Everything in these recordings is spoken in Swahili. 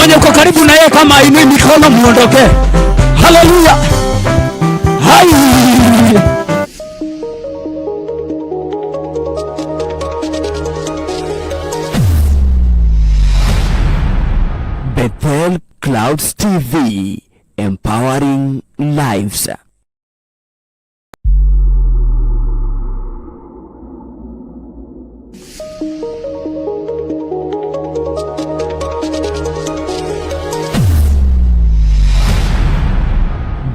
Mwenye uko karibu na yeye kama ainui mikono muondoke. Haleluya. Hai. Bethel Clouds TV, empowering lives.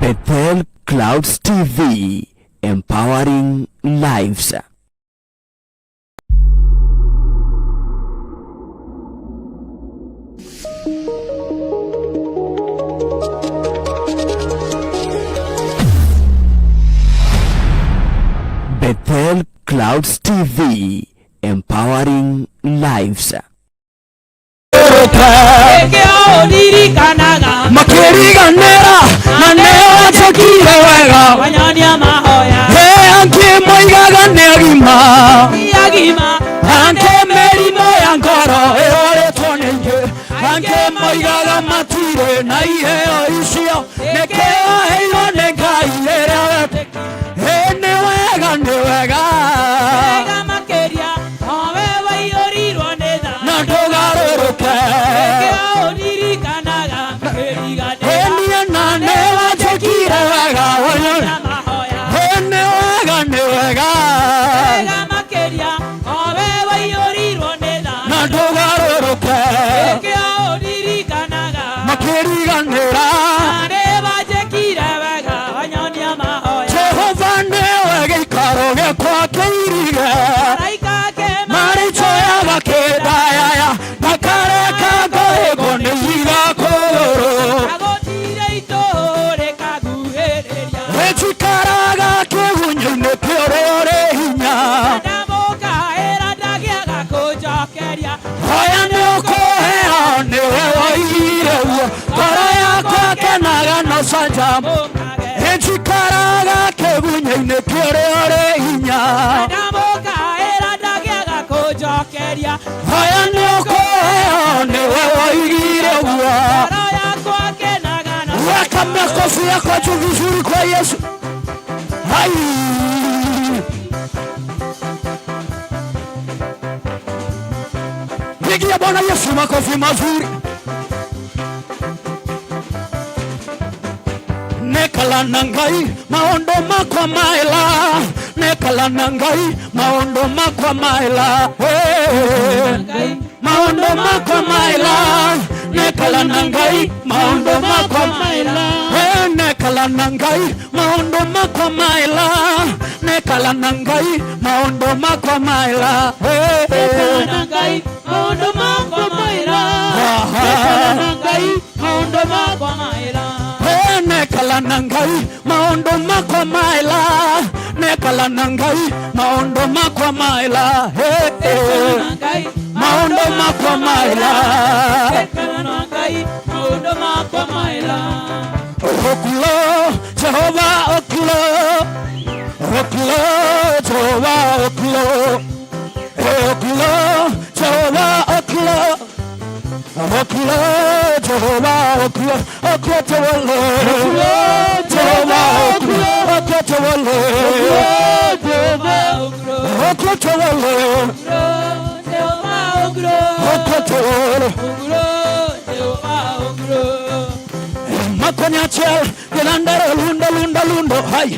Bethel Clouds TV, empowering lives. Bethel Clouds TV, empowering lives. Nĩkĩo ũririkanaga Makĩriganĩra na nĩo njĩkire wega. Wanyonia mahoya. He angĩ moigaga nĩ agima. Ti agima. Angĩ mĩrimũ ya ngoro ĩrorĩtwo nĩ ingĩ. Angĩ moigaga matirĩ na iheo icio. Nĩkĩo aheirwo nĩ Ngai rĩrĩa wetĩkire. Nĩ wega, nĩ wega. Wega makĩria nowe waiyũrirwo nĩ tha. Na ndũgarũrũke. Nĩkĩo ũririkanaga makĩriganĩra. Niĩ na nĩ wanjĩkire wega. Wanyonia mahoya. Nĩ wega, nĩ wega. Wega makĩria nowe waiyũrirwo nĩ tha. Na ndũgarũrũke. Nĩkĩo ũririkanaga Makĩriganĩra. Na nĩ wanjĩkire wega wanyonia mahoya. Jehova nĩwe gĩikaro gĩakwa kĩirige. Araika ake Marĩcoyaga kĩndayaya makareka ngorĩgwo nĩ ihiga kũgũrũ. Agũtire itũũrĩkaguhĩrĩria. Njikaraga kĩgunyũ-inĩ kĩa ũrĩa ũrĩ hinya. Ndamũkaĩra ndagĩaga kũnjokeria. Hoya nĩ ũkũheo nĩwe woigire ũguo. Ngoro yakwa kenaga na ũcanjamũkage. Njikaraga kĩgunyũ-inĩ kĩa ũrĩa ũrĩ hinya. Ndamũkaĩra ndagĩaga kũnjokeria. Hoya nĩ ũkũheo nĩwe woigire ũguo. Ngoro yakwa kenaga na Weka makofi yako juu vizuri kwa Yesu. Hai. Pigia Bwana Yesu makofi mazuri. Nekala na Ngai maondo makwa maela. Nekala na Ngai maondo makwa maela. Hey. Maondo makwa maela. Nekala na Ngai maondo makwa maela. Hey, nekala na Ngai maondo makwa maela. Nekala na Ngai maondo makwa maela. Hey. Nekala na Ngai maũndũ makwa maĩra. Nekala na Ngai maũndũ makwa maĩra. Hey, nekala na Ngai maondo makwa maela. Nekala na Ngai maondo makwa maela. Hey, Nekala na Ngai maondo makwa maela. Nekala na Ngai maũndũ makwa maĩra. Okulo Jehova okulo. Okulo Jehova okulo. Okulo Jehova okulo. Okulo Jehova okulo. Okulo Jehova. Okulo Jehova okulo. Okulo Jehova. Jehova ogro. Okulo Jehova. Jehova ogro. Okulo Jehova. Ogro Jehova ogro. Makonya achiel gelandero lundo lundo lundo hai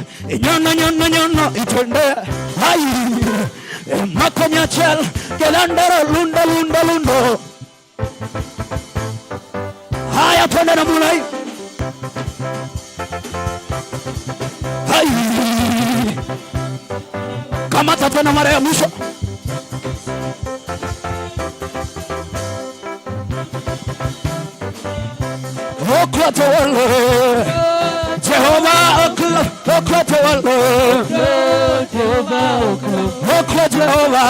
nyono nyono nyono itende hai makonya achiel gelandero lundo lundo lundo. Haya, twende namna hii. Hai, kamata tena mara ya mwisho. Okla tewale Jehova okla okla tewale Jehova ogro. Okla Jehova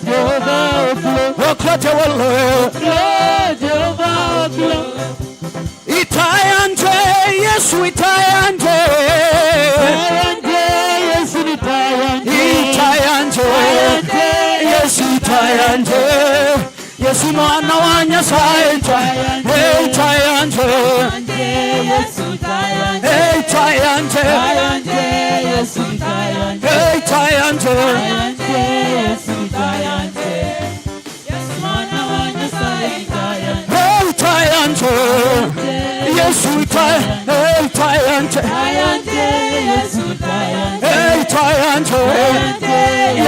Jehova ogro. Okla tewale Jehova ogro. Itayanje Yesu itayanje. Tayanje Yesu ni tayanje. Itayanje Yesu itayanje Yesu mwana wa Nyasaye. Tayanje, Yesu tayanje. Hey, tayanje. Tayanje, Yesu tayanje. Yesu mwana wa Nyasaye tayanje. Hey, tayanje. Yesu tay, hey, tayanje. Tayanje, Yesu tayanje. Hey, tayanje.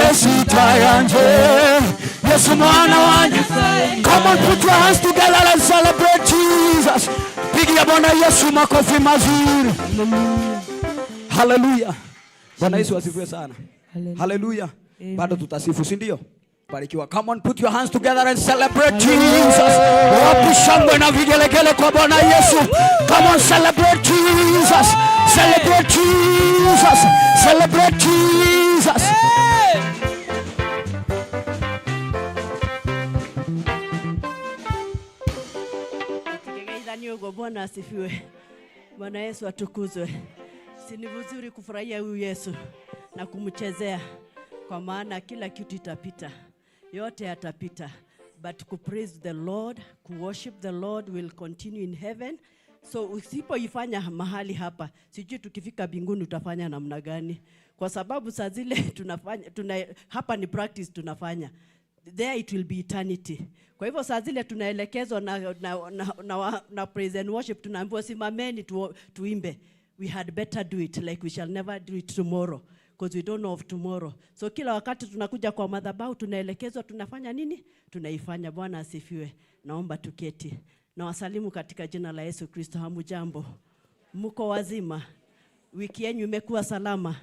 Yesu tayanje. Yesu mwana wa Nyasaye. Come on, put your hands together and celebrate Jesus. Pigia Bwana Yesu makofi mazuri. Haleluya. Bwana Yesu asifiwe sana. Haleluya. Bado tutasifu, si ndio? Barikiwa. Come on, put your hands together and celebrate Jesus. Wapi shangwe na vigelegele kwa Bwana Yesu? Come on, celebrate Jesus. Celebrate Jesus. Celebrate Jesus. Tukigeithania uguo, Bwana asifiwe. Bwana Yesu atukuzwe. Si ni vizuri kufurahia huyu Yesu na kumchezea, kwa maana kila kitu itapita, yote yatapita, but ku praise the Lord, ku worship the Lord will continue in heaven. So usipoifanya mahali hapa, sijui tukifika mbinguni utafanya namna gani, kwa sababu saa zile tunafanya hapa ni practice tunafanya, there it will be eternity. Kwa hivyo saa zile tunaelekezwa na praise and worship, tunaambiwa simameni tuimbe. We had better do it like we shall never do it tomorrow, because we don't know of tomorrow. So kila wakati tunakuja kwa madhabahu tunaelekezwa tunafanya nini? Tunaifanya. Bwana asifiwe. Naomba tuketi. Nawasalimu katika jina la Yesu Kristo. Hamujambo? Mko wazima? Wiki yenu imekuwa salama?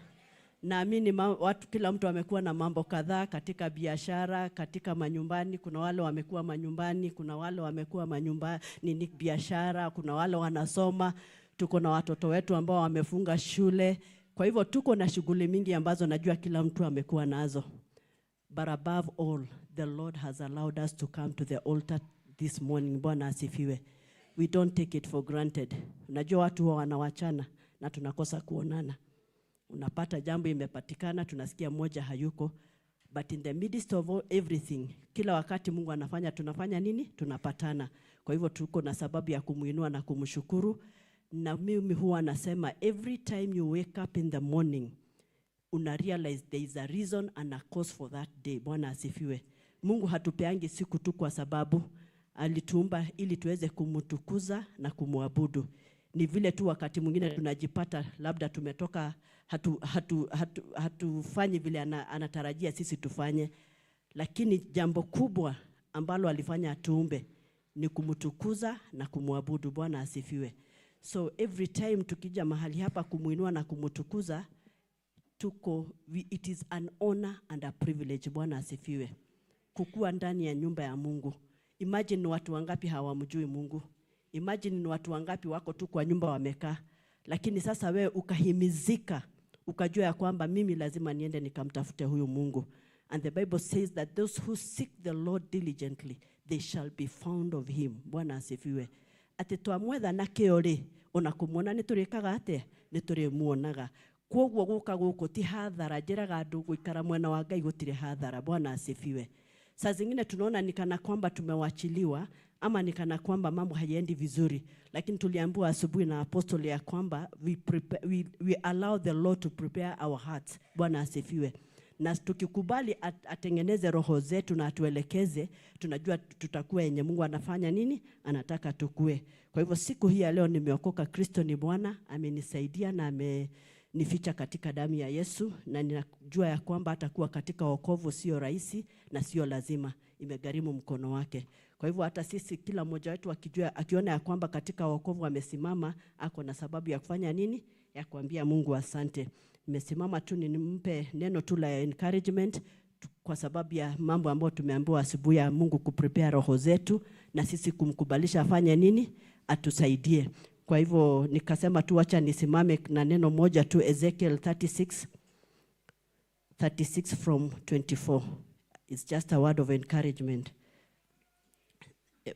Naamini watu, kila mtu amekuwa na mambo kadhaa katika biashara, katika manyumbani. Kuna wale wamekuwa manyumbani, kuna wale wamekuwa manyumba nini biashara, kuna wale wanasoma. Tuko na watoto wetu ambao wamefunga shule. Kwa hivyo tuko na shughuli mingi ambazo najua kila mtu amekuwa nazo. But above all, the Lord has allowed us to come to the altar this morning. Bwana asifiwe. We don't take it for granted. Unajua watu huwa wanawachana na tunakosa kuonana. Unapata jambo imepatikana, tunasikia mmoja hayuko. But in the midst of all, everything, kila wakati Mungu anafanya, tunafanya nini? Tunapatana. Kwa hivyo tuko na sababu ya kumuinua na kumshukuru. Na mimi huwa nasema every time you wake up in the morning, una realize there is a reason and a cause for that day. Bwana asifiwe. Mungu hatupeangi siku tu kwa sababu alituumba ili tuweze kumtukuza na kumwabudu. Ni vile tu wakati mwingine tunajipata labda tumetoka hatufanyi vile anatarajia sisi tufanye, lakini jambo kubwa ambalo alifanya atuumbe ni kumtukuza na kumwabudu. Bwana asifiwe. So every time tukija mahali hapa kumuinua na kumtukuza, it is an honor and a privilege. Bwana asifiwe. Kukua ndani ya nyumba ya Mungu. Imagine ni watu wangapi hawamjui Mungu. Imagine ni watu wangapi wako tu kwa nyumba wamekaa. Lakini sasa wewe ukahimizika, ukajua ya kwamba mimi lazima niende nikamtafute huyu Mungu. And the Bible says that those who seek the Lord diligently, they shall be found of him. Bwana asifiwe. Ati twamwetha na kĩo rĩ, ona kũmuona nĩ tũrĩkaga atĩa? Nĩ tũrĩmuonaga. Kwoguo gũka gũkũ ti hathara, njĩraga andũ gũikara mwena wa Ngai gũtirĩ hathara. Bwana asifiwe. Saa zingine tunaona ni kana kwamba tumewachiliwa ama ni kana kwamba mambo hayaendi vizuri, lakini tuliambiwa asubuhi na apostoli ya kwamba we allow the Lord to prepare our hearts. Bwana asifiwe. Na tukikubali atengeneze roho zetu na atuelekeze, tunajua tutakuwa yenye Mungu anafanya nini, anataka tukue. Kwa hivyo siku hii ya leo nimeokoka, Kristo ni Bwana, amenisaidia na amenificha katika damu ya Yesu, na ninajua ya kwamba atakuwa katika wokovu sio rahisi na sio lazima, imegharimu mkono wake. Kwa hivyo hata sisi kila mmoja wetu akiona ya kwamba katika wokovu amesimama, ako na sababu ya kufanya nini? Ya kuambia Mungu asante. Nimesimama tu nimpe neno tu la encouragement kwa sababu ya mambo ambayo tumeambiwa asubuhi ya Mungu kuprepare roho zetu na sisi kumkubalisha afanye nini? Atusaidie. Kwa hivyo nikasema tu acha nisimame na neno moja tu, Ezekiel 36 from 24. It's just a word of encouragement.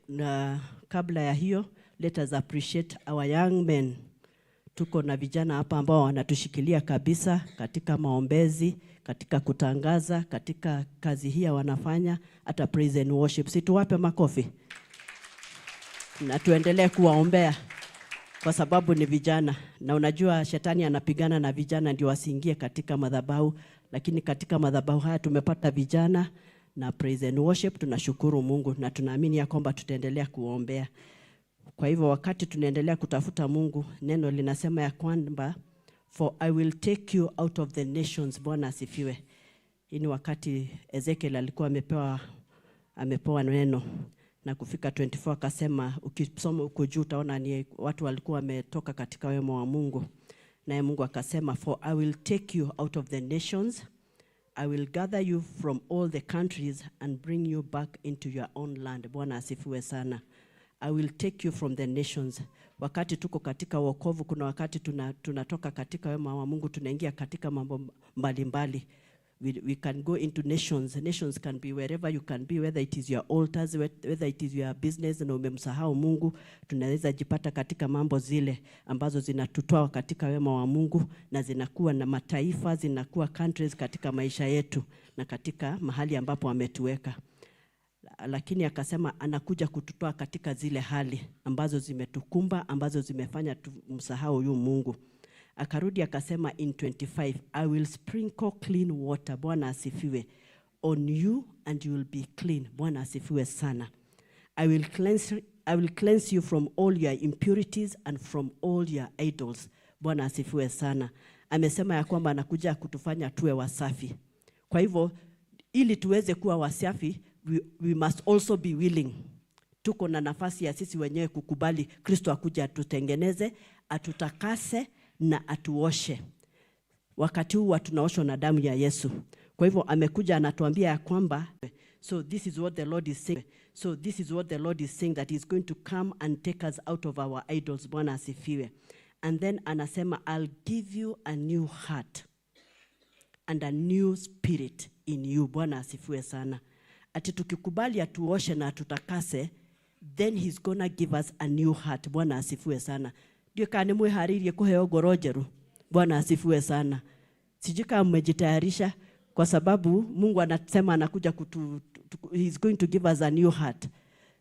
Na kabla ya hiyo, let us appreciate our young men. Tuko na vijana hapa ambao wanatushikilia kabisa katika maombezi, katika kutangaza, katika kazi hii wanafanya, hata praise and worship. Si tuwape makofi na tuendelee kuwaombea, kwa Kwa sababu ni vijana, na unajua shetani anapigana na vijana ndio wasiingie katika madhabahu, lakini katika madhabahu haya tumepata vijana na praise and worship. Tunashukuru Mungu na tunaamini ya kwamba tutaendelea kuombea. Kwa hivyo wakati tunaendelea kutafuta Mungu, neno linasema ya kwamba, "For I will take you out of the nations." Bwana asifiwe. Hii ni wakati Ezekiel alikuwa amepewa neno na kufika 24 akasema, ukisoma huko juu utaona ni watu walikuwa wametoka katika wema wa Mungu. Naye Mungu akasema, "For I will take you out of the nations. I will gather you from all the countries and bring you back into your own land." Bwana asifiwe sana. I will take you from the nations. Wakati tuko katika wokovu, kuna wakati tunatoka katika wema wa Mungu, tunaingia katika mambo mbalimbali. We can go into nations. Nations can be wherever you can be, whether it is your altars, whether it is your business, na umemsahau Mungu. Tunaweza jipata katika mambo zile ambazo zinatutoa katika wema wa Mungu na zinakuwa na mataifa, zinakuwa countries katika maisha yetu na katika mahali ambapo ametuweka, lakini akasema anakuja kututoa katika zile hali ambazo zimetukumba, ambazo zimefanya tumsahau huyu Mungu. Akarudi akasema in 25, "I will sprinkle clean water," Bwana asifiwe, "on you and you will be clean." Bwana asifiwe sana. I will cleanse you from all your impurities and from all your idols." Bwana asifiwe sana. Amesema ya kwamba anakuja kutufanya tuwe wasafi. Kwa hivyo ili tuweze kuwa wasafi, we must also be willing. Tuko na nafasi ya sisi wenyewe kukubali Kristo akuja atutengeneze, atutakase na atuoshe. Wakati huu tunaoshwa na damu ya Yesu. Kwa hivyo amekuja anatuambia ya kwamba, so this is what the Lord is saying. So this is what the Lord is saying, that he's going to come and take us out of our idols. Bwana asifiwe. And then anasema, "I'll give you a new heart and a new spirit in you." Bwana asifiwe sana. Ati tukikubali atuoshe na atutakase, then he's gonna give us a new heart. Bwana asifiwe sana. Ndio kana nĩ mwĩharĩirie kũheo ngoro njerũ. Bwana asifiwe sana. Sijui kama mmejitayarisha, kwa sababu Mungu anasema anakuja he's going to give us a new heart.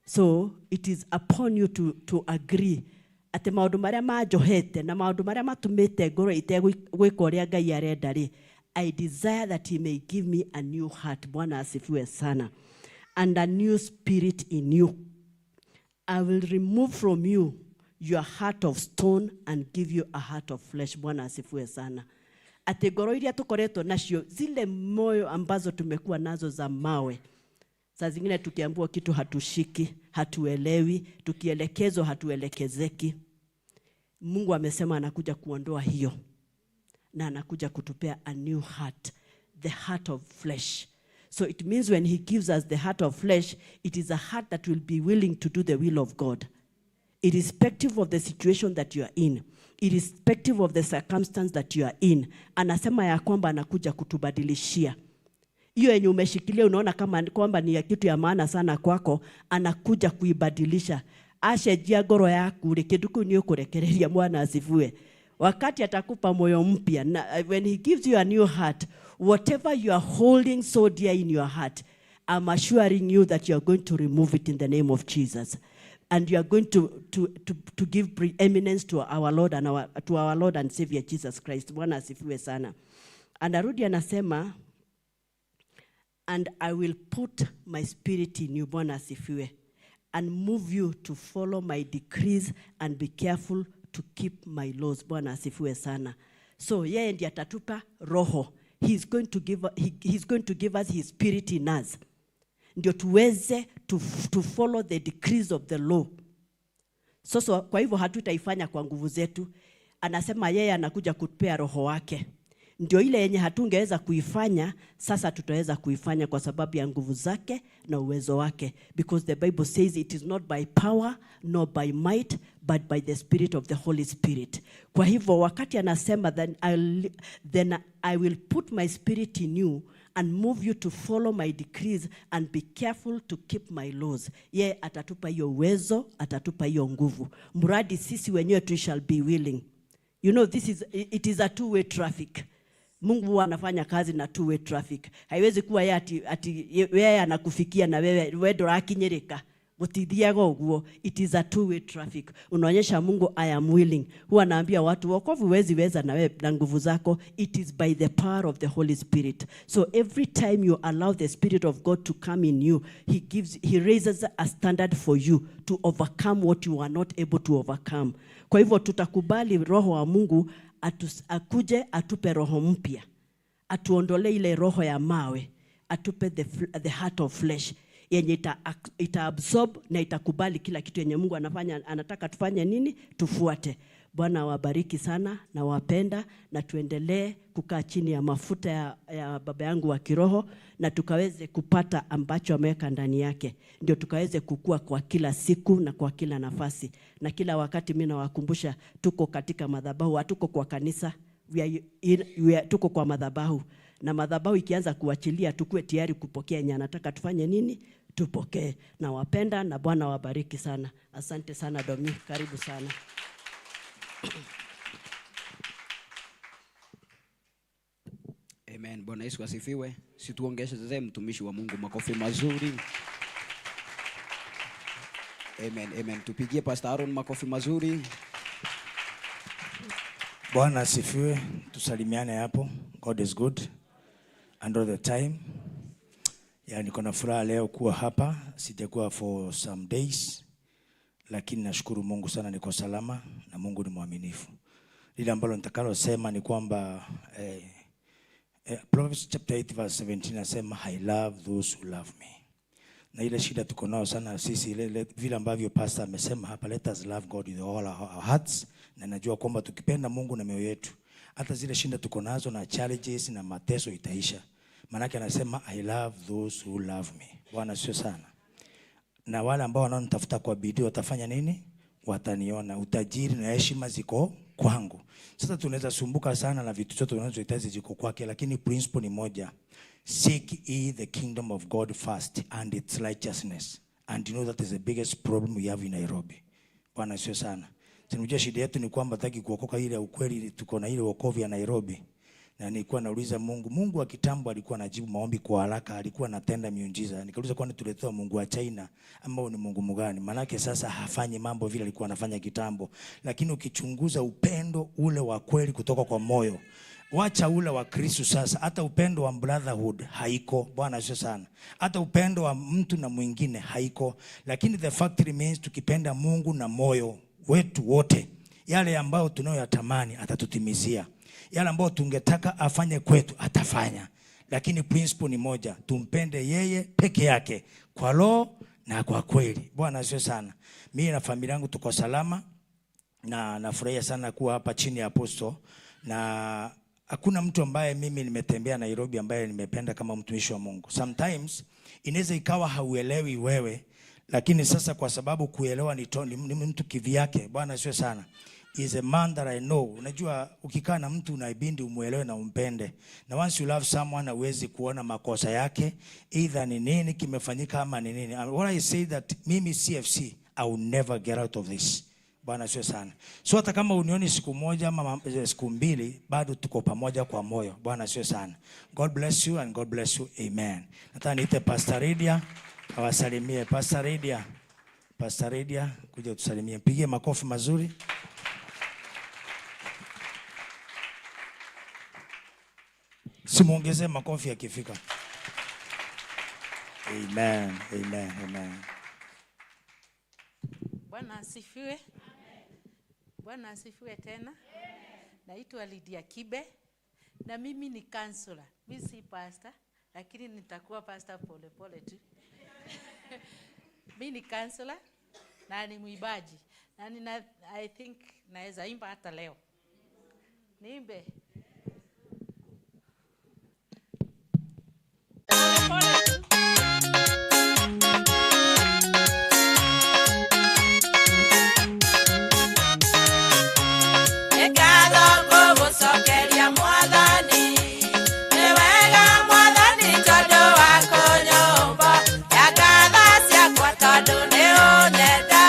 So it is upon you to agree atĩ maũndũ marĩa manjohete na maũndũ marĩa matũmĩte ngoro itegwĩka ũrĩa Ngai arenda rĩ, I desire that he may give me a new heart. Bwana asifiwe sana. And a new spirit in you. I will remove from you your heart of stone and give you a heart of flesh. Bwana asifiwe sana. Atĩ ngoro iria tũkoretwo nacio, zile moyo ambazo tumekuwa nazo za mawe, saa zingine tukiambiwa kitu hatushiki, hatuelewi, tukielekezwa hatuelekezeki. Mungu amesema anakuja kuondoa hiyo na anakuja kutupea a new heart, the heart of flesh. So it means when he gives us the heart of flesh, it is a heart that will be willing to do the will of God, irrespective of the situation that you are in, irrespective of the circumstance that you are in. Anasema ya kwamba anakuja kutubadilishia hiyo yenye umeshikilia, unaona kama kwamba ni ya kitu ya maana sana kwako, anakuja kuibadilisha. Acenjia ngoro yaku rĩ, kĩndũ kĩu nĩ ũkũrekereria. Bwana asifiwe. Wakati atakupa moyo mpya na when he gives you a new heart, whatever you are holding so dear in your heart, I'm assuring you that you are going to remove it in the name of Jesus, and you are going to give preeminence to our Lord and Savior Jesus Christ. Bwana asifiwe sana. Anarudi anasema, "And I will put my spirit in you," Bwana asifiwe, "and move you to follow my decrees and be careful to keep my laws." Bwana asifiwe sana. So yeye ndiye atatupa roho. He's going to give us his spirit in us. Ndio tuweze to follow the decrees of the law. So kwa hivyo hatutaifanya kwa nguvu zetu. Anasema yeye anakuja kutupea roho wake. Ndio ile yenye hatungeweza kuifanya, sasa tutaweza kuifanya kwa sababu ya nguvu zake na uwezo wake. Because the Bible says it is not by power nor by might, but by the spirit of the Holy Spirit. Kwa hivyo wakati anasema, Then I will put my spirit in you and move you to follow my decrees and be careful to keep my laws." Ye atatupa hiyo uwezo, atatupa hiyo nguvu. Mradi sisi wenyewe we shall be willing. You know, it is a two-way traffic. Mungu huwa anafanya kazi na two-way traffic. Haiwezi kuwa yeye ati yeye anakufikia na wewe ndũrakinyĩrĩka. Gutithiaga uguo. It is a two way traffic. Unaonyesha Mungu, "I am willing." Huwa naambia watu, wokovu huwezi weza na wewe na nguvu zako. It is by the power of the Holy Spirit. So every time you allow the Spirit of God to come in you, he raises a standard for you to overcome what you are not able to overcome. Kwa hivyo tutakubali Roho wa Mungu akuje atupe roho mpya, atuondolee ile roho ya mawe, atupe the heart of flesh yenye ita absorb na itakubali kila kitu yenye Mungu anafanya, anataka tufanye nini, tufuate. Bwana awabariki sana na wapenda, na tuendelee kukaa chini ya mafuta ya baba yangu wa kiroho, na tukaweze kupata ambacho ameweka ndani yake, ndio tukaweze kukua kwa kila siku na kwa kila nafasi na kila wakati. Mimi nawakumbusha tuko katika madhabahu, hatuko kwa kanisa. We are, tuko kwa madhabahu, na madhabahu ikianza kuachilia, tukue tayari kupokea yenye anataka tufanye nini, tupokee. Na wapenda na Bwana wabariki sana. Asante sana Domi, karibu sana. Amen. Bwana Yesu asifiwe. Situongezee mtumishi wa Mungu makofi mazuri. Amen, amen. Tupigie Pastor Aaron makofi mazuri. Bwana asifiwe. Tusalimiane hapo. God is good and all the time. Ya, niko na furaha leo kuwa hapa. Sijakuwa for some days, lakini nashukuru Mungu sana, niko salama na Mungu ni mwaminifu. Lile ambalo nitakalosema ni kwamba Proverbs chapter 8 verse 17 nasema, "I love those who love me." Na ile shida tuko nao sana sisi ile, vile ambavyo pastor amesema hapa, let us love God with all our hearts, na najua kwamba tukipenda Mungu na mioyo yetu, hata zile shida tuko nazo na challenges na mateso itaisha. Maanake anasema, "I love those who love me." Bwana sio sana. Na wale ambao wanaonitafuta kwa bidii watafanya nini? Wataniona. Utajiri na heshima ziko kwangu. Sasa tunaweza sumbuka sana na vitu zote tunazohitaji ziko kwake, lakini principle ni moja. Seek ye the kingdom of God first and its righteousness. And you know that is the biggest problem we have in Nairobi. Bwana sio sana. Tunajua shida yetu ni kwamba hataki kuokoka ile ya ukweli, tuko na ile wokovu ya Nairobi. Na nilikuwa nauliza Mungu, Mungu wa kitambo alikuwa anajibu maombi kwa haraka, alikuwa anatenda miujiza. Nikauliza, kwani tuletewa Mungu wa China ama ni Mungu mgani? Manake sasa hafanyi mambo vile alikuwa anafanya kitambo. Lakini ukichunguza upendo ule wa kweli kutoka kwa moyo, wacha ule wa Kristo sasa, hata upendo wa brotherhood haiko. Bwana sio sana. Hata upendo wa mtu na mwingine haiko. Lakini the fact remains, tukipenda Mungu na moyo wetu wote, yale ambayo tunayoyatamani atatutimizia, yale ambayo tungetaka afanye kwetu atafanya. Lakini principle ni moja, tumpende yeye peke yake kwa roho na kwa kweli. Bwana sio sana. Mimi na familia yangu tuko salama na nafurahia sana kuwa hapa chini ya apostle, na hakuna mtu ambaye mimi nimetembea Nairobi ambaye nimependa kama mtumishi wa Mungu. Sometimes inaweza ikawa hauelewi wewe, lakini sasa kwa sababu kuelewa ni mtu kivyake. Bwana sio sana. Is a man that I know. Unajua ukikaa na mtu unaibidi umuelewe na umpende. Na once you love someone, huwezi kuona makosa yake, either ni nini kimefanyika ama ni nini. And what I say that mimi CFC, I will never get out of this. Bwana sio sana. So hata kama unioni siku moja ama siku mbili, bado tuko pamoja kwa moyo. Bwana sio sana. God bless you and God bless you. Amen. Nataka niite Pastor Lydia awasalimie. Pastor Lydia. Pastor Lydia, kuja tusalimie. Pigie makofi mazuri. Simuongezee makofi akifika. Amen. Amen. Amen. Bwana asifiwe. Bwana asifiwe tena. Naitwa Lydia Kibe na mimi ni counselor. Mimi si pastor, lakini nitakuwa pastor pole pole tu. Mimi ni counselor na ni mwimbaji na I think naweza imba hata leo. Niimbe. Pole pole tu. Nĩ ngatho ngũgũcokeria Mwathani, nĩ wega Mwathani tondũ wa kũnyũmba ya ngatha ciakwa, tondũ nĩ ũnyenda,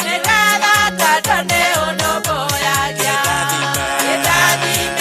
nĩ ngatho tondũ nĩ ũnũmbũyagia. Gĩndathime.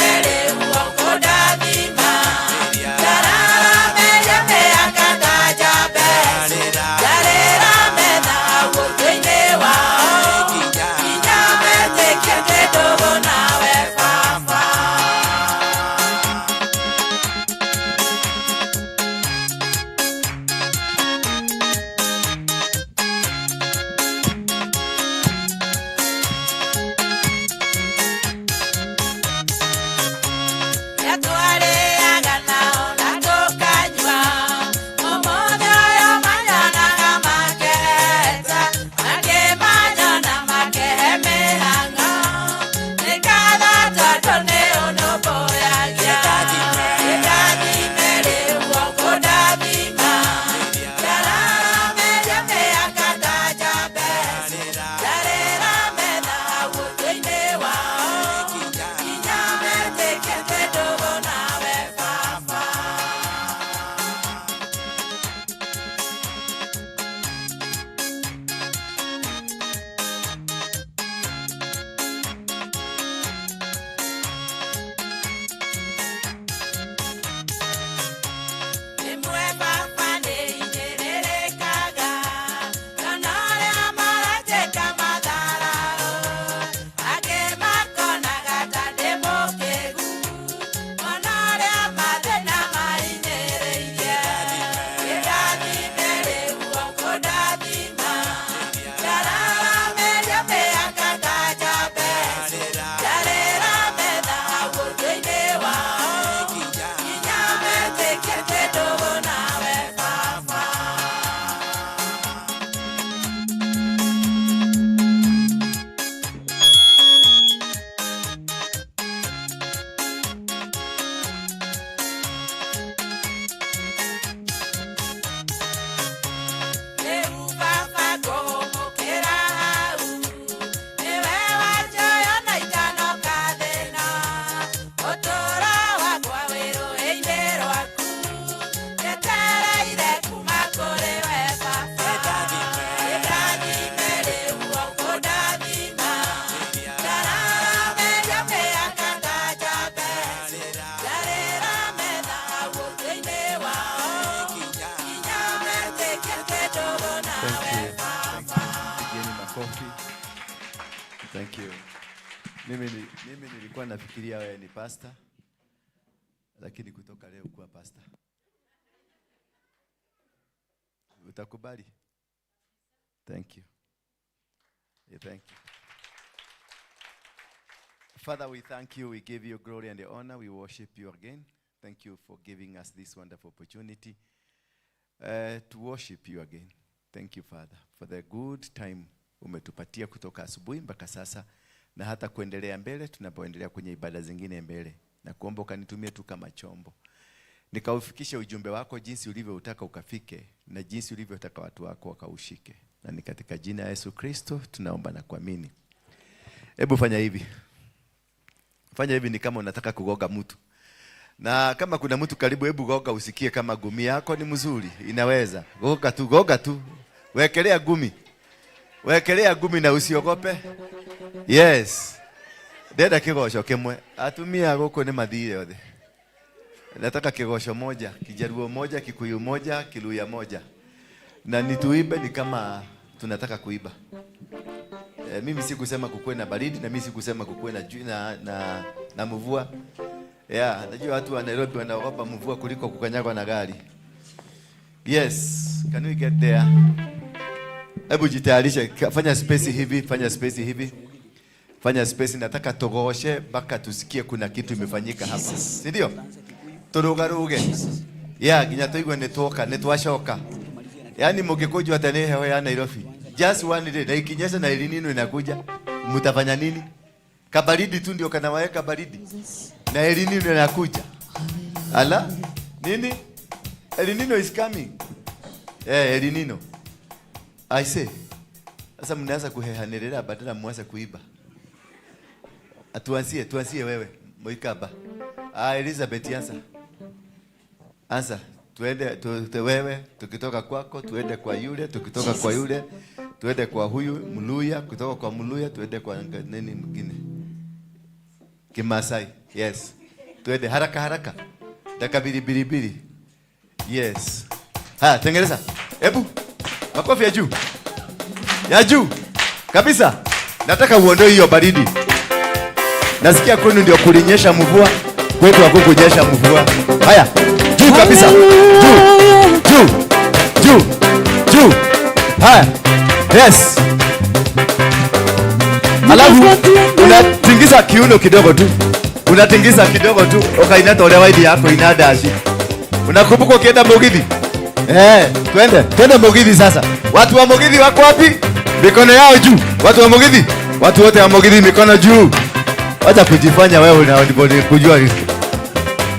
Thank you. Mimi nilikuwa nafikiria wewe ni pastor, lakini kutoka leo kuwa pastor. Utakubali? Thank you. Yeah, thank you. Father, we thank you. We give you glory and honor. We worship you again. Thank you for giving us this wonderful opportunity to worship you again. Thank you, Father, for the good time umetupatia kutoka asubuhi mpaka sasa na hata kuendelea mbele tunapoendelea kwenye ibada zingine mbele. Na kuomba ukanitumie tu kama chombo, nikaufikishe ujumbe wako jinsi ulivyoutaka ukafike na jinsi ulivyotaka watu wako wakaushike. Na ni katika jina la Yesu Kristo tunaomba na kuamini. Hebu fanya hivi. Fanya hivi ni kama unataka kugoga mtu. Na kama kuna mtu karibu, hebu goga usikie kama gumi yako ni mzuri. Inaweza. Goga tu, goga tu. Wekelea gumi. Wekelea gumi na usiogope. Yes. Deda kigosho kimwe. Atumia guku ni mathire othe. Nataka kigosho moja, Kijaruo moja, Kikuyu moja, Kiluya moja. Na nituibe ni kama tunataka kuiba. Mimi sikusema kukuwe na baridi na mimi sikusema kukuwe na mvua. Yeah, najua watu wa Nairobi wanaogopa mvua kuliko kukanyagwa na gari. Yes, can we get there? Hebu jitayarishe, fanya space hivi, fanya space hivi. Fanya space, nataka togoshe mpaka tusikie kuna kitu imefanyika hapa. Si ndio? Turugaruge. Yeah, ginya tuigue ni twoka, ni twacoka. Yaani mngekujwa hata ni hewa ya Nairobi. Just one day, na ikinyesha na El Nino inakuja, mtafanya nini? Kabaridi tu ndio kanaweka baridi. Na El Nino inakuja. Ala? Nini? El Nino is coming. El Nino. I say. Sasa mnaanza kuhehanelea badala mwanze kuiba. Tuanzie wewe, Moikaba. Elizabeth anza. Anza. Tuende wewe, tukitoka kwako tuende kwa yule, tukitoka kwa yule tuende kwa huyu Mluya, kutoka kwa Mluya tuende kwa nini mwingine? Kimasai. Yes. Tuende haraka haraka. Dakika mbili. Yes. Ha, tengeneza. Hebu makofi ya juu. Ya juu. Kabisa. Nataka uondoe hiyo baridi. Nasikia kwenu ndio kulinyesha mvua, kwetu hakukunyesha mvua. Haya, juu kabisa. Juu. Juu. Juu. Juu. Haya. Yes. Alafu unatingiza kiuno kidogo tu. Unatingiza kidogo tu, ukainata waidi yako inadashi. Unakumbuka ukienda Mugithi? Twende Mugithi sasa. Watu wa Mugithi wako wapi? Mikono yao juu. Watu wa Mugithi? Watu wote wa Mugithi mikono juu. Wacha kujifanya wewe una kujua.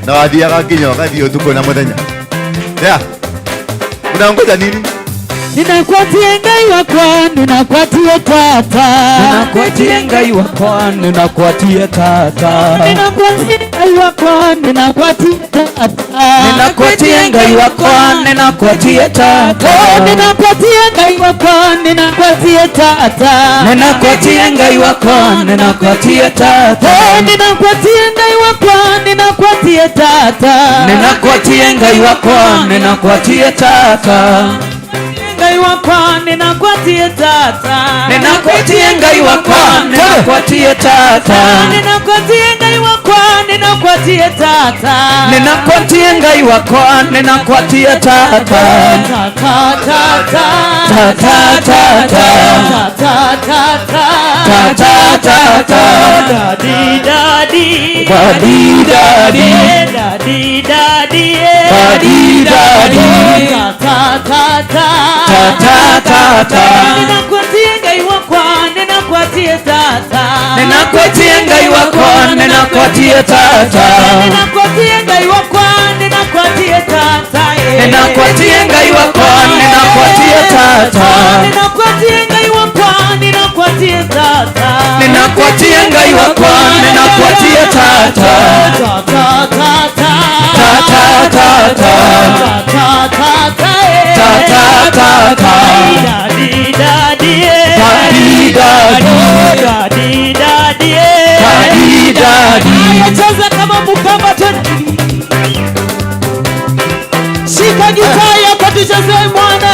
Na wadia kinya wakati utuko na muthenya. Yeah. Unaongoja nini? Ninakwatie Ngai wakwa, ninakwatie tata. Ninakwatie Ngai wakwa, ninakwatie tata. Ninakwatie Ngai wakwa, ninakwatie tata. Ninakwatie Ngai wakwa, ninakwatie tata. Ninakwatie Ngai wakwa, ninakwatie tata. Ninakwatie Ngai wakwa, ninakwatie tata. Ninakwatie Ngai wakwa, ninakwatie tata. Ninakwatie Ngai wakwa, ninakwatie tata. Ngai wakwa, ninakwatie tata. Ninakwatie Ngai wakwa, ninakwatie tata. Ninakwatie Ngai wakwa, ninakwatie tata. Ninakwatie Ngai wakwa, ninakwatie tata. Tata tata tata tata tata tata tata. Daddy daddy daddy daddy daddy daddy daddy daddy tata tata tata tata. Ninakwatie Ngai wakwa, ninakwatie tata. Ninakwatie Ngai wakwa, ninakwatie tata. Ninakwatie Ngai wakwa, ninakwatie tata. Ninakwatie Ngai wakwa, ninakwatie tata. Ninakwatie Ngai wakwa, ninakwatie tata. Ninakwatie Ngai wakwa, ninakwatie tata. Tata tata tata tata tata tata tata. Daddy daddy daddy daddy daddy daddy daddy daddy. Cheza kama mkamba tena. Shika gitaa yako tucheze mwana.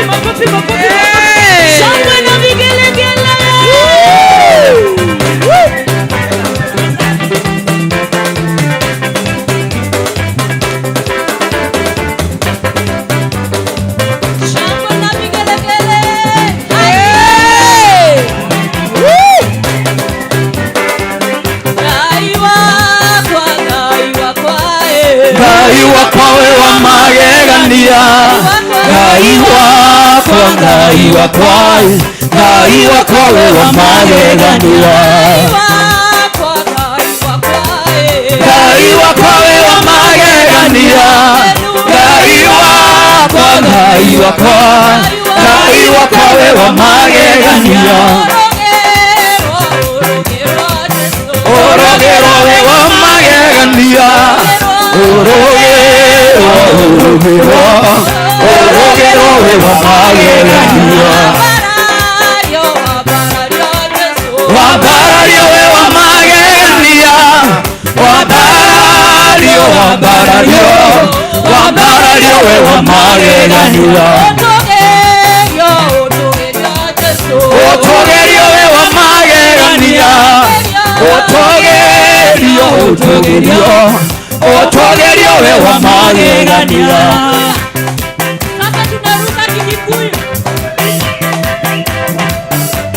Makofi, makofi, makofi. Shangwe na vigelegele. Shangwe na vigelegele. Ngai wakwa, Ngai wakwa, eh. Ngai wakwa we wa magegania, Ngai wakwa, Ngai wakwa, Ngai wakwa we wa magegania. Wakwa, Ngai wakwa, eh. Ngai wakwa we wa magegania, Ngai wakwa, Ngai wakwa, Ngai wakwa we wa magegania. Orogerwo we wa magegania, orogerwo, orogerwo, orogerwo we wa magegania. Wambarario we wa magegania, wambarario, wambarario, wambarario we wa magegania. Ũtũgĩrio we wa magegania, ũtũgĩrio, ũtũgĩrio, ũtũgĩrio we wa magegania. Sasa tunaruka Kikikuyu.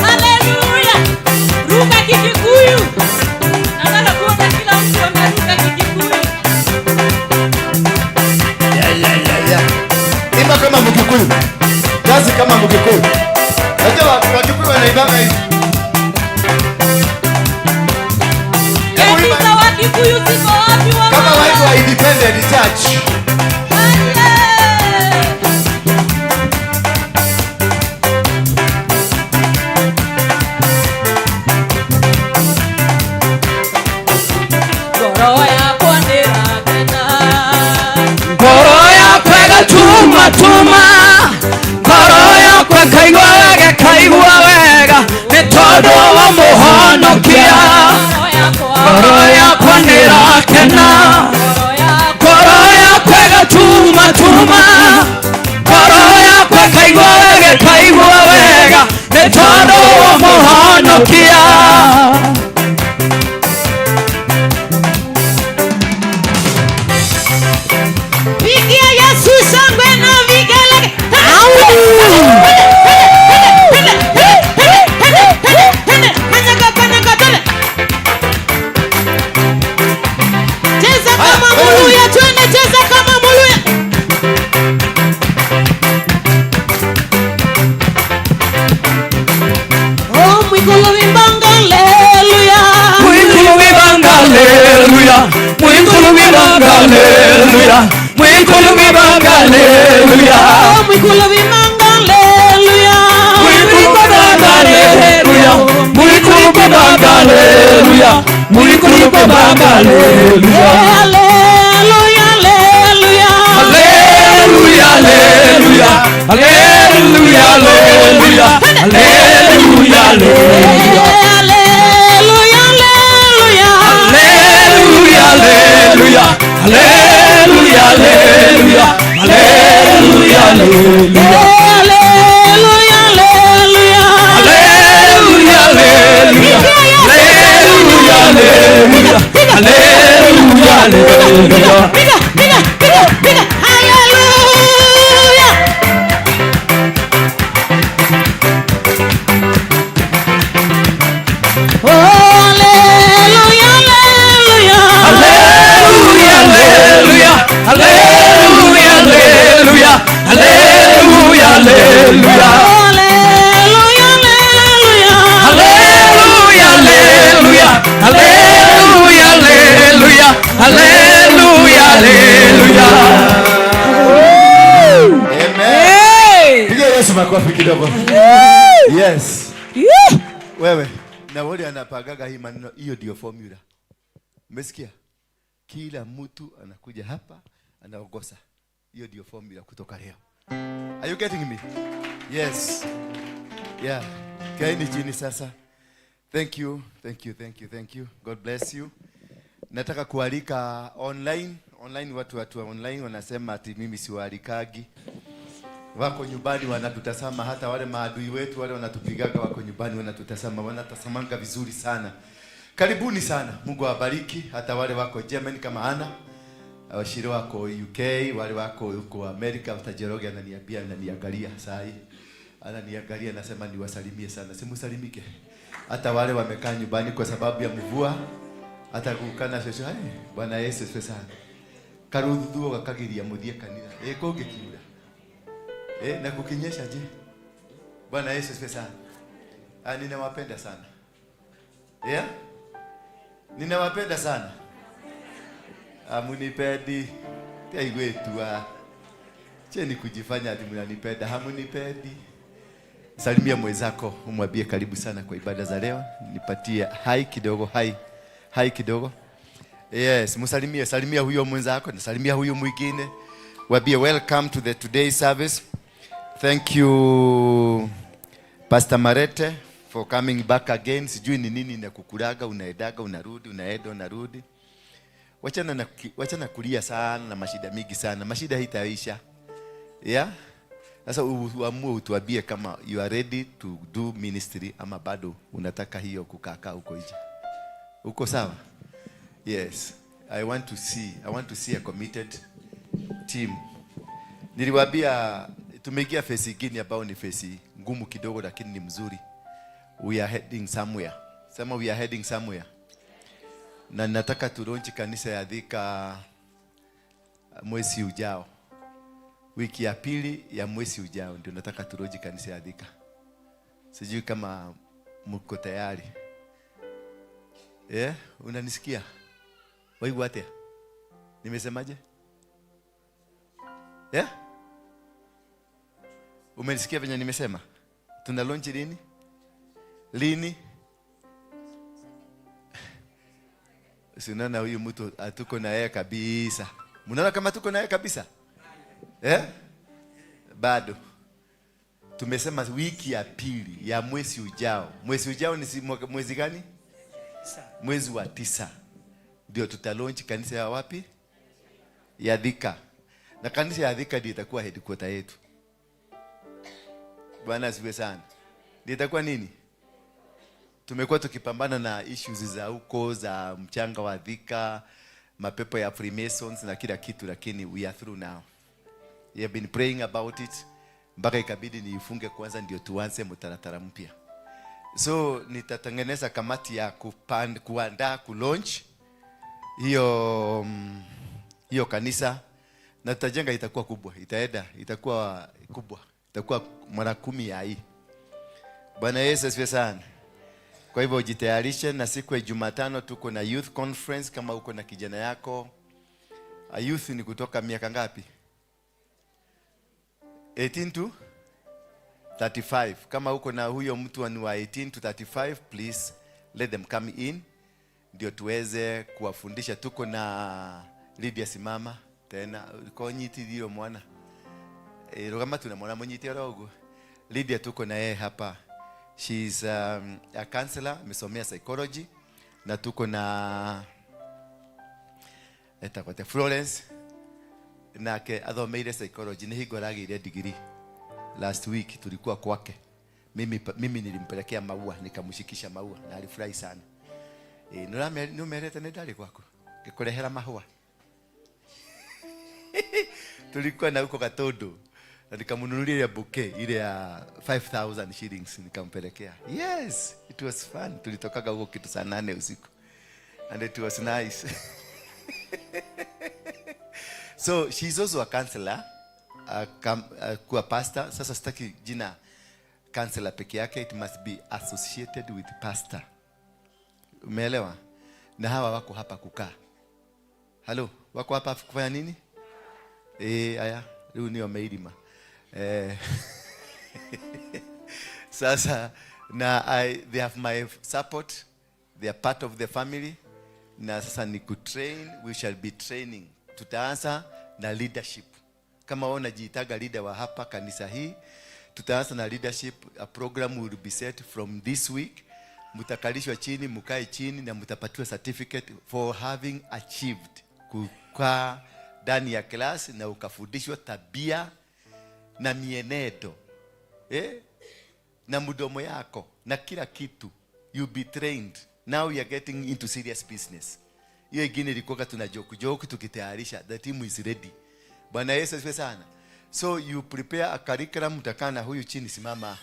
Haleluya! Ruka Kikikuyu. Nataka kuona kila mtu ameruka Kikikuyu. Yeah. Imba kama Mkikuyu. Kazi kama Mkikuyu. Najua Wakikuyu wanaibanga hivi. Hebu imba Kanisa wa Kikuyu ziko wapi wa kama watu wa Independent Church. Ngoro yakwa nĩrakena. Ngoro yakwa ĩgatuma tuma, ngoro yakwa ĩkaigua wega, ĩkaigua wega, nĩ tondũ wa Mũhonokia. Ngoro yakwa nĩrakena, ngoro yakwa ĩgatuma tuma, ngoro yakwa ĩkaigua wega, ĩkaigua wega, nĩ tondũ wa Mũhonokia. Pigia Yesu shangwe na vigelegele. Kanyaga, kanyaga, twende. Cheza kama Muluya, twende, cheza kama Muluya. Oh, mwikulu vimbanga, haleluya. Mwikulu wibanga haleluya, mwikulu wibanga haleluya, mwikulu wibanga haleluya. Oh, mwikulu vimbanga, haleluya. Mwikulu wibanga haleluya, mwikulu wibanga haleluya, mwikulu wibanga haleluya. Haleluya, haleluya. Haleluya, haleluya, haleluya, haleluya, haleluya, haleluya. Haleluya, haleluya. Haleluya, haleluya, haleluya, haleluya, haleluya, haleluya. Haleluya, haleluya. Haleluya, haleluya, haleluya, haleluya, haleluya, haleluya. Piga, piga, piga, piga. Haleluya. Oh, haleluya, haleluya. Haleluya, haleluya, haleluya, haleluya, haleluya, haleluya. Haleluya, haleluya. Haleluya, haleluya, haleluya, haleluya, haleluya, haleluya. Amen. Piga Yesu makofi kidogo. Yes. Wewe na wale anapagaga hii maneno, hiyo ndio formula. Umesikia? Kila mtu anakuja hapa anaogosa. Hiyo ndio formula kutoka leo. Are you getting me? Yes. Yeah. Kaeni chini sasa. Thank you, thank you, thank you, thank you. God bless you. Nataka kualika online, online watu wa online wanasema ati mimi siwaalikagi. Wako nyumbani wanatutazama, hata wale maadui wetu wale wanatupigaga wako nyumbani wanatutazama, wanatazamanga vizuri sana. Karibuni sana, Mungu awabariki. Hata wale wako Germany kama Ana washiri wako UK, wale wako huko Amerika. Utajeroge ananiambia, ananiangalia saa hii, ananiangalia nasema niwasalimie sana, simusalimike. Hata wale wamekaa nyumbani kwa sababu ya mvua, hata kukana shosho. Hey, Bwana Yesu asifiwe sana. Karuthuthuo gakagiria muthie kanitha ĩ kũngĩkiura na kukinyesha je? Bwana Yesu asifiwe sana. Ah, ninawapenda sana. Yeah? Ninawapenda sana. Hamunipendi. Tia cheni kujifanya ati mnanipenda. Hamunipendi. Salimia mwenzako, umwambie karibu sana kwa ibada za leo. Nipatie hai kidogo, hai. Hai kidogo. Yes, msalimie, salimia huyo mwenzako na salimia huyo mwingine. Wambie welcome to the today service. Thank you, Pastor Marete, for coming back again. Sijui ni nini inakukulaga, unaendaga, unarudi, unaenda, unarudi. Wachana kulia sana na mashida mingi sana. Mashida haitaisha. Yeah? Sasa uamue utuambie kama you are ready to do ministry ama bado unataka hiyo kukaa huko nje. Uko sawa? Yes. I want to see a committed team. Niliwaambia tumeingia phase ingine ambayo ni phase ngumu kidogo lakini ni mzuri. We are heading somewhere. Sema, "We are heading somewhere." Na nataka tulaunch kanisa ya Thika mwezi ujao. Wiki ya pili ya mwezi ujao ndio nataka tulaunch kanisa ya Thika. Sijui kama mko tayari. Yeah, unanisikia? Waigua atia? Nimesemaje? Yeah? Umenisikia venye nimesema? Tuna launch lini? Lini? Si unaona huyu mtu hatuko na yeye kabisa. Mnaona kama tuko na yeye kabisa? Eh? Bado. Tumesema wiki ya pili ya mwezi ujao. Mwezi ujao ni mwezi gani? Mwezi wa 9. Ndio tutalaunch kanisa ya wapi? Ya Thika. Na kanisa ya Thika ndio itakuwa headquarter yetu. Bwana asifiwe sana. Ndio itakuwa nini? Tumekuwa tukipambana na issues za huko za mchanga wa Thika, mapepo ya Freemasons na kila kitu, lakini we are through now. We have been praying about it mpaka ikabidi niifunge kwanza ndio tuanze mtaratara mpya. So nitatengeneza kamati ya kuandaa kulaunch hiyo kanisa na tutajenga, itakuwa kubwa, itaenda, itakuwa kubwa, itakuwa mara 10 ya hii. Bwana Yesu asifiwe sana. Kwa hivyo jitayarishe, na siku ya Jumatano tuko na youth conference. Kama uko na kijana yako, a youth ni kutoka miaka ngapi? 18 to 35. Kama uko na huyo mtu ni wa 18 to 35, please let them come in ndio tuweze kuwafundisha. Tuko na Lydia, simama tena konyitithio mwana e, rugama tuna mwana munyite oro uguo. Lydia tuko na yeye hapa. She is a counselor, amesomea psychology, na tuko na etagwo Florence, nake athomeire psychology, nĩ hingo aragĩire degree. Last week tulikuwa kwake, mimi nilimpelekea maua, nikamshikisha maua na alifurahi sana. E, nĩũmerete nĩ ndarĩ gwaku ngĩkũrehera mahũa. Tulikuwa na huko Gatondo na nikamnunulia ile bouquet ile ya 5000 shillings nikampelekea. Yes, it was fun. Tulitokaga huko kitu saa 8 usiku and it was nice. So she's also a counselor, kuwa pastor. Sasa sitaki jina counselor peke yake, it must be associated with pastor. Umeelewa? Na hawa wako hapa kukaa. Halo, wako hapa kufanya nini? Eh, aya, rĩu nĩo meirima. Eh, sasa na they have my support. They are part of the family. Na sasa ni kutrain, we shall be training. Tutaanza na leadership. Kama wewe unajiitaga leader wa hapa kanisa hii, tutaanza na leadership. A program will be set from this week. Mtakalishwa chini, mkae chini na mtapatiwa certificate for having achieved kukaa ndani ya class na ukafundishwa tabia Na mienendo, eh? Na mdomo yako na kila kitu, you be trained. Now we are getting into serious business. Hiyo ingine ilikuwa tuna joke joke tukitayarisha. The team is ready. Bwana Yesu asifiwe sana. So you prepare a curriculum. Mtakaa na huyu chini. Simama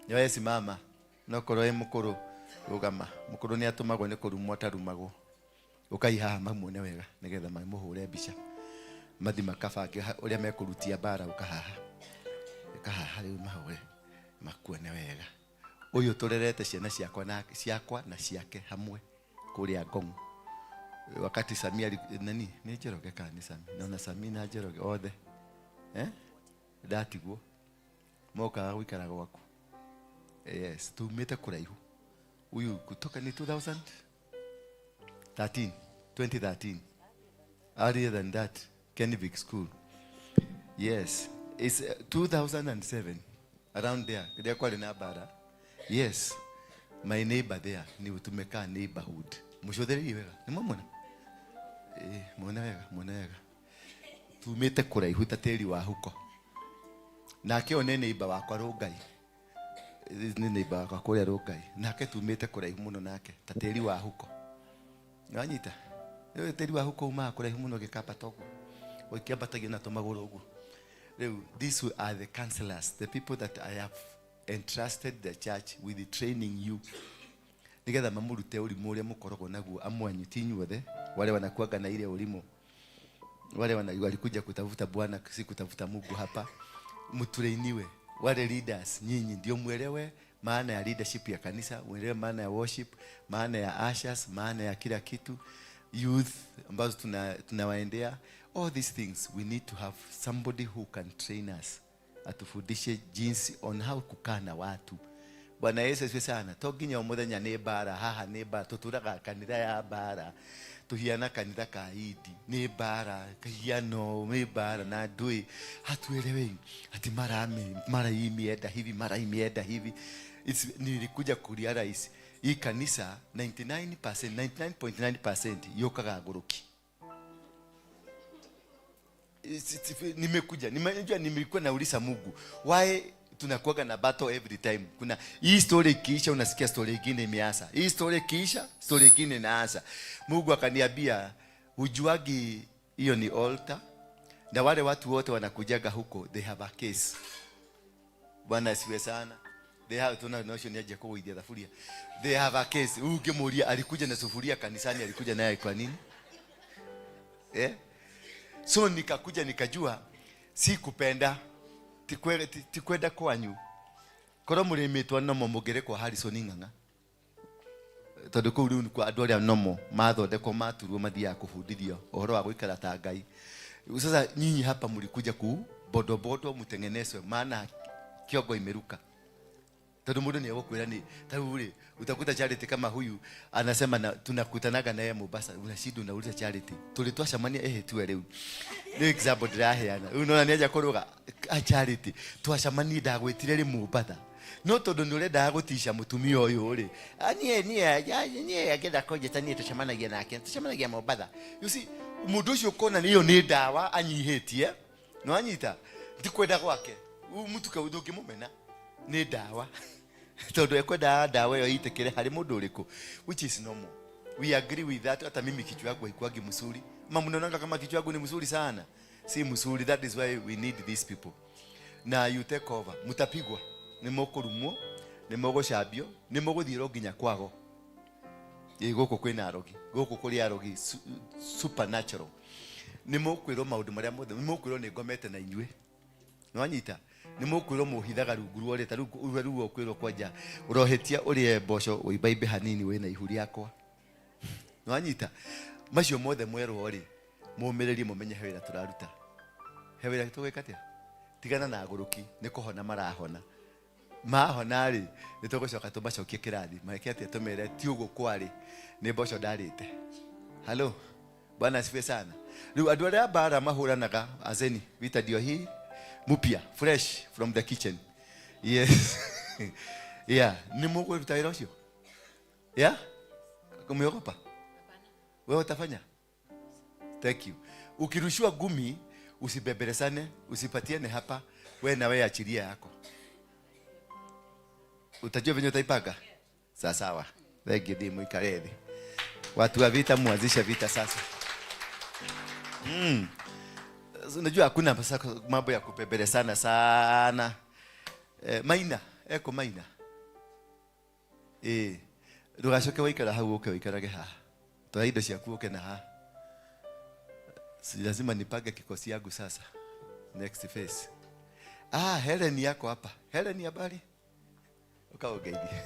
wewe, simama. Nokorwo ĩ mũkũrũ, rũgama. Mũkũrũ nĩ atũmagwo nĩ kũrumwo atarumagwo. Ũkai haha mamuone wega nĩgetha mamũhũre mbica, mathi makabange ũrĩa mekũrutia mbara. Ũka haha, ũka haha rĩu mahũre makuone wega. Ũyũ tũrerete ciana ciakwa na ciakwa na ciake hamwe kũrĩa Ngong wakati Samia nani, nĩ Njoroge kana nĩ Sami? Naona Sami na Njoroge othe, eh, ndatigwo mokaga gũikara gwaku. Yes, tumĩte kũraihu. Huyu kutoka ni 2013, 2013, earlier than that, Kennevic School. Yes, it's 2007, around there, kĩrĩa kwarĩ na mbara. Yes, my neighbor there. Ni tumekaa neighborhood. Mũcũthĩrĩrie wega, nĩ mwamwona? Eh, muone wega, muone wega. Tumĩte kũraihu ta tĩri wa huko. Nake ũyũ nĩ neighbor wakwa Rũngai, nĩ neighbor wakwa kũrĩa Rũngai. Nake tumĩte kũraihu mũno nake ta tĩri wa huko. Nĩwanyita? Rĩu tĩri wa huko umaga kũraihu mũno gĩkambata ũguo, ũkĩambatagia na tũmagũrũ ũguo. Rĩu these are the counselors, the people that I have entrusted the church with the training you, nigetha mamũrute ũrimũ ũrĩa mũkoragwo naguo. Amwe anyu, ti inyuothe, wale wanakuaga na ile ũrimũ, wale walikuja kutafuta Bwana, si kutafuta Mungu hapa. Mtrainiwe wale leaders, nyinyi ndio mwelewe maana ya leadership ya kanisa, mwelewe maana ya worship, maana ya ushers, maana ya kila kitu, youth ambazo tunawaendea. All these things, we need to have somebody who can train us, atufundishe jinsi on how kukaa na watu. Bwana Yesu asifiwe sana. To nginya o muthenya nĩ mbara haha, nĩ mbara. Tũtũraga kanitha ya mbara, tũhiana kanitha ka Idi, nĩ mbara kahiano, nĩ mbara na ndũĩ hatuelewi ati mara hii imeenda hivi, mara hii imeenda hivi. Nilikuja kurealize hii kanisa 99%, 99.9% yũkaga ngũrũki. Nimekuja nimejua, nimekuwa nauliza Mungu why tunakuwaga na battle every time. Kuna hii story ikiisha, unasikia story ingine imeanza. Hii story ikiisha, story ingine inaanza. Mungu akaniambia, hujuagi hiyo ni altar, na wale watu wote wanakujaga huko, they have a case. Bwana asifiwe sana. They have, tuna notion ya kũgũithia thaburia. They have a case. Huyu ũngĩmũria alikuja na sufuria kanisani, alikuja naye kwa nini, eh? So nikakuja nikajua si kupenda, tikwenda kwanyu korwo mũrĩmĩtwo nomo mũngĩrĩ kwa Harrison Ng'ang'a, tondũ kũu rĩu nĩkuo andũ arĩa nomo mathondekwo, maturwo, mathiaga kũbundithio ũhoro wa gũikara ta Ngai. Sasa nyinyi hapa mlikuja ku bodobodo mtengenezwe, maana kiongo imeruka, tondũ mũndũ nĩ egũkwĩra nĩ ta rĩu rĩ, utakuta Charity kama huyu anasema na, tunakutanaga naye Mombasa, unashinda unauliza Charity, tũrĩ twacemania ĩhĩtue. Rĩu nĩ example ndĩraheana. Rĩu nona nĩanjia kũrũga a Charity, twacemanie, ndagwĩtire rĩ Mombasa, no tondũ nĩ ũrendaga gũtica mũtumia ũyũ rĩ, "Ah, niĩ angĩenda kũnjĩta niĩ tũcemanagia nake, tũcemanagia Mombasa." You see, mũndũ ũcio ũkona ĩyo nĩ ndawa anyihĩtie, nĩwanyita? Ti kwenda gwake. Mũtu kau ndũngĩmũmena, nĩ ndawa, tondũ ekwendaga ndawa ĩyo ĩitĩkĩre harĩ mũndũ ũrĩkũ, which is normal. We agree with that. Hata mimi kichwa yangu haikuangi mzuri. Ma mnaonanga kama kichwa yangu ni mzuri sana? Si mzuri. That is why we need these people. Na you take over. Mutapigwa, nĩ mũkũrumwo, nĩ mũgũcambio, nĩ mũgũthiĩrwo nginya kwago. Ĩ gũkũ kwĩna arogi, gũkũ kũrĩ arogi supernatural. Nĩ mũkwĩrwo maũndũ marĩa mothe, nĩ mũkwĩrwo nĩ ngomete na inyuĩ, nĩwanyita? Nĩ mũkwĩrwo mũhithaga rungu rwa ũrĩa, ta rĩu rĩu ũkwĩrwo kwanja ũrohĩtia ũrĩe mboco ũimbaimbe hanini wĩna ihu rĩakwa, nĩwanyita? Macio mothe mwerwo rĩ, mũmĩrĩrie, mũmenye he wĩra tũraruta, he wĩra tũgwĩka. Atĩa? Tigana na agũrũki, nĩ kũhona marahona. Mahona rĩ, nĩ tũgũcoka tũmacokie kĩrathi, mareke atĩa? Tũmere ti ũguo kwarĩ, nĩ mboco ndarĩte. Halo, Bwana asifiwe sana. Rĩu andũ arĩa mbara mahũranaga, azeni vita ndio hii mpya, fresh from the kitchen. Yes, yeah. Nĩ mũkũruta wĩra ũcio? Yeah, umeogopa? Wewe utafanya? Thank you. Ukirushiwa gumi, Usibebelesane, usipatiane hapa, we na we achilia yako. Utajua venye utaipanga? Sawa sawa. Thank you, muikare thĩ. Watu wa vita muanzishe vita sasa. Unajua hakuna mambo ya kupembelezana sana. Maina, eko Maina. Ndugacoke waikara hau uke waikarage haha. Toa indo ciaku uke na haha. Si lazima nipange kikosi yangu sasa. Next phase. Helen yako hapa. Helen habari? Ukaogeithie.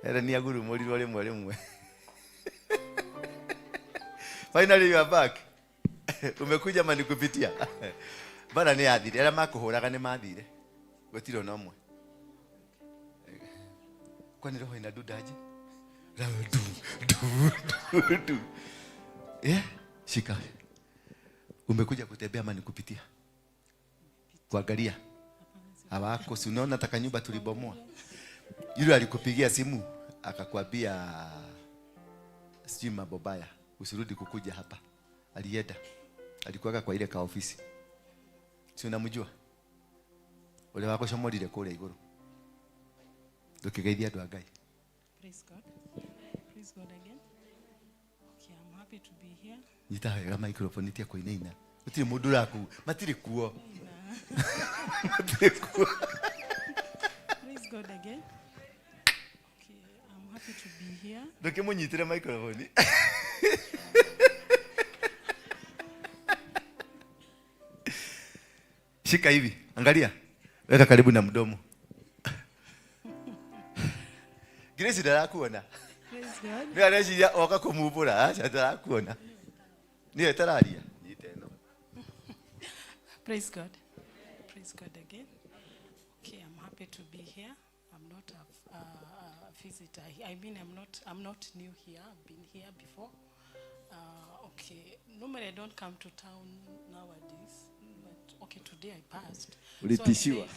Helen agurumũrirwo rĩmwe rĩmwe. Finally you are back. Umekuja ama nikupitia? Bana nĩ yathire. Arĩa makũhũraga nĩ mathire. Gũtirĩ ona ũmwe. Kwani roho inadundaje? Roho du du du du. Shika. Umekuja kutembea ama nikupitia? Kuangalia. Hawako, si unaona hata kanyumba tulibomoa. Yule alikupigia simu akakwambia sijui mambo baya, usirudi kukuja hapa. Alienda. Alikuwa kwa ile ka ofisi. Si unamjua? Ule wako shomorire kule iguru. Ndukigeithia andu a Ngai. Praise God. Praise God again. Okay, I'm happy to be here. Nyita wega microphone tia kuinaina. Gutiri mundu uraku, matiri kuo. Matiri kuo. Praise God again. Okay, I'm happy to be here. Ndukimunyitire microphone. Shika hivi, angalia. Weka karibu na mdomo. Grace ndarakuona. Praise God. Nĩ areciria oka kũmumbũra, aca ndarakuona. Nĩwe tararia. Nyita ĩno. Praise God. Praise God again. Okay, I'm happy to be here. I'm not a visitor. I mean, I'm not new here. I've been here before. Okay, normally I don't come to town nowadays, but okay, today I passed. So Ulitishiwa.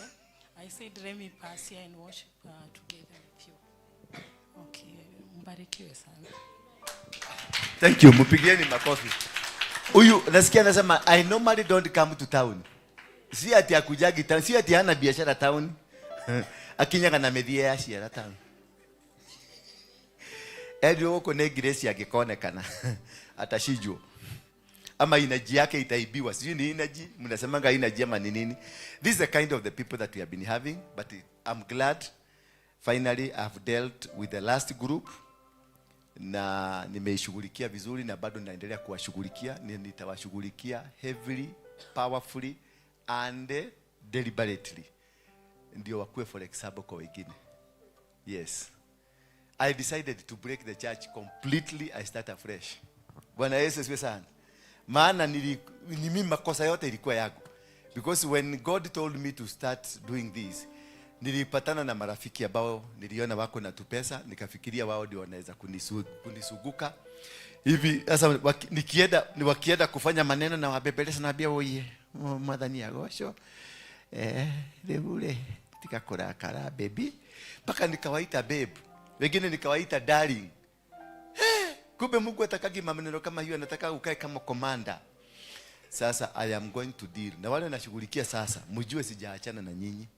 I said, let me pass here and worship together with you. Okay, mbarikiwe sana. Thank you. Mpigieni makofi. Huyu nasikia anasema I normally don't come to town. Si ati akujagi town, si ati hana biashara town. Akinyaga na methie ya ciara town. Endi gũkũ nĩ Grace angĩkonekana atachinjwo. Ama energy yake itaibiwa. Sijui ni energy, mnasemanga energy ama ni nini. This is the kind of the people that we have been having, but I'm glad finally I've dealt with the last group na nimeishughulikia vizuri na bado naendelea kuwashughulikia. Nitawashughulikia heavily, powerfully and deliberately. Ndio wakuwe for example kwa wengine. Yes. I decided to break the church completely. I start afresh. Bwana Yesu asifiwe sana. Maana ni mimi makosa yote ilikuwa yangu. Because when God told me to start doing this, nilipatana na marafiki ambao niliona wako na tupesa, nikafikiria wao ndio wanaweza kunisuguka. Hivi sasa nikienda, ni wakienda kufanya maneno na wabebeleza na naambia oye, mwathani agocwo. Rĩu tiga kũrakara baby. Mpaka nikawaita babe. Wengine nikawaita darling. Kumbe Mungu atakagi maneno kama hiyo, anataka ukae kama commander. Sasa I am going to deal. Na wale nashughulikia sasa, mjue sijaachana na nyinyi.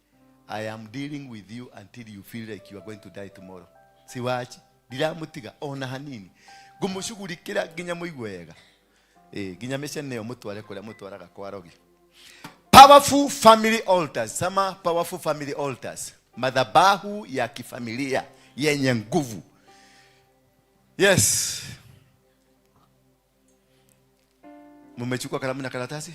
I am dealing with you until you feel like you are going to die tomorrow. Siwachi, ndiramutiga ona hanini. Ngumushughulikira nginya muigue wega. Nginya mission nayo mutware kuria mutwaraga kwa rogi. Powerful family altars. Sama powerful family altars. Madhabahu ya kifamilia yenye nguvu. Yes. Mmechukua kalamu na karatasi?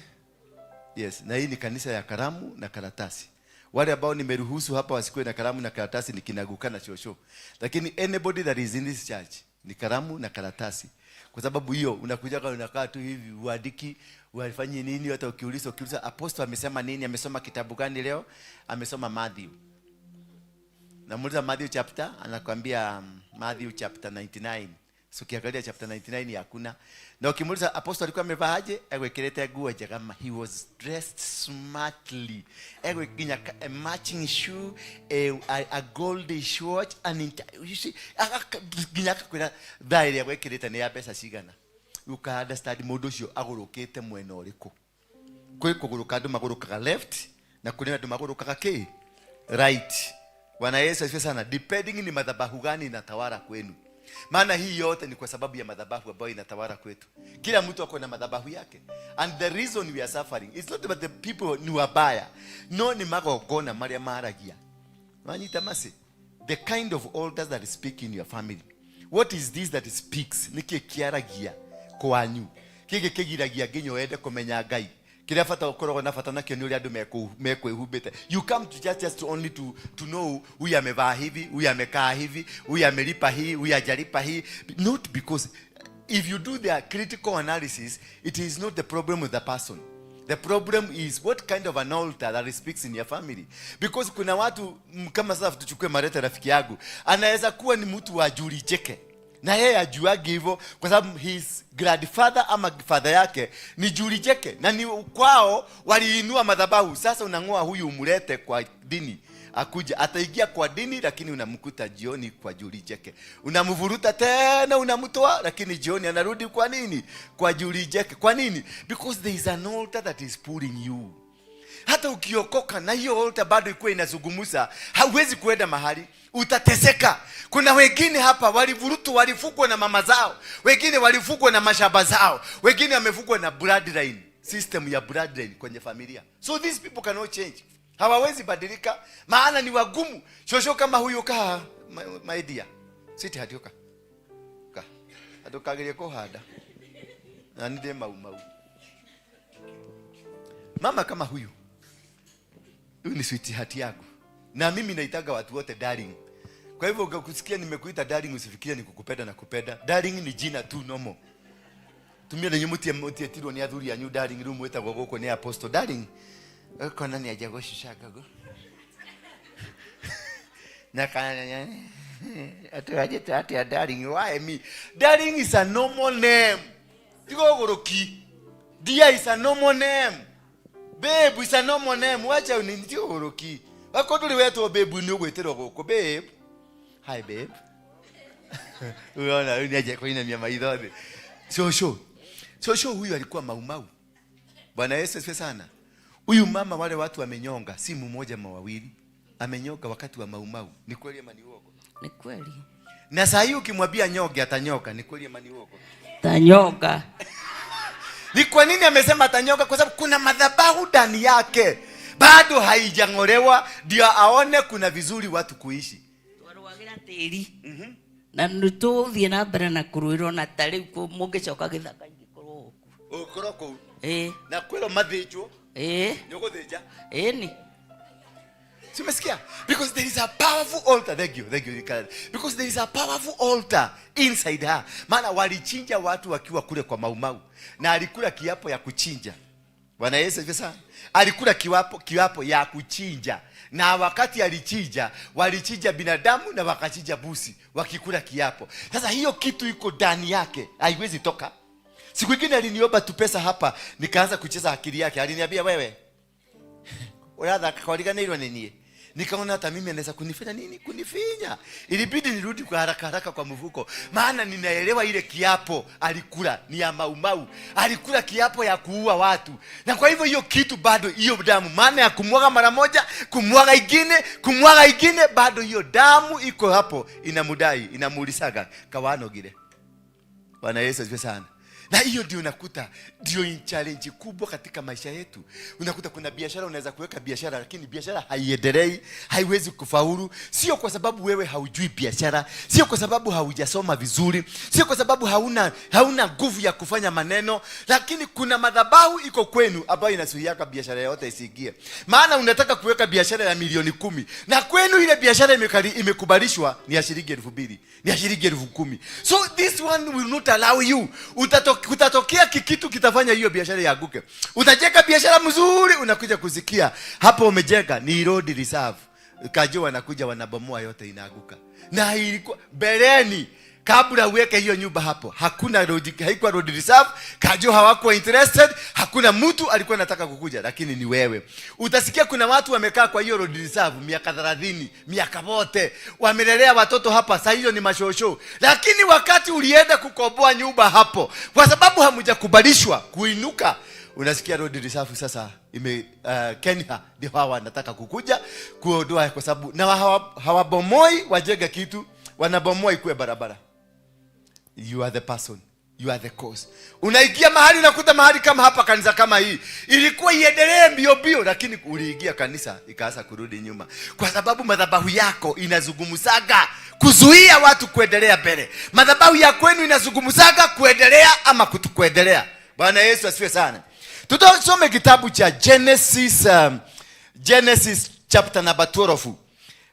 Yes, na hii ni kanisa ya kalamu na karatasi. Wale ambao nimeruhusu hapa wasikuwe na kalamu na karatasi ni kinaguka na shosho. Lakini anybody that is in this church ni kalamu na karatasi. Kwa sababu hiyo unakuja unakaa tu hivi uandiki, uafanye nini, hata ukiuliza apostle amesema nini, amesoma kitabu gani leo? Amesoma Matthew. Namuuliza Matthew chapter, anakuambia Matthew chapter 99. So ukiangalia chapter 99 hakuna. Na ukimuuliza apostle alikuwa amevaa aje, egwikirite nguo njega ma, he was dressed smartly. Egwikinya a matching shoe, a gold watch, and you see, nginya akakwira thaa ĩrĩa egwikirite nĩ ya mbeca cigana. You can understand mũndũ ũcio agũrũkĩte mwena ũrĩkũ. Kwĩ kũgũrũka andũ magũrũkaga left na kũrĩ andũ magũrũkaga kĩ right. Bwana Yesu asifiwe sana. Depending ni madhabahu gani inatawala kwenu, maana hii yote ni kwa sababu ya madhabahu ambayo inatawala kwetu. Kila mtu ako na madhabahu yake, and the reason we are suffering is not that the people ni wabaya, no ni magongona maria maragia wanyita masi, the kind of altars that speak in your family. What is this that speaks? Niki kiaragia kwanyu kiki kigiragia nginya wende kumenya Ngai? Kiria bata ukoragwo na bata nakio ni uria andu mekwihumbite. You come to church just only to know huyu amevaa hivi, huyu amekaa hivi, huyu amelipa hii, huyu hajalipa hii, not because if you do the critical analysis, it is not the problem with the person. The problem is what kind of an altar that speaks in your family. Because kuna watu kama sasa tuchukue Marete rafiki yangu, anaweza kuwa ni mtu wa Juri Cheke. Na yeye ajuagi hivyo kwa sababu his grandfather ama father yake ni Juri Cheke, na ni kwao waliinua madhabahu. Sasa unang'oa huyu umlete kwa dini, akuja ataingia kwa dini, lakini unamkuta jioni kwa Juri Jeke. Unamvuruta tena unamtoa, lakini jioni anarudi kwa nini? Kwa Juri Jeke. Kwa nini? Because there is an altar that is pulling you. Hata ukiokoka na hiyo altar bado ikuwa inazungumza, hauwezi kuenda mahali, utateseka. Kuna wengine hapa walivurutwa, walifugwa na mama zao, wengine walifugwa na mashamba zao, wengine wamefugwa na bloodline, system ya bloodline kwenye familia. So these people cannot change, hawawezi badilika, maana ni wagumu. Shosho kama huyu ka my dear, siti hatioka ka atukagirie kuhanda na ninde mau mau. Mama kama huyu, huyu ni sweetheart yangu, na mimi naitaga watu wote darling. Kwa hivyo ukikusikia nimekuita darling, usifikirie ni kukupenda na kupenda. Darling ni jina tu normal. Tumia na nyumutie mutie tirwo ni athuri anyu darling, riu mwetagwo guku ni apostle darling. Kona ni aja gucucanga na kana atuajete atia darling, why me? Darling is a normal name. Tigo guruki. Dear is a normal name. Babe is a normal name. Wacha ni tigo guruki. Wako nduri wetwo babe ni ugwitirwo guku babe. Hi babe. Unaona huyu ni aje kuinamia maitho thi. Shosho. Shosho huyu alikuwa maumau. Bwana Yesu asifiwe sana. Huyu mama wale watu wamenyonga, si mmoja mawawili. Amenyonga wakati wa maumau. Ni kweli ama ni uongo? Ni kweli. Na saa hii ukimwambia nyoge atanyoka, ni kweli ama ni uongo? Tanyoka. Ni kwa nini amesema atanyoka? Kwa sababu kuna madhabahu ndani yake bado haijang'olewa, ndio aone kuna vizuri watu kuishi. Twarũagĩra tĩri na nĩ tũgũthiĩ na mbere na kũrũĩrwo, na ta rĩu mũngĩcoka gĩthaka ingĩkorwo gũkũ. Ũkorwo kũu. Ĩĩ. Na kwĩrwo mathĩnjwo. Ĩĩ. Nĩ ũgũthĩnja? Ĩni. Si umesikia? Because there is a powerful altar. Thank you, thank you, Ricardo. Because there is a powerful altar inside her. Maana walichinja watu wakiwa kule kwa Maumau. Na alikula kiapo ya kuchinja. Bwana Yesu asifiwe sana. Alikula kiapo ya kuchinja. Na wakati alichinja, walichinja binadamu na wakachinja busi wakikula kiapo. Sasa hiyo kitu iko ndani yake, haiwezi toka. Siku nyingine aliniomba tu pesa hapa, nikaanza kucheza akili yake. Aliniambia wewe, urathaka kwariganĩirwo nĩ niĩ. Nikaona hata mimi anaweza kunifanya nini? Kunifinya. Ilibidi nirudi kwa haraka haraka kwa mfuko. Maana ninaelewa ile kiapo alikula ni ya Maumau. Alikula kiapo ya kuua watu. Na kwa hivyo hiyo kitu bado, hiyo damu, maana ya kumwaga mara moja, kumwaga ingine, kumwaga ingine, bado hiyo damu iko hapo inamudai, inamuulisaga kawanogire. Bwana Yesu asifiwe sana. Na hiyo ndio unakuta ndio challenge kubwa katika maisha yetu. Unakuta kuna biashara, unaweza kuweka biashara lakini biashara haiendelei, haiwezi kufaulu. Sio kwa sababu wewe haujui biashara, sio kwa sababu haujasoma vizuri, sio kwa sababu hauna nguvu ya kufanya maneno, lakini kuna madhabahu iko kwenu ambayo inazuiaka biashara yote isiingie. Maana unataka kuweka biashara ya milioni 10 na kwenu ile biashara imekubalishwa ni ya shilingi 2000, ni ya shilingi 10,000. So this one will not allow you. Kutatokea kikitu kitafanya hiyo biashara ianguke. Utajenga biashara mzuri, unakuja kusikia hapo umejenga ni road reserve. Kajua wanakuja wanabomoa yote inaanguka. Na ilikuwa mbeleni kabla uweke hiyo nyumba hapo, hakuna road, haikuwa road reserve, Kajua hawakuwa interested, hakuna mtu alikuwa anataka kukuja, lakini ni wewe. Utasikia kuna watu wamekaa kwa hiyo road reserve miaka 30, miaka wote, wamelelea watoto hapa, sasa hiyo ni mashosho. Lakini wakati ulienda kukomboa nyumba hapo, kwa sababu hamjakubalishwa kuinuka, Unasikia road reserve sasa ime Kenya ndio hawa wanataka kukuja kuondoa, kwa sababu na hawabomoi wajenge kitu, wanabomoa ikuwe barabara. You are the person, you are the cause. Unaingia mahali unakuta mahali kama hapa, kanisa kama hii ilikuwa iendelee mbio mbio, lakini uliingia kanisa ikaanza kurudi nyuma, kwa sababu madhabahu yako inazungumzaga kuzuia watu kuendelea mbele. Madhabahu ya kwenu inazungumzaga kuendelea ama kutokuendelea. Bwana Yesu asifiwe sana. Tutasome kitabu cha Genesis, Genesis chapter number 12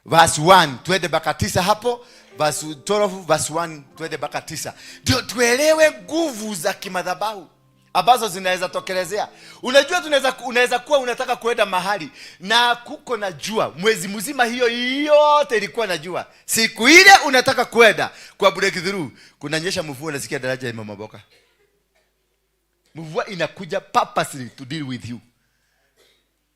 verse 1 twende mpaka 9 hapo. Verse 12 verse 1 twende mpaka 9, ndio tuelewe nguvu za kimadhabahu ambazo zinaweza tokelezea. Unajua unaweza kuwa unataka kuenda mahali na kuko na jua mwezi mzima, hiyo yote ilikuwa na jua. Siku ile unataka kuenda kwa breakthrough, kunanyesha mvua, unasikia daraja imebomoka. Mvua inakuja purposely to deal with you.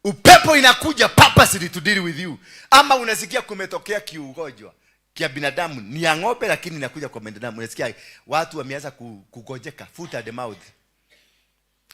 Upepo inakuja purposely to deal with you. Ama unasikia kumetokea kiugonjwa kia binadamu, ni ya ng'ombe lakini inakuja kwa binadamu. Unasikia watu wameanza kugojeka, foot and mouth.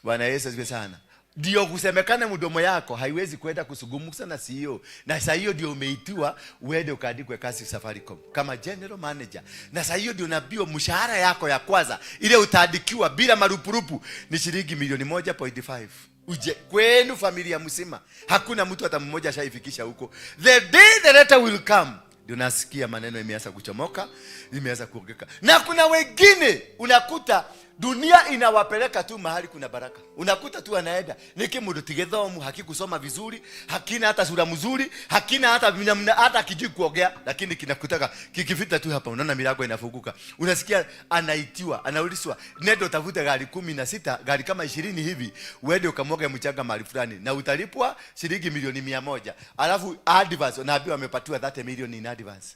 Bwana Yesu asifiwe sana. Ndio kusemekana mdomo yako haiwezi kwenda kusugumuka na CEO. Na saa hiyo ndio umeitiwa uende ukaandikwe kazi Safaricom kama general manager. Na saa hiyo ndio unaambiwa mshahara yako ya kwanza ile utaandikiwa bila marupurupu ni shilingi milioni 1.5. Uje kwenu familia mzima, hakuna mtu hata mmoja ashaifikisha huko. The day the letter will come, ndio nasikia maneno imeanza kuchomoka, imeanza kuongeka. Na kuna wengine unakuta dunia inawapeleka tu mahali kuna baraka. Unakuta tu anaenda niki mundu tigithomu, hakikusoma vizuri, hakina hata sura mzuri, hakina hata namna, hata kijui kuongea, lakini kinakutaka kikifita tu hapa, unaona milango inafunguka. Unasikia anaitiwa, anaulizwa, nenda utafute gari 16, gari kama 20 hivi, uende ukamwage mchanga mahali fulani na utalipwa shilingi milioni 100. Alafu advance unaambiwa amepatiwa 30 million in advance.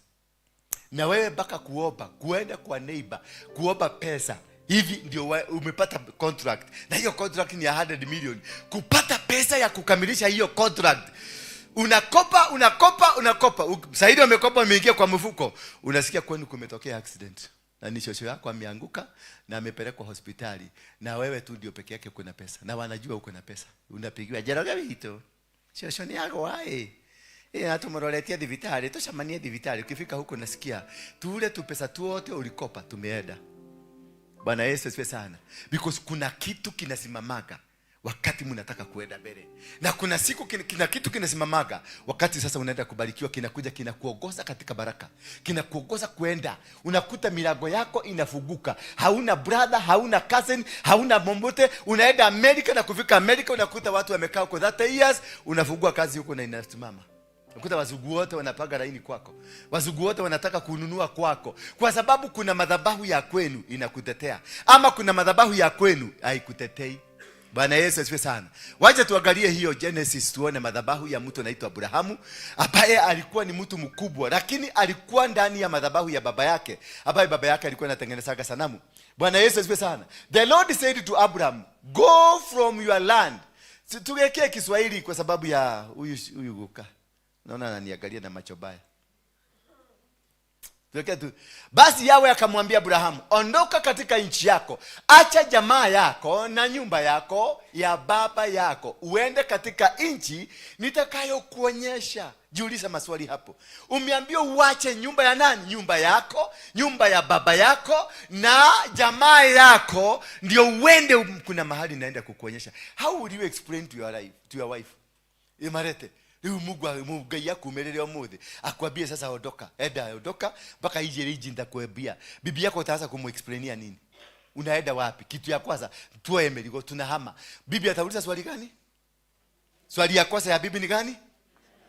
Na wewe mpaka kuomba, kuenda kwa neighbor, kuomba pesa hivi ndio umepata contract, na hiyo contract ni ya 100 million. Kupata pesa ya kukamilisha hiyo contract, unakopa, unakopa, unakopa. Saidi umekopa, umeingia kwa mfuko, unasikia kwenu kumetokea accident na ni shosho yako ameanguka na amepelekwa hospitali, na wewe tu ndio peke yake uko na pesa, na wanajua uko na pesa. Unapigiwa, Njoroge witũ, shosho ni agwa ĩ atumuroretie thibitari, tucemanie thibitari. Ukifika huko nasikia tule tu pesa tuote ulikopa tumeenda. Bwana Yesu asifiwe sana. Because kuna kitu kinasimamaga wakati mnataka kuenda mbele, na kuna siku kina kitu kinasimamaga wakati sasa unaenda kubarikiwa, kinakuja kinakuongoza katika baraka, kinakuongoza kuenda. Unakuta milango yako inafunguka, hauna brother, hauna cousin, hauna mombote. Unaenda Amerika, na kufika Amerika unakuta watu wamekaa huko 30 years, unafungua kazi huko na inasimama. Unakuta wazungu wote wanapaga laini kwako, wazungu wote wanataka kununua kwako, kwa sababu kuna madhabahu ya kwenu inakutetea, ama kuna madhabahu ya kwenu haikutetei. Bwana Yesu asifiwe sana. Wacha tuangalie hiyo Genesis, tuone madhabahu ya mtu anaitwa Abrahamu, ambaye alikuwa ni mtu mkubwa, lakini alikuwa ndani ya madhabahu ya baba yake, ambaye baba yake alikuwa anatengenezaga sanamu. Bwana Yesu asifiwe sana. The Lord said to Abraham, go from your land. Si tuwekee Kiswahili kwa sababu ya huyu huyu guka. Naona ananiangalia na macho baya. Tuwekee tu. Basi Yawe akamwambia Abrahamu, ondoka katika nchi yako, acha jamaa yako na nyumba yako ya baba yako, uende katika nchi nitakayokuonyesha. Jiulize maswali hapo. Umeambiwa uache nyumba ya nani? Nyumba yako, nyumba ya baba yako na jamaa yako, ndio uende kuna mahali naenda kukuonyesha. How would you explain to your life, to your wife? Imarete riu Mungu Ngai akumerere umuthi akwambie sasa ondoka, enda ondoka mpaka ije riji nitakwambia. Bibi yako utaanza kumuexplainia nini? Unaenda wapi? Kitu ya kwanza tuoe merigo, tunahama. Bibi atauliza swali gani? Swali ya kwanza ya bibi ni gani?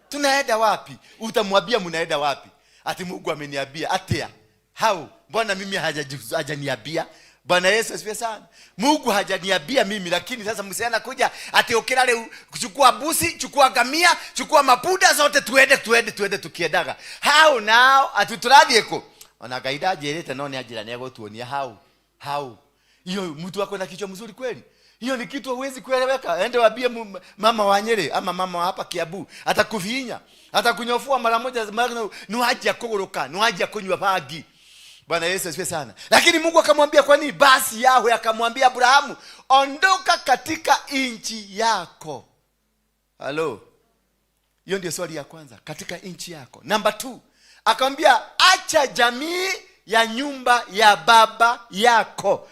Tunaenda wapi? Utamwambia mnaenda wapi? Ati Mungu ameniambia. Atia. How? Mbona mimi hajaniambia? Bwana Yesu asifiwe sana. Mungu hajaniambia mimi, lakini sasa msiana kuja ati ukira leo, chukua busi, chukua ngamia, chukua mapuda zote, tuende tuende tuende tukiendaga. How now? Ati turathie ku? Ona Ngai ndanjĩrĩte no nĩ anjĩra nĩ egũtuonia how. How? Hiyo mtu wako na kichwa mzuri kweli? Hiyo ni kitu huwezi kueleweka. Ende waambie mama wa Nyeri ama mama wa hapa Kiambu, atakuvinya, atakunyofua mara moja, mara ni waje kuguluka, ni waje kunywa bangi. Bwana Yesu asifiwe sana. Lakini Mungu akamwambia kwa nini? Basi Yahwe akamwambia Abrahamu, Ondoka katika nchi yako. Halo, hiyo ndio swali ya kwanza, katika nchi yako. Namba 2, akamwambia acha jamii ya nyumba ya baba yako.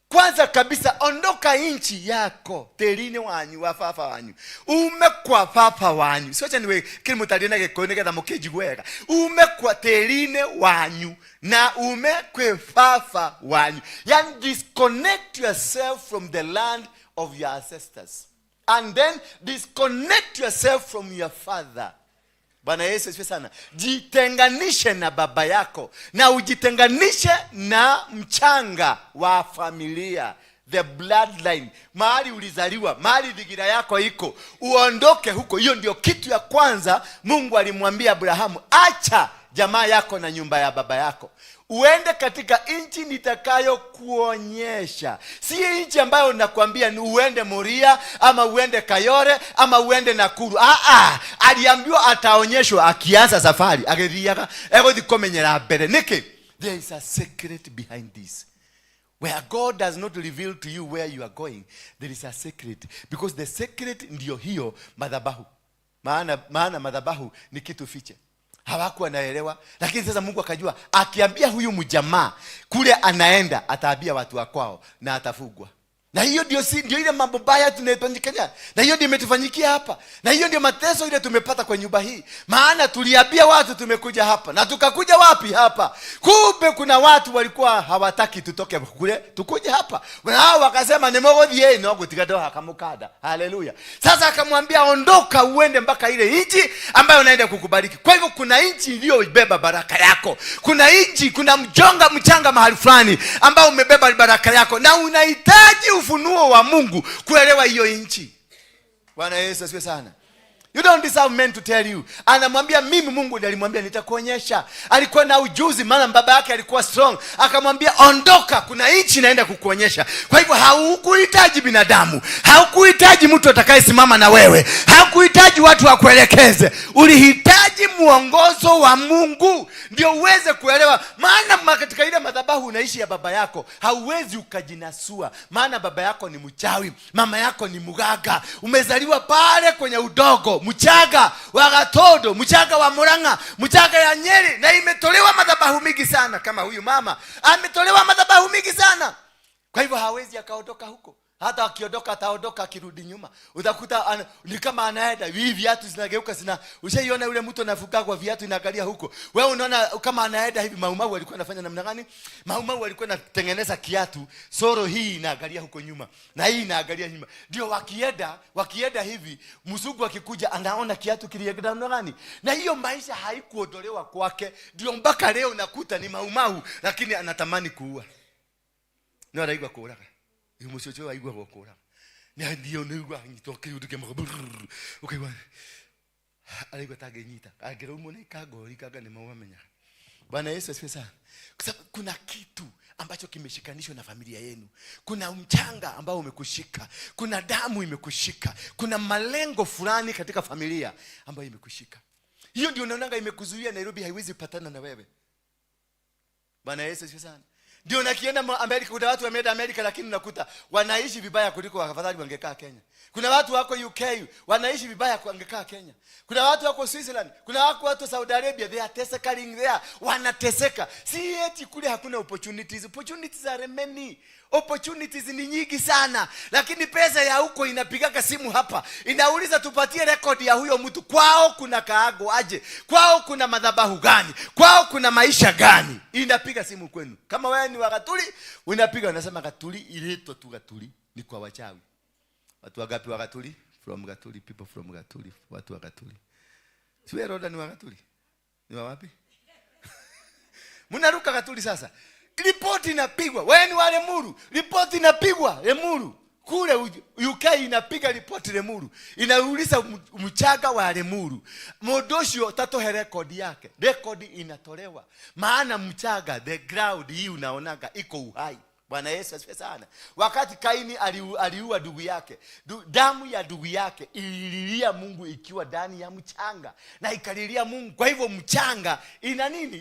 Kwanza kabisa ondoka nchi yako, terine wanyu wa baba wanyu, ume kwa baba wanyu. Sio acha niwe kile mutarie na gikuyu nigetha mukinjigue wega. Ume kwa terine wanyu na ume kwe baba wanyu. Yani disconnect yourself from the land of your ancestors and then disconnect yourself from your father. Bwana Yesu asifiwe sana. Jitenganishe na baba yako na ujitenganishe na mchanga wa familia, the bloodline, mahali ulizaliwa, mahali dhigira yako iko, uondoke huko. Hiyo ndio kitu ya kwanza Mungu alimwambia Abrahamu, acha jamaa yako na nyumba ya baba yako, uende katika nchi nitakayokuonyesha. Si nchi ambayo nakwambia ni uende Moria ama uende Kayore ama uende Nakuru. Aliambiwa ataonyeshwa akianza safari, agithiaga eguthi kumenyera mbere. Niki? There is a secret behind this. Where God does not reveal to you where you are going, there is a secret. Because the secret ndio hiyo madhabahu. Maana madhabahu ni kitu fiche. Hawakuwa naelewa, lakini sasa Mungu akajua akiambia huyu mjamaa kule anaenda ataambia watu wa kwao na atafugwa. Na hiyo ndio si ndio ile mambo baya tunayofanyikia. Na hiyo ndio imetufanyikia hapa. Na hiyo ndio mateso ile tumepata kwa nyumba hii. Maana tuliambia watu tumekuja hapa. Na tukakuja wapi hapa? Kumbe kuna watu walikuwa hawataki tutoke kule tukuje hapa. Na hao wakasema ni mogothie no gutiga ndo hakamukada. Haleluya. Sasa akamwambia ondoka uende mpaka ile nchi ambayo naenda kukubariki. Kwa hivyo kuna nchi iliyobeba baraka yako. Kuna nchi, kuna mchanga mahali fulani ambao umebeba baraka yako na unahitaji ufunuo wa Mungu kuelewa hiyo nchi. Bwana Yesu asifiwe sana. You don't deserve men to tell you. Anamwambia mimi Mungu ndiye alimwambia nitakuonyesha. Alikuwa na ujuzi maana baba yake alikuwa strong. Akamwambia ondoka, kuna nchi naenda kukuonyesha. Kwa hivyo haukuhitaji binadamu, haukuhitaji mtu atakayesimama na wewe, haukuhitaji watu wakuelekeze. Ulihitaji mwongozo wa Mungu ndio uweze kuelewa. Maana katika ile madhabahu unaishi ya baba yako, hauwezi ukajinasua. Maana baba yako ni mchawi, mama yako ni mganga. Umezaliwa pale kwenye udogo, mchanga wa Gatondo, mchanga wa Murang'a, mchanga ya Nyeri, na imetolewa madhabahu mingi sana. Kama huyu mama ametolewa madhabahu mingi sana. Kwa hivyo hawezi akaondoka huko. Hata akiondoka ataondoka akirudi nyuma. Utakuta ni kama anaenda hivi, viatu zinageuka zina. Ushaiona yule mtu anavuka kwa viatu inaangalia huko. Wewe unaona kama anaenda hivi. Maumau alikuwa anafanya namna gani? Maumau alikuwa anatengeneza kiatu, soro hii inaangalia huko nyuma na hii inaangalia nyuma. Ndio wakienda hivi, mzungu akikuja anaona kiatu kilienda namna gani. Na hiyo maisha haikuondolewa kwake. Ndio mpaka leo nakuta ni Maumau lakini anatamani kuua. No anaigua kuuraga. Mucoco aigua gukura. Ni ndio nigua nyitwo kiundu kĩmwe ukaigua araigua ta angĩnyita angĩrũmwo nĩ kangori kanga nĩ mawamenya. Bwana Yesu asifiwe sana. Kwa sababu kuna kitu ambacho kimeshikanishwa na familia yenu. Kuna mchanga ambao umekushika, kuna damu imekushika, kuna malengo fulani katika familia ambayo imekushika. Hiyo ndio unaonanga imekuzuia Nairobi haiwezi kupatana na wewe. Bwana Yesu asifiwe sana. Ndio nakienda Amerika, kuna watu wameenda Amerika lakini unakuta wanaishi vibaya kuliko afadhali wangekaa Kenya. Kuna watu wako UK wanaishi vibaya wangekaa Kenya. Kuna watu wako Switzerland, kuna watu Saudi Arabia, they are tesekaling there, wanateseka. Si eti kule hakuna opportunities. Opportunities are many. Opportunities ni nyingi sana. Lakini pesa ya huko inapigaga simu hapa. Inauliza tupatie record ya huyo mtu. Kwao kuna kaago aje? Kwao kuna madhabahu gani? Kwao kuna maisha gani? Inapiga simu kwenu. Kama wewe ni wa Gatuli, unapiga unasema Gatuli iletwa tu Gatuli ni kwa wachawi. Watu wangapi wa Gatuli? From Gatuli, people from Gatuli, watu wa Gatuli. Si wewe Roda ni wa Gatuli? Ni wa wapi? Mnaruka Gatuli sasa. Ripoti inapigwa. Wewe ni wa Lemuru. Ripoti inapigwa Lemuru. Kule UK inapiga ripoti Lemuru. Inauliza mchanga wa Lemuru. Modoshio tatohe record yake. Record inatolewa. Maana mchanga, the ground hii unaonaga iko uhai. Bwana Yesu asifiwe sana. Wakati Kaini aliua ndugu yake, damu ya ndugu yake ilililia Mungu ikiwa ndani ya mchanga, na ikalilia Mungu. Kwa hivyo mchanga ina nini?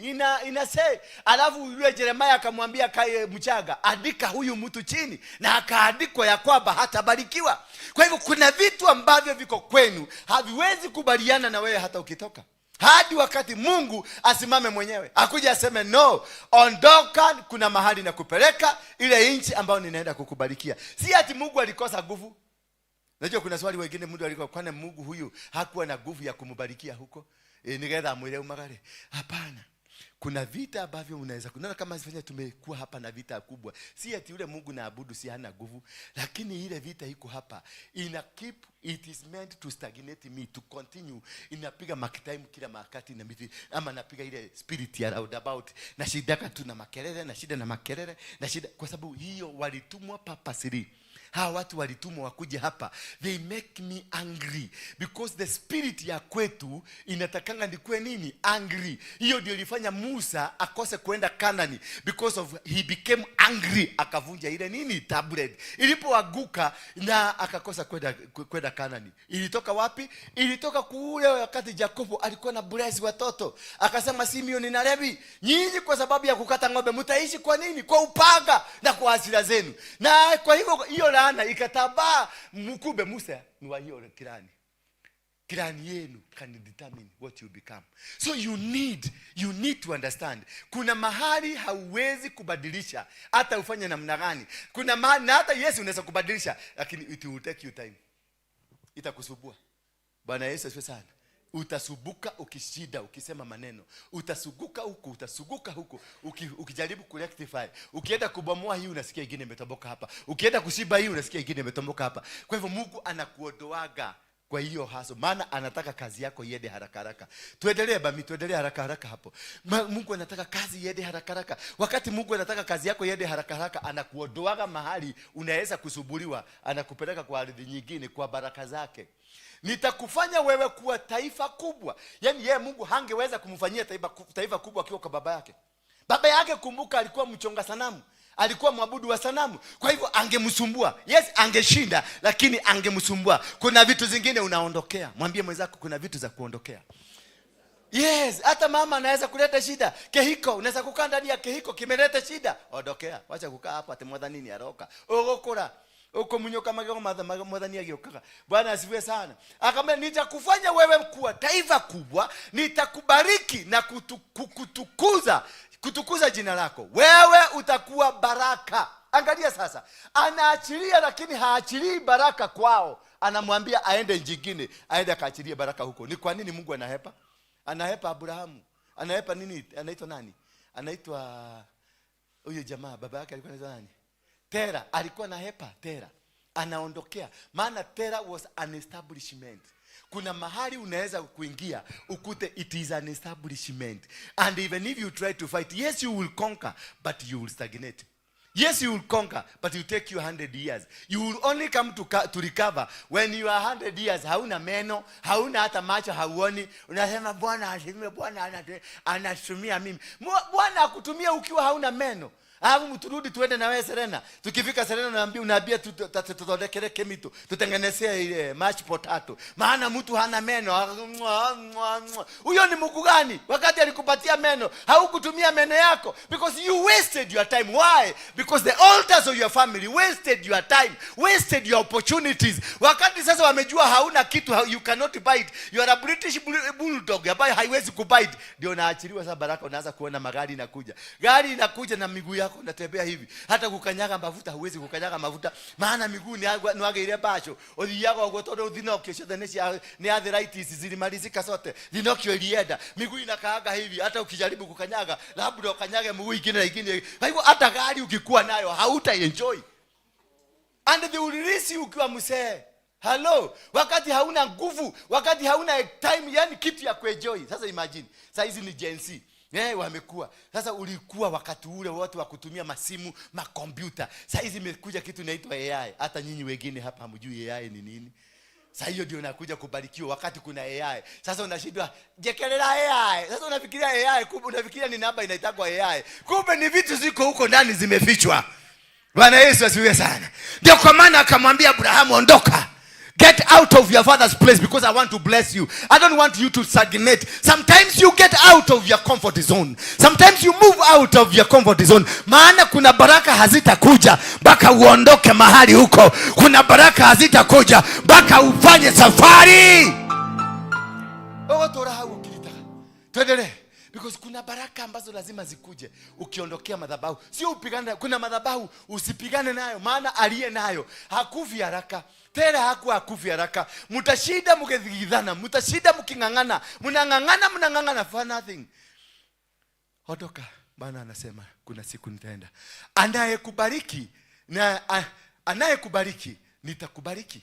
Ina say. Alafu yule Yeremia akamwambia mchanga, andika huyu mtu chini, na akaandikwa ya kwamba hatabarikiwa. Kwa hivyo kuna vitu ambavyo viko kwenu haviwezi kubaliana na wewe hata ukitoka, hadi wakati Mungu asimame mwenyewe, akuja aseme no, ondoka, kuna mahali na kupeleka ile nchi ambayo ninaenda kukubarikia. Si ati Mungu alikosa nguvu. Najua kuna swali wengine mtu alikuwa, kwani Mungu huyu hakuwa na nguvu ya kumbarikia huko? Nigetha amwire umagare. Hapana. Kuna vita ambavyo unaweza kuona kama sifanya, tumekuwa hapa na vita kubwa. Si ati yule Mungu naabudu si hana nguvu, lakini ile vita iko hapa ina keep, it is meant to stagnate me to continue. Inapiga mark time kila wakati na miti, ama napiga ile spirit ya roundabout na shida tu na makelele na shida na makelele na shida, kwa sababu hiyo walitumwa purposely. Hawa watu walitumwa wakuje hapa. They make me angry because the spirit ya kwetu inatakanga nikuwe nini? Angry. Hiyo ndio ilifanya Musa akose kwenda Kanani, because of he became angry, akavunja ile nini? Tablet. Ilipoanguka na akakosa kwenda Kanani. Ilitoka wapi? Ilitoka kule wakati Jakobo alikuwa na bless watoto. Akasema Simeon na Levi, nyinyi kwa sababu ya kukata ng'ombe mtaishi kwa nini? Kwa upanga na kwa hasira zenu. Na kwa hivyo hiyo laana ikatabaa. Mkube Musa ni wa hiyo kirani. Kirani yenu can determine what you become. So you need to understand. Kuna mahali hauwezi kubadilisha hata ufanye namna gani. Kuna mahali na hata Yesu unaweza kubadilisha, lakini it will take you time. Itakusumbua. Bwana Yesu asifiwe sana. Utasubuka ukishida, ukisema maneno. Utasuguka huku, utasuguka huku, ukijaribu kurectify. Ukienda kubomoa hii unasikia ingine imetoboka hapa. Ukienda kushiba hii unasikia ingine imetoboka hapa. Kwa hivyo Mungu anakuondoaga kwa hiyo haso, maana anataka kazi yako iende haraka haraka. Tuendelee bami, tuendelee haraka haraka hapo. Mungu anataka kazi iende haraka haraka. Wakati Mungu anataka kazi yako iende haraka haraka, anakuondoaga mahali unaweza kusubuliwa, anakupeleka kwa ardhi nyingine kwa baraka zake. Nitakufanya wewe kuwa taifa kubwa. Yaani yeye Mungu hangeweza kumfanyia taifa kubwa akiwa kwa baba yake. Baba yake, kumbuka, alikuwa mchonga sanamu, alikuwa mwabudu wa sanamu. Kwa hivyo angemsumbua. Yes, angeshinda, lakini angemsumbua. Kuna vitu zingine unaondokea. Mwambie mwenzako kuna vitu za kuondokea. Yes, hata mama anaweza kuleta shida. Kehiko, unaweza kukaa ndani ya kehiko kimeleta shida. Ondokea. Wacha kukaa hapa ati mwathani ni aroka. Ugukura. Uko munyoka magego mwathani agĩũkaga. Bwana asifiwe sana. Akamwambia nitakufanya wewe kuwa taifa kubwa, nitakubariki na kutukuza jina lako. Wewe utakuwa baraka. Angalia sasa, anaachilia lakini haachilii baraka kwao. Anamwambia aende nyingine, aende akaachilie baraka huko. Ni kwa nini Mungu anahepa? Anahepa Abrahamu. Anahepa nini? Anaitwa nani? Anaitwa huyo jamaa, baba yake alikuwa anaitwa nani? Tera. Alikuwa anahepa Tera. Anaondokea. Maana Tera was an establishment. Kuna mahali unaweza kuingia ukute it is an establishment. And even if you try to fight, yes you will conquer, but you will stagnate. Yes, you will conquer, but it will take you 100 years. You will only come to recover when you are 100 years. Hauna meno, hauna hata macho, hauoni. Unasema Bwana asifiwe, Bwana anatumia mimi. Bwana akutumia ukiwa hauna meno. Alafu mturudi tuende na wewe Serena. Tukifika Serena unaambia tutolekereke kemito. Tutengenezee ile mashed potato. Maana mtu hana meno. Huyo ni Mungu gani? Wakati alikupatia meno, haukutumia meno yako because you wasted your time. Why? Because the altars of your family wasted your time, wasted your opportunities. Wakati sasa wamejua hauna kitu, you cannot bite. You are a British bulldog ambayo haiwezi kubite. Ndio unaachiliwa sasa baraka, unaanza kuona magari inakuja. Gari inakuja na miguu yako unatembea hivi. Hata kukanyaga mafuta huwezi kukanyaga mafuta, maana miguu ni agwa, ni ile basho. Uthiaga uguo tondu thinokio ciothe ni cia, ni arthritis zilimalizika zote. Thinokio ilienda. Miguu inakaaga hivi, hata ukijaribu kukanyaga, labda ukanyage mguu ingine na ingine. Kwa hivyo hata gari ukikuwa nayo hauta enjoy. And they will release you ukiwa mzee. Hello, wakati hauna nguvu, wakati hauna time, yani kitu ya kuenjoy. Sasa imagine, saa hizi ni Gen Z. Wamekuwa. Sasa ulikuwa wakati ule wote wa kutumia masimu, makompyuta. Saa hizi imekuja kitu inaitwa AI. Hata nyinyi wengine hapa hamjui AI ni nini. Sasa hiyo ndio unakuja kubarikiwa wakati kuna AI. Sasa unashindwa jekelea AI. Sasa unafikiria AI, kumbe unafikiria ni namba inaitwa AI. Kumbe ni vitu ziko huko ndani zimefichwa. Bwana Yesu asifiwe sana. Ndio kwa maana akamwambia Abrahamu, ondoka. Get out of your father's place because I want to bless you. I don't want you to stagnate. Sometimes you get out of your comfort zone. Sometimes you move out of your comfort zone. Maana kuna baraka hazitakuja mpaka uondoke mahali huko. Kuna baraka hazitakuja mpaka ufanye safari. Ogotora hau ukilitaka. Tuendelee. Because kuna baraka ambazo lazima zikuje ukiondokea madhabahu. Sio upigane, kuna madhabahu usipigane nayo, maana aliye nayo hakufi haraka. Tena hakuwa hakufi haraka. Mtashinda mkidhigidhana, mtashinda mking'ang'ana, mnang'ang'ana, mnang'ang'ana for nothing. Ondoka. Bwana anasema kuna siku nitaenda. Anayekubariki na anayekubariki nitakubariki.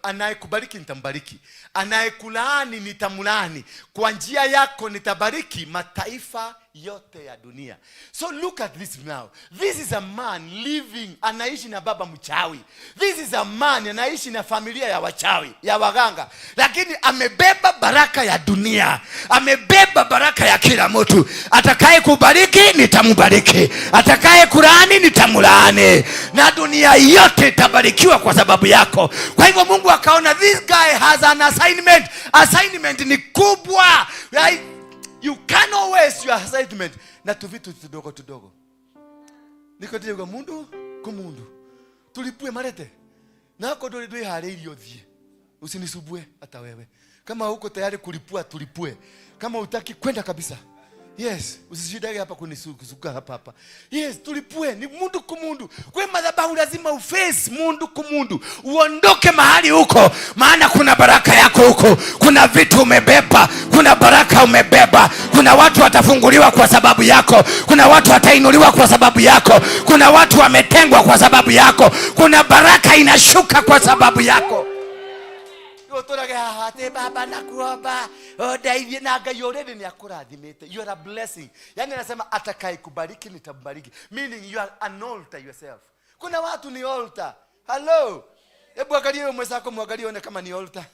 Anayekubariki nitambariki, anayekulaani nitamlaani. Kwa njia yako nitabariki mataifa yote ya dunia. So look at this now. This is a man living, anaishi na baba mchawi. This is a man anaishi na familia ya wachawi, ya waganga. Lakini amebeba baraka ya dunia. Amebeba baraka ya kila mtu. Atakaye kubariki nitambariki, atakaye kulaani nitamlaani, na dunia yote itabarikiwa kwa sababu yako. Kwa hivyo Mungu akaona this guy has an assignment. Assignment ni kubwa. Right? You cannot waste your assignment na tuvitu tudogo tudogo. Niko ndiuga mundu ku mundu tulipue marete nako nduri ndwiharĩirie ũthiĩ. Usinisubue hata wewe. Kama uko tayari kulipua tulipue. Kama hutaki kwenda kabisa. Yes, usishidage hapa kunisuka hapa hapa. Yes, tulipue ni mundu ku mundu. Kwa madhabahu lazima uface mundu ku mundu. Uondoke mahali huko, maana kuna baraka yako huko. Kuna vitu umebeba, kuna baraka umebeba. Kuna watu watafunguliwa kwa sababu yako. Kuna watu watainuliwa kwa sababu yako. Kuna watu wametengwa kwa sababu yako. Kuna baraka inashuka kwa sababu yako. Uturage haha ati baba nakuomba undeithie, na Ngai already ni akurathimite. You are a blessing. Yani anasema atakayekubariki nitambariki, meaning you are an altar yourself. Kuna watu ni altar. Hello, hebu angalia wewe mwenzako, muangalie one kama ni altar.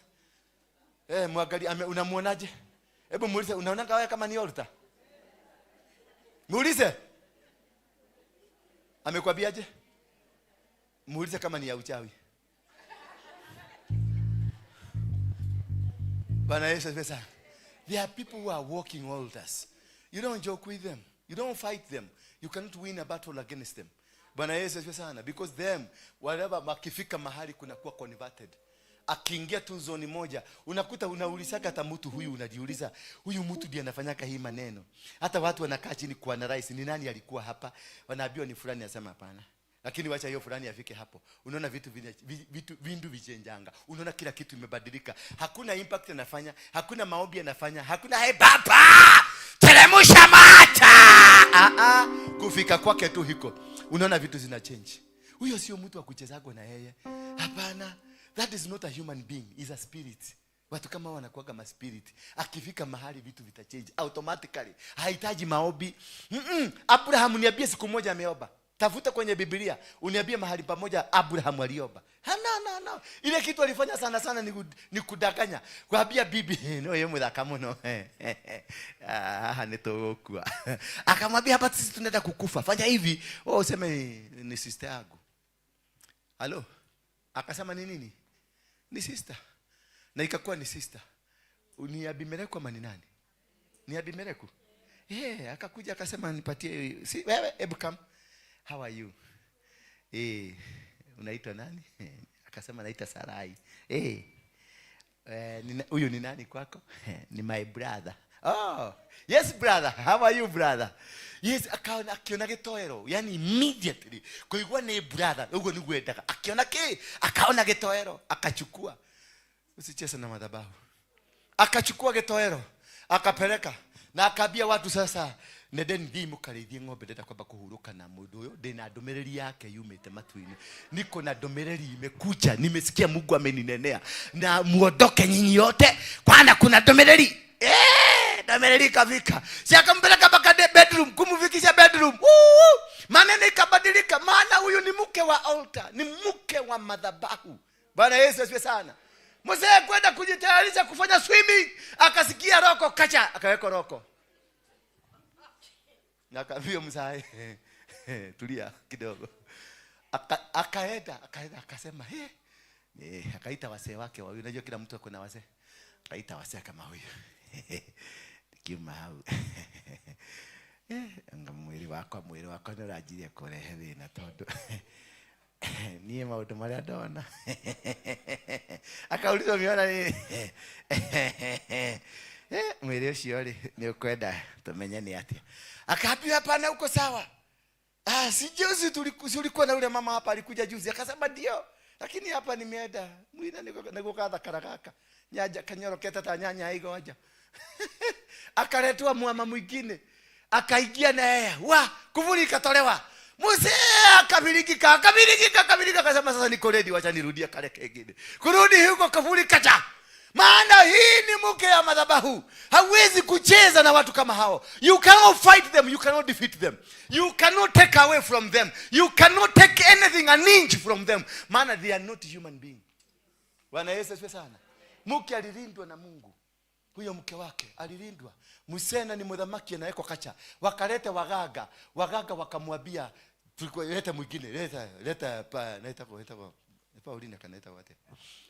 Muangalie, unamuonaje? Hebu muulize, unaona wewe kama ni altar? Muulize. Amekwambiaje? Muulize kama ni ya uchawi. Bwana Yesu asifiwe sana. There are people who are walking altars. You don't joke with them. You don't fight them. You cannot win a battle against them. Bwana Yesu asifiwe sana. Because them, whatever wakifika mahali kunakuwa converted. Akiingia tu zoni moja, unakuta unaulisaka hata mtu huyu, unajiuliza huyu mtu ndiye anafanyaka hii maneno. Hata watu wanakaa chini kuanalyze ni nani alikuwa hapa. Wanaambiwa ni fulani, anasema hapana. Lakini wacha hiyo fulani afike hapo. Unaona vitu vitu vindu vichenjanga. Unaona kila kitu imebadilika. Hakuna impact anafanya, hakuna maombi anafanya, hakuna hey baba, teremsha mata. Kufika kwake tu hiko. Unaona vitu zina change. Huyo sio mtu wa kuchezagwa na yeye. Hapana. That is not a human being, is a spirit. Watu kama hao wanakuwa kama spirit. Akifika mahali vitu vitachange automatically. Hahitaji maombi. Abraham niambie siku moja ameomba. Tafuta kwenye Biblia, uniambie mahali pamoja Abraham aliomba. Ha, no, no, no. Ile kitu alifanya sana sana ni kudanganya. Kuambia bibi, no yeye muthaka muno. Ah, nitogokua. Akamwambia hapa sisi tunaenda kukufa. Fanya hivi, wewe useme ni sister yangu. Halo? Akasema ni nini? Ni sister. Na ikakuwa ni sister. Ni Abimeleki ama ni nani? Ni Abimeleki. Akakuja akasema nipatie, si wewe, hebu come. How are you? Unaitwa nani? Akasema naitwa Sarai. Huyu ni nani kwako? Ni my brother. Oh, yes brother. How are you brother? Yes, akaona akiona gitoero. Yani immediately kuigua ni brother, ugo ni gwendaga. Akiona ki? Akaona gitoero, akachukua. Usicheze na madhabahu. Akachukua gitoero, akapeleka na akaambia watu sasa nende thiĩ mũkarĩithie ng'ombe, ndenda kwamba kũhurũka na mũndũ ũyũ, ndĩna ndũmĩrĩri yake yumĩte matu-inĩ. Niko na ndũmĩrĩri imekuja, nimesikia Mungu ameninenea, na muondoke nyinyi yote, kwana kuna ndũmĩrĩri. Ndũmĩrĩri ikafika. Si akampeleka mpaka bedroom, kumfikisha bedroom. Woo! Maneno ikabadilika, maana huyu ni mke wa altar, ni mke wa madhabahu. Bwana Yesu asifiwe sana. Mzee kwenda kujitayarisha kufanya swimming, akasikia roko kacha, akaweka roko. Na akaambia mzee, tulia kidogo. Akaenda akasema, "He." Akaita wasee wake wawili. Unajua kila mtu ako na wasee. Akaita wasee kama huyu. Kiuma hau. Anga mwĩrĩ wakwa nĩ ũranjirie kũrehe thĩna tondũ niĩ maũndũ marĩa ndona. Akaulizwa, "Umeona nini?" "Mwĩrĩ ũcio rĩ, nĩ ũkwenda tũmenye nĩ atĩa." Akaambiwa, "Hapana, uko sawa." "Ah, si juzi si ulikuwa na yule mama hapa alikuja juzi?" Akasema, "Ndio. Lakini hapa nimeenda. Mwina niko kathakara gaka. Nyanja kanyoroketa ta nyanya ya igonja." Akaletwa mwama mwingine. Akaingia na yeye. Wa, kuvuli ikatolewa. Mzee akabirigika, akabirigika, akabirigika, akasema, "Sasa niko ready, wacha nirudie kale kengine." Kurudi huko, kavuli kacha. Maana hii ni mke ya madhabahu. Hawezi kucheza na watu kama hao. You cannot fight them, you cannot defeat them. You cannot take away from them. You cannot take anything an inch from them. Maana they are not human being. Bwana Yesu asifiwe sana. Mke alilindwa na Mungu. Huyo mke wake alilindwa. Musena ni muthamaki anawekwa kacha. Wakalete waganga. Waganga wakamwambia, tulikuwa leta mwingine, leta leta pa naita kwa leta kwa Paulina kanaita wate.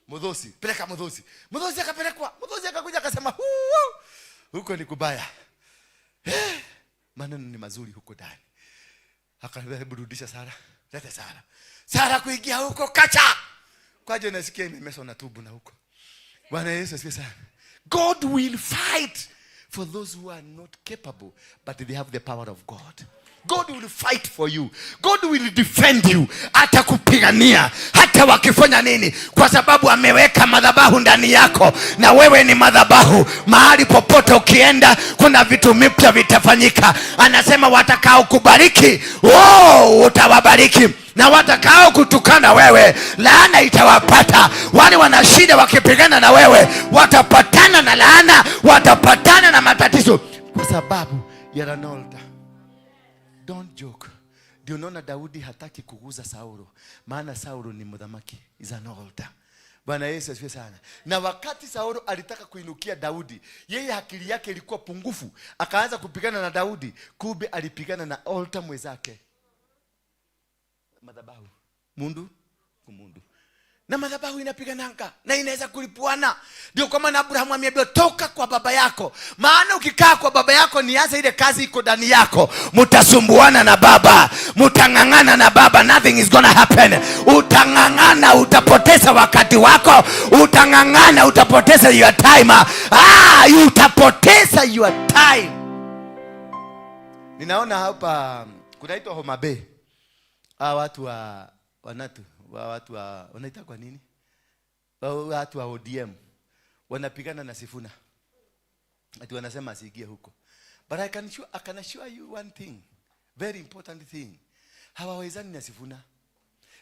Mudhosi, peleka Mudhosi. Mudhosi akapelekwa. Mudhosi akakuja akasema, "Huu, huko ni kubaya. Maneno ni mazuri huko ndani." Akaambia, "Hebu rudisha Sara. Leta Sara." Sara kuingia huko kacha. Kwaje nasikia imemeswa na tubu na huko. Bwana Yesu asifiwe sana. God will fight for those who are not capable, but they have the power of God. God will fight for you. God will defend you. Atakupigania hata wakifanya nini, kwa sababu ameweka madhabahu ndani yako, na wewe ni madhabahu. Mahali popote ukienda, kuna vitu vipya vitafanyika. Anasema watakao kubariki, oh, utawabariki, na watakao kutukana wewe, laana itawapata. Wale wana shida wakipigana na wewe, watapatana na laana, watapatana na matatizo, kwa sababu ya an altar. Don't joke. Ndio unaona Daudi hataki kuguza Saulo, maana Saulo ni muthamaki, is an altar. Bwana Yesu asifiwe sana. Na wakati Saulo alitaka kuinukia Daudi, yeye akili yake ilikuwa pungufu, akaanza kupigana na Daudi, kumbe alipigana na altar mwenzake. Madhabahu. Mundu kumundu. Na madhabahu inapigananga na inaweza kulipuana. Ndio kwa maana Abrahamu ameambiwa, "Toka kwa baba yako," maana ukikaa kwa baba yako, nianze ile kazi iko ndani yako, mtasumbuana na baba, mtang'ang'ana na baba, nothing is gonna happen. Utang'ang'ana, utapoteza wakati wako, utang'ang'ana, utapoteza your time. Ah, utapoteza your time. Ninaona hapa kunaitwa Homa Bay. Hawa watu wa wanatu wa watu wa wanaita kwa nini? Watu wa ODM wanapigana na Sifuna. Ati wanasema asiingie huko. But I can assure you one thing, very important thing. Hawawezani na Sifuna.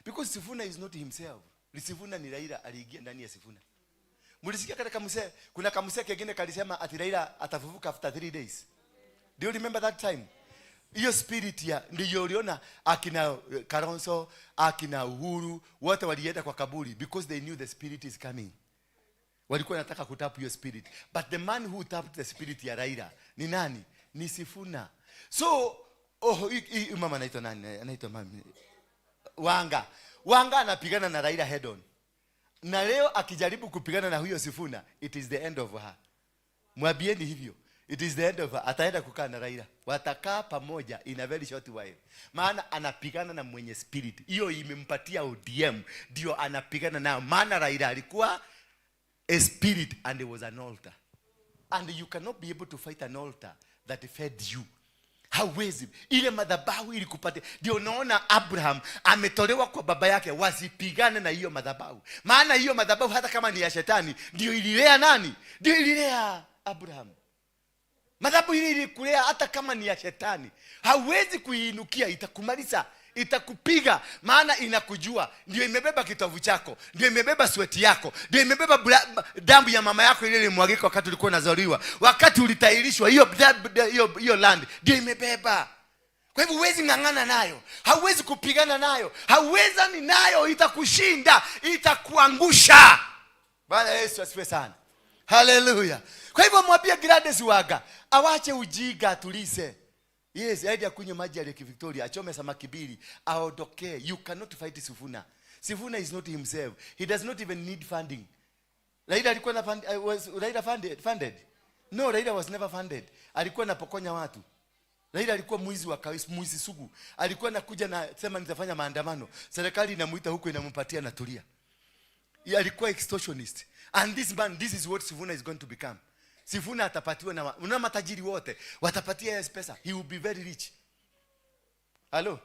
Because Sifuna is not himself. Sifuna ni Raila aliingia ndani ya Sifuna. Mlisikia katika mzee, kuna kamzee kengine kalisema ati Raila atafufuka after 3 days. Do you remember that time? Hiyo spirit ya ndiyo uliona akina Kalonzo, akina Uhuru wote walienda kwa kaburi because they knew the spirit is coming. Walikuwa wanataka kutap hiyo spirit. But the man who tapped the spirit ya Raila ni nani? Ni Sifuna. So, oh, mama anaitwa nani? Anaitwa mama Wanga. Wanga anapigana na Raila head on. Na leo akijaribu kupigana na huyo Sifuna, it is the end of her. Mwambieni hivyo. It is the end of her. Ataenda kukaa na Raila. Watakaa pamoja in a very short while. Maana anapigana na mwenye spirit. Hiyo imempatia ODM, ndio anapigana nayo. Maana Raila alikuwa a spirit and it was an altar. And you cannot be able to fight an altar that fed you. Hawezi. Ile madhabahu ilikupatia. Ndio unaona Abraham ametolewa kwa baba yake, wasipigane na hiyo madhabahu. Maana hiyo madhabahu hata kama ni ya shetani, ndio ililea nani? Ndio ililea Abraham. Madhabahu ile ilikulea hata kama ni ya shetani. Hawezi kuiinukia, itakumaliza, itakupiga, maana inakujua. Ndio imebeba kitovu chako, ndio imebeba sweat yako, ndio imebeba damu ya mama yako ile ilimwagika wakati ulikuwa unazaliwa, wakati ulitahirishwa, hiyo land ndio imebeba. Kwa hivyo huwezi ng'ang'ana nayo, hauwezi kupigana nayo, hauwezani nayo, itakushinda, itakuangusha. Bwana Yesu asifiwe sana. Haleluya. Kwa hivyo mwambie Gladys Wanga awache ujinga, atulize. Yes, aende akunywe maji ya Lake Victoria, achome samaki mbili, aondokee. You cannot fight Sifuna. Sifuna is not himself. He does not even need funding. Raila alikuwa na fund, was Raila funded? No, Raila was never funded. Alikuwa anapokonya watu. Raila alikuwa mwizi wa kawaida, mwizi sugu. Alikuwa anakuja na sema nitafanya maandamano. Serikali inamuita huko inampatia na tulia. Ye alikuwa extortionist. And this man, this is what Sifuna is going to become. Sifuna atapatiwa na una matajiri wote watapatia yeye pesa. He will be very rich. Hello?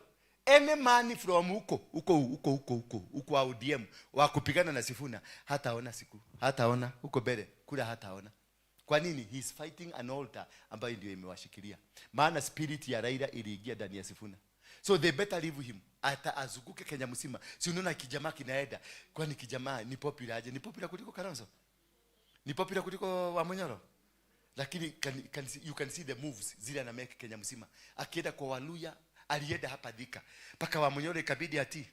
Any man from huko huko huko huko huko huko ODM wa kupigana na Sifuna hataona siku, hataona huko mbele kula, hataona. Kwa nini? He is fighting an altar ambayo ndio imewashikilia. Maana spirit ya Raila iliingia ndani ya Sifuna. So they better leave him. Ata azunguke Kenya mzima. Si unaona kijamaa kinaenda. Kwani kijamaa ni popular aje? Ni popular kuliko Kalonzo? Ni popular kuliko Wamunyoro? Lakini you can see the moves zile ana make Kenya mzima. Akienda kwa Waluya, alienda hapa Thika. Paka Wamunyoro ikabidi ati.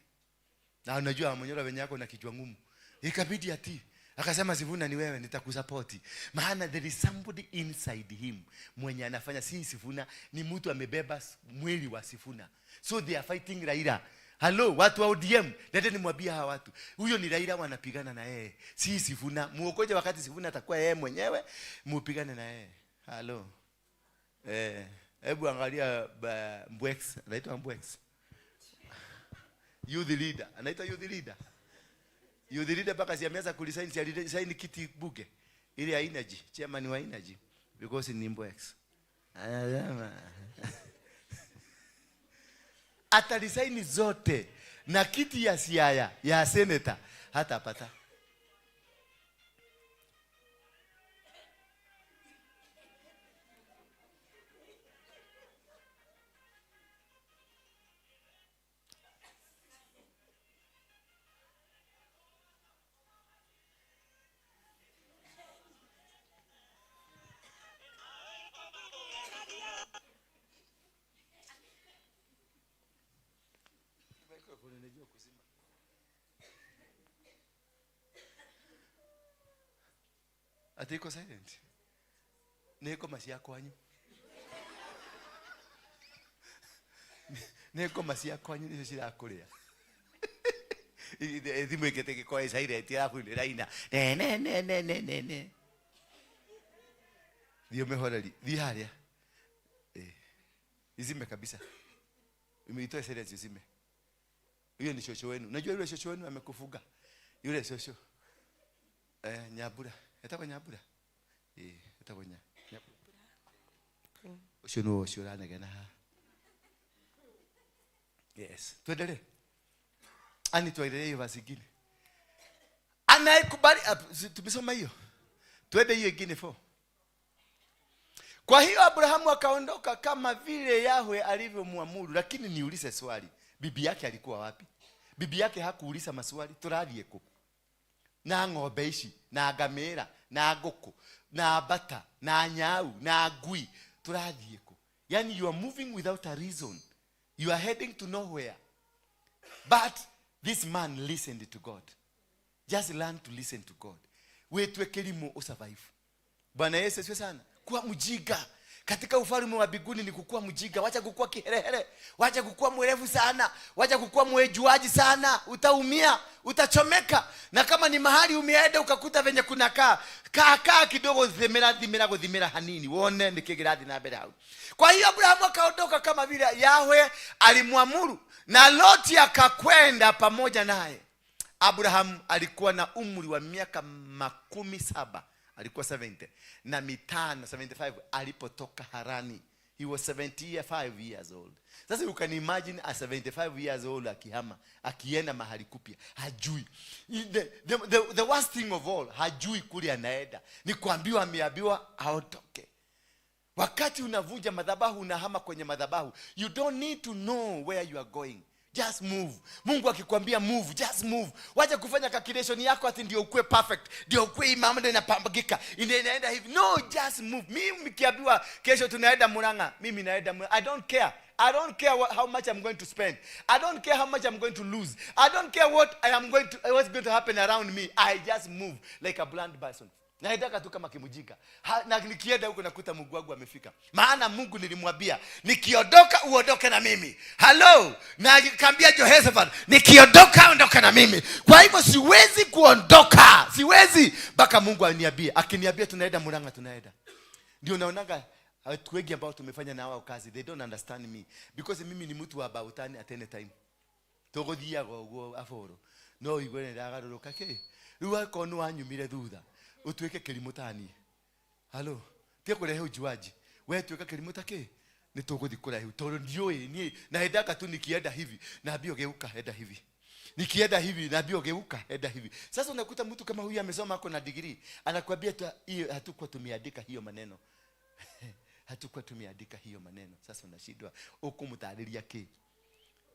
Na unajua Wamunyoro wenye yako na kichwa ngumu. Ikabidi ati. Akasema Sifuna ni wewe, nitakusupport. Maana there is somebody inside him mwenye anafanya, si Sifuna, ni mtu amebeba mwili wa Sifuna. So they are fighting Raila. Hello, watu wa ODM, lete nimwambie hawa watu. Huyo ni Raila wanapigana na yeye. Si Sifuna. Muokoje wakati Sifuna atakuwa yeye mwenyewe, mupigane na yeye. Hello. Hebu angalia Mbwex, anaitwa Mbwex. Youth leader, anaitwa youth leader. Youth leader mpaka si ameanza kuresign, si aliresign kiti bunge ile ya energy, chairman wa energy because ni Mbwex. Anasema atalisaini zote na kiti ya Siaya ya senator hatapata. Ati iko silent. Niko masia kwanyu. Niko masia kwanyu nicio cirakuria. Thimu ikite giko silent arafu ni raina. Ne ne ne ne ne ne ne. Thio mehoreri, thi haria. Izime kabisa. Imeitoa silent izime. Huyo ni shosho wenu. Unajua yule shosho wenu amekufuga. Yule shosho. Nyabura. Etagwo Nyabura? Etagwo Nyabura. Ucio nĩwe ũcio ũranegena haha. Yes. Tuendelee. Ani tuendelee hiyo verse ingine. Anayekubali, tumesoma hiyo. Tuende hiyo ingine 4. Kwa hiyo Abrahamu akaondoka kama vile Yahwe alivyomwamuru. Lakini niulize swali, bibi yake alikuwa wapi? Bibi yake hakuuliza maswali, tũrathiĩ kũ? Na ng'ombe ici, na ngamĩra, na ngũkũ, na bata, na nyau, na ngui, tũrathiĩ kũ? Yani you are moving without a reason. You are heading to nowhere. But this man listened to God. Just learn to listen to God. Wetwe kilimo usurvive. Bwana Yesu asifiwe sana. Kuwa mjinga katika ufalme wa mbinguni ni kukua mjinga. Wacha kukua kiherehere, wacha kukua mwerevu sana, wacha kukua mwejuaji sana. Utaumia, utachomeka. Na kama ni mahali umeenda ukakuta venye kuna kaa, kaa kaa kidogo, thimira thimira guthimira hanini, wone nikigirathi na mbere hau. Kwa hiyo Abrahamu akaondoka kama vile Yahwe alimwamuru, na Loti akakwenda pamoja naye. Abrahamu alikuwa na umri wa miaka 70. Alikuwa 70 na mitano, 75 alipotoka Harani. He was 75 years old. Sasa you can imagine a 75 years old akihama, akienda mahali kupya, hajui. The worst thing of all, hajui kule anaenda. Ni kuambiwa, ameambiwa aondoke. Wakati unavunja madhabahu, unahama kwenye madhabahu, you don't need to know where you are going. Just move. Mungu akikwambia move, just move. Wacha kufanya calculation yako ati ndio ukue perfect, ndio ukue imam ndio inapangika, inaenda hivi. No, just move. Mimi nikiambiwa kesho tunaenda Murang'a, mimi naenda Murang'a. I don't care. I don't care how much I'm going to spend. I don't care how much I'm going to lose. I don't care what I am going to, what's going to happen around me. I just move like a blind person. Naendaka tu kama kimujika. Na nikienda huko nakuta Mungu wangu amefika. Maana Mungu nilimwambia, nikiondoka uondoke na mimi. Hello, na nikamwambia Jehoshaphat, nikiondoka ondoka na mimi. Kwa hivyo siwezi kuondoka. Siwezi mpaka Mungu aniambie. Akiniambia tunaenda Murang'a, tunaenda. Ndio naonaga watu wengi ambao tumefanya na wao kazi, they don't understand me because mimi ni mtu wa bautani at any time. Tuguthiaga uguo aboro. No igue ndagaruruka ki. Riu akorwo nĩ wanyumire thutha, utuike kĩrimũ ta niĩ. Halo, tie kũrehe ujuaji. We tuĩka kĩrimũ ta kĩ? Nĩ tũgũthiĩ kũraihu tondũ ndiũĩ niĩ naendaga tu nikienda hivi naambia geuka enda hivi. Nikienda hivi naambia geuka enda hivi. Sasa unakuta mtu kama huyu amesoma ako na degree, anakuambia tu hiyo hatukuwa tumeandika hiyo maneno. Hatukuwa tumeandika hiyo maneno. Sasa unashindwa ukumtaariria kĩ?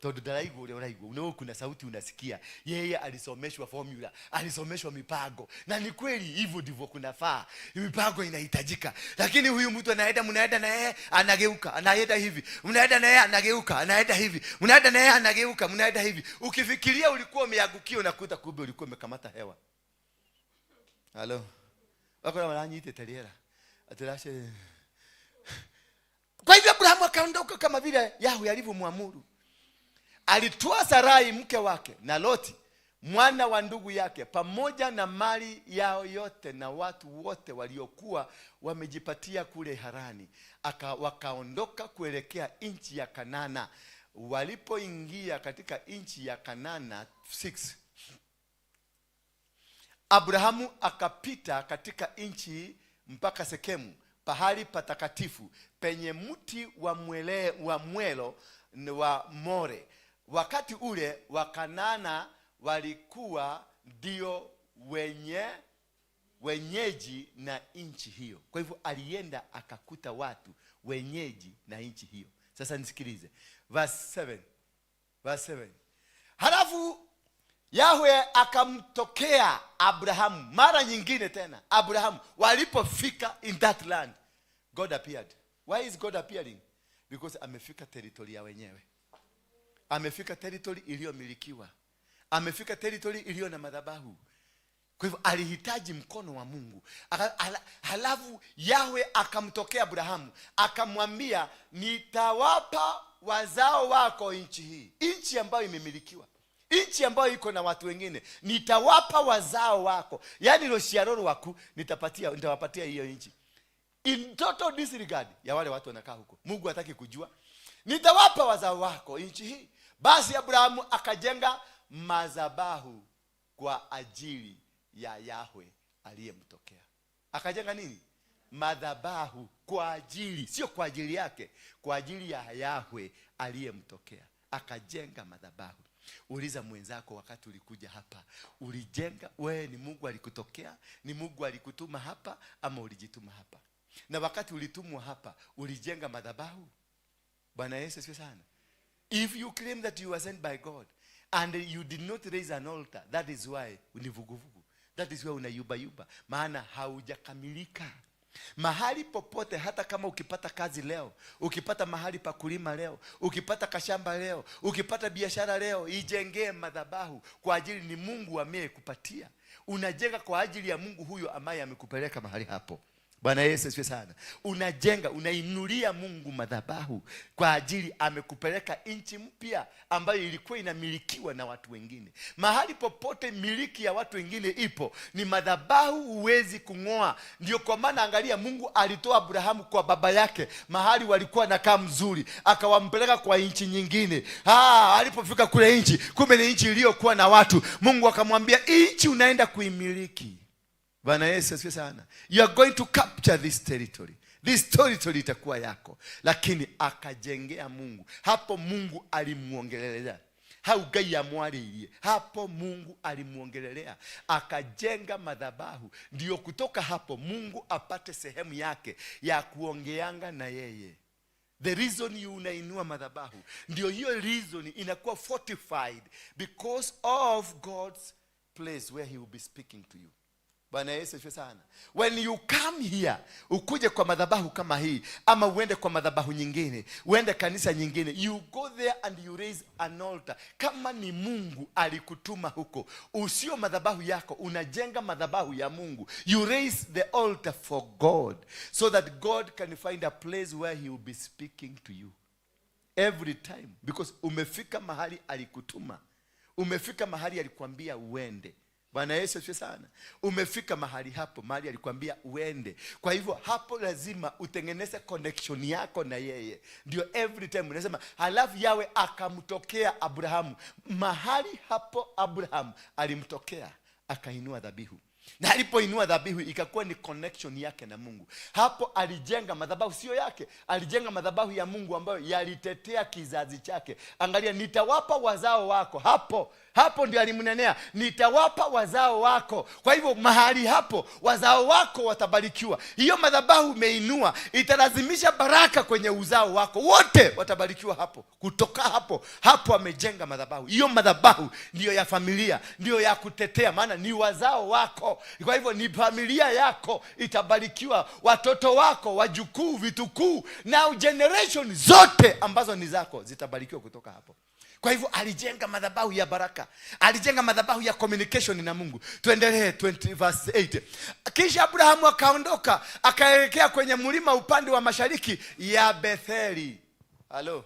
Tondu ndaraigua uria uraigua, no kuna sauti unasikia. Yeye alisomeshwa formula, alisomeshwa mipango. Na ni kweli hivyo ndivyo kunafaa. Mipango inahitajika. Lakini huyu mtu anaenda, mnaenda na yeye anageuka, anaenda hivi. Mnaenda na yeye anageuka, anaenda hivi. Mnaenda na yeye anageuka, mnaenda hivi. Ukifikiria ulikuwa umeangukia, unakuta kumbe ulikuwa umekamata hewa. Halo. Wako na wananyite rĩera. Atirashe. Kwa hivyo Abrahamu akaondoka kama vile Yahweh alivyomwamuru. Alitwaa Sarai mke wake na Loti mwana wa ndugu yake pamoja na mali yao yote na watu wote waliokuwa wamejipatia kule Harani. Wakaondoka kuelekea nchi ya Kanana. Walipoingia katika nchi ya Kanana 6, Abrahamu akapita katika nchi mpaka Sekemu, pahali patakatifu penye mti wa mwele, wa mwelo wa More. Wakati ule Wakanana walikuwa ndio wenyeji na nchi hiyo. Kwa hivyo alienda akakuta watu wenyeji na nchi hiyo. Sasa nisikilize. Verse 7. Verse 7. Halafu Yahweh akamtokea Abrahamu mara nyingine tena. Abrahamu walipofika in that land, God appeared. Why is God appearing? Because amefika territory ya wenyewe. Amefika territory iliyomilikiwa. Amefika territory iliyo na madhabahu. Kwa hivyo alihitaji mkono wa Mungu. Halafu Yahweh akamtokea Abrahamu, akamwambia nitawapa wazao wako nchi hii, nchi ambayo imemilikiwa, nchi ambayo iko na watu wengine, nitawapa wazao wako. Yaani rociaro waku nitawapatia hiyo nchi. In total disregard ya wale watu wanakaa huko. Mungu hataki kujua. Nitawapa wazao wako nchi hii. Basi Abrahamu akajenga madhabahu kwa ajili ya Yahweh aliyemtokea. Akajenga nini? Madhabahu kwa ajili, sio kwa ajili yake, kwa ajili ya Yahweh aliyemtokea. Akajenga madhabahu. Uliza mwenzako, wakati ulikuja hapa, ulijenga wewe? Ni Mungu alikutokea? Ni Mungu alikutuma hapa ama ulijituma hapa? Na wakati ulitumwa hapa, ulijenga madhabahu? Bwana Yesu asifiwe sana. If you claim that you were sent by God and you did not raise an altar, that is why ni vuguvugu. That is why unayuba yuba. Maana haujakamilika. Mahali popote, hata kama ukipata kazi leo, ukipata mahali pa kulima leo, ukipata kashamba leo, ukipata biashara leo, ijengee madhabahu kwa ajili ni Mungu ameyekupatia. Unajenga kwa ajili ya Mungu huyo ambaye amekupeleka mahali hapo. Bwana Yesu asifiwe sana. Unajenga, unainulia Mungu madhabahu kwa ajili amekupeleka nchi mpya ambayo ilikuwa inamilikiwa na watu wengine. Mahali popote miliki ya watu wengine ipo, ni madhabahu huwezi kung'oa. Ndio kwa maana angalia, Mungu alitoa Abrahamu kwa baba yake mahali walikuwa na kaa mzuri, akawampeleka kwa nchi nyingine. Alipofika kule nchi, kumbe ni nchi iliyokuwa na watu. Mungu akamwambia, nchi unaenda kuimiliki. Bwana Yesu asifiwe sana. You are going to capture this territory. This territory itakuwa yako. Lakini akajengea Mungu. Hapo Mungu alimuongelelea. Hau Ngai amwaririe. Hapo Mungu alimuongelelea. Akajenga madhabahu. Ndio kutoka hapo Mungu apate sehemu yake ya kuongeanga na yeye. The reason you unainua madhabahu, ndio hiyo reason inakuwa fortified because of God's place where he will be speaking to you. Bwana Yesu asifiwe sana. When you come here, ukuje kwa madhabahu kama hii, ama uende kwa madhabahu nyingine, uende kanisa nyingine, you go there and you raise an altar. Kama ni Mungu alikutuma huko, usio madhabahu yako, unajenga madhabahu ya Mungu. You raise the altar for God so that God can find a place where he will be speaking to you every time, because umefika mahali alikutuma, umefika mahali alikwambia uende. Bwana Yesu asifiwe sana. Umefika mahali hapo, mahali alikwambia uende. Kwa hivyo hapo lazima utengeneze connection yako na yeye, ndio every time unasema. Halafu Yawe akamtokea Abrahamu mahali hapo. Abrahamu alimtokea akainua dhabihu, na alipoinua dhabihu ikakuwa ni connection yake na Mungu. Hapo alijenga madhabahu, sio yake, alijenga madhabahu ya Mungu ambayo yalitetea kizazi chake. Angalia, nitawapa wazao wako. Hapo hapo ndio alimnenea, nitawapa wazao wako. Kwa hivyo mahali hapo wazao wako watabarikiwa. Hiyo madhabahu umeinua italazimisha baraka kwenye uzao wako, wote watabarikiwa hapo. Kutoka hapo hapo amejenga madhabahu. Hiyo madhabahu ndiyo ya familia, ndiyo ya kutetea, maana ni wazao wako. Kwa hivyo ni familia yako itabarikiwa, watoto wako, wajukuu, vitukuu na generation zote ambazo ni zako zitabarikiwa kutoka hapo. Kwa hivyo alijenga madhabahu ya baraka, alijenga madhabahu ya communication na Mungu. Tuendelee 20 verse 8. Kisha Abrahamu akaondoka akaelekea kwenye mlima upande wa mashariki ya Betheli. Halo,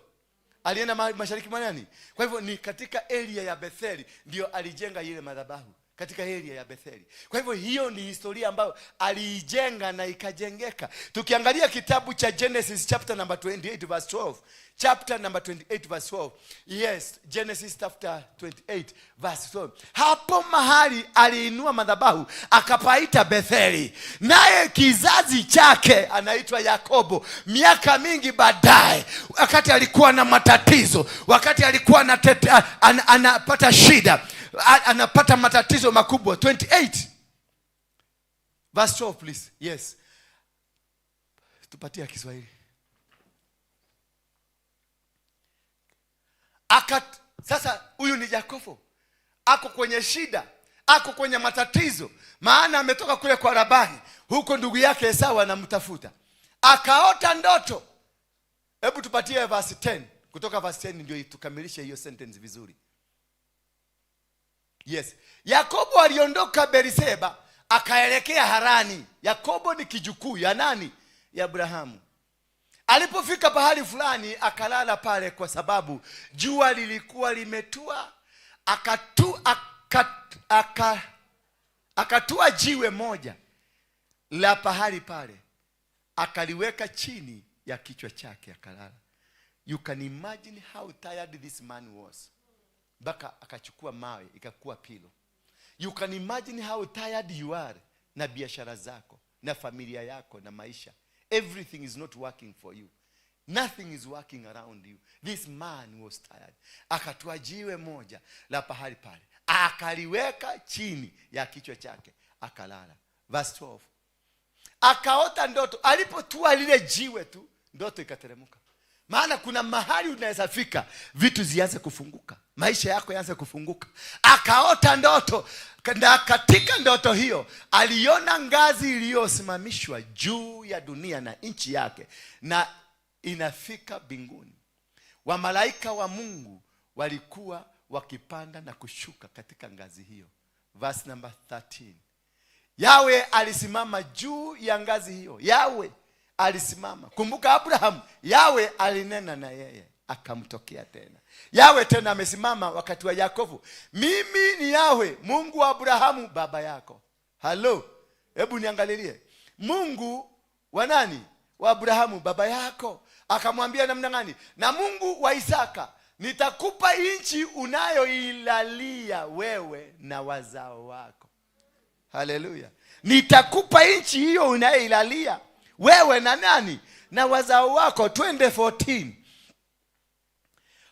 alienda mashariki mwa nani? Kwa hivyo ni katika area ya Betheli ndio alijenga ile madhabahu, katika area ya Betheli. Kwa hivyo hiyo ni historia ambayo aliijenga na ikajengeka. Tukiangalia kitabu cha Genesis chapter number 28 verse 12. Chapter number 28 verse 12. Yes, Genesis chapter 28 verse 12. Hapo mahali aliinua madhabahu akapaita Betheli. Naye kizazi chake anaitwa Yakobo. Miaka mingi baadaye, wakati alikuwa na matatizo, wakati alikuwa anapata shida, anapata matatizo makubwa. 28 verse 12, please. Yes, tupatie Kiswahili. Sasa huyu ni Yakobo, ako kwenye shida, ako kwenye matatizo, maana ametoka kule kwa Labani, huko ndugu yake Esau anamtafuta. Akaota ndoto. Hebu tupatie verse 10. Kutoka verse 10 ndio tukamilishe hiyo sentence vizuri. Yes. Yakobo aliondoka Beriseba akaelekea Harani. Yakobo ni kijukuu ya nani? Ya Abrahamu. Alipofika pahali fulani akalala pale kwa sababu jua lilikuwa limetua. Akatua jiwe moja la pahali pale, akaliweka chini ya kichwa chake akalala. You can imagine how tired this man was. Mpaka akachukua mawe ikakuwa pilo. You can imagine how tired you are na biashara zako, na familia yako, na maisha. Everything is not working for you. Nothing is working around you. This man was tired. Akatoa jiwe moja la pahali pale, akaliweka chini ya kichwa chake akalala. Verse 12. Akaota ndoto. Alipotua lile jiwe tu, ndoto ikateremka. Maana kuna mahali unaweza fika vitu zianze kufunguka, maisha yako yaanze kufunguka. Akaota ndoto, na katika ndoto hiyo aliona ngazi iliyosimamishwa juu ya dunia na nchi yake, na inafika mbinguni. Wamalaika wa Mungu walikuwa wakipanda na kushuka katika ngazi hiyo. Verse number 13. Yawe alisimama juu ya ngazi hiyo. Yawe alisimama. Kumbuka Abraham, Yawe alinena na yeye akamtokea tena. Yawe tena amesimama wakati wa Yakobo. Mimi ni Yawe Mungu wa Abrahamu baba yako. Halo, hebu niangalilie. Mungu wa nani? Wa Abrahamu baba yako. Akamwambia namna gani? Na Mungu wa Isaka, nitakupa nchi unayoilalia wewe na wazao wako. Haleluya. Nitakupa nchi hiyo unayoilalia wewe na nani? Na wazao wako. 2014.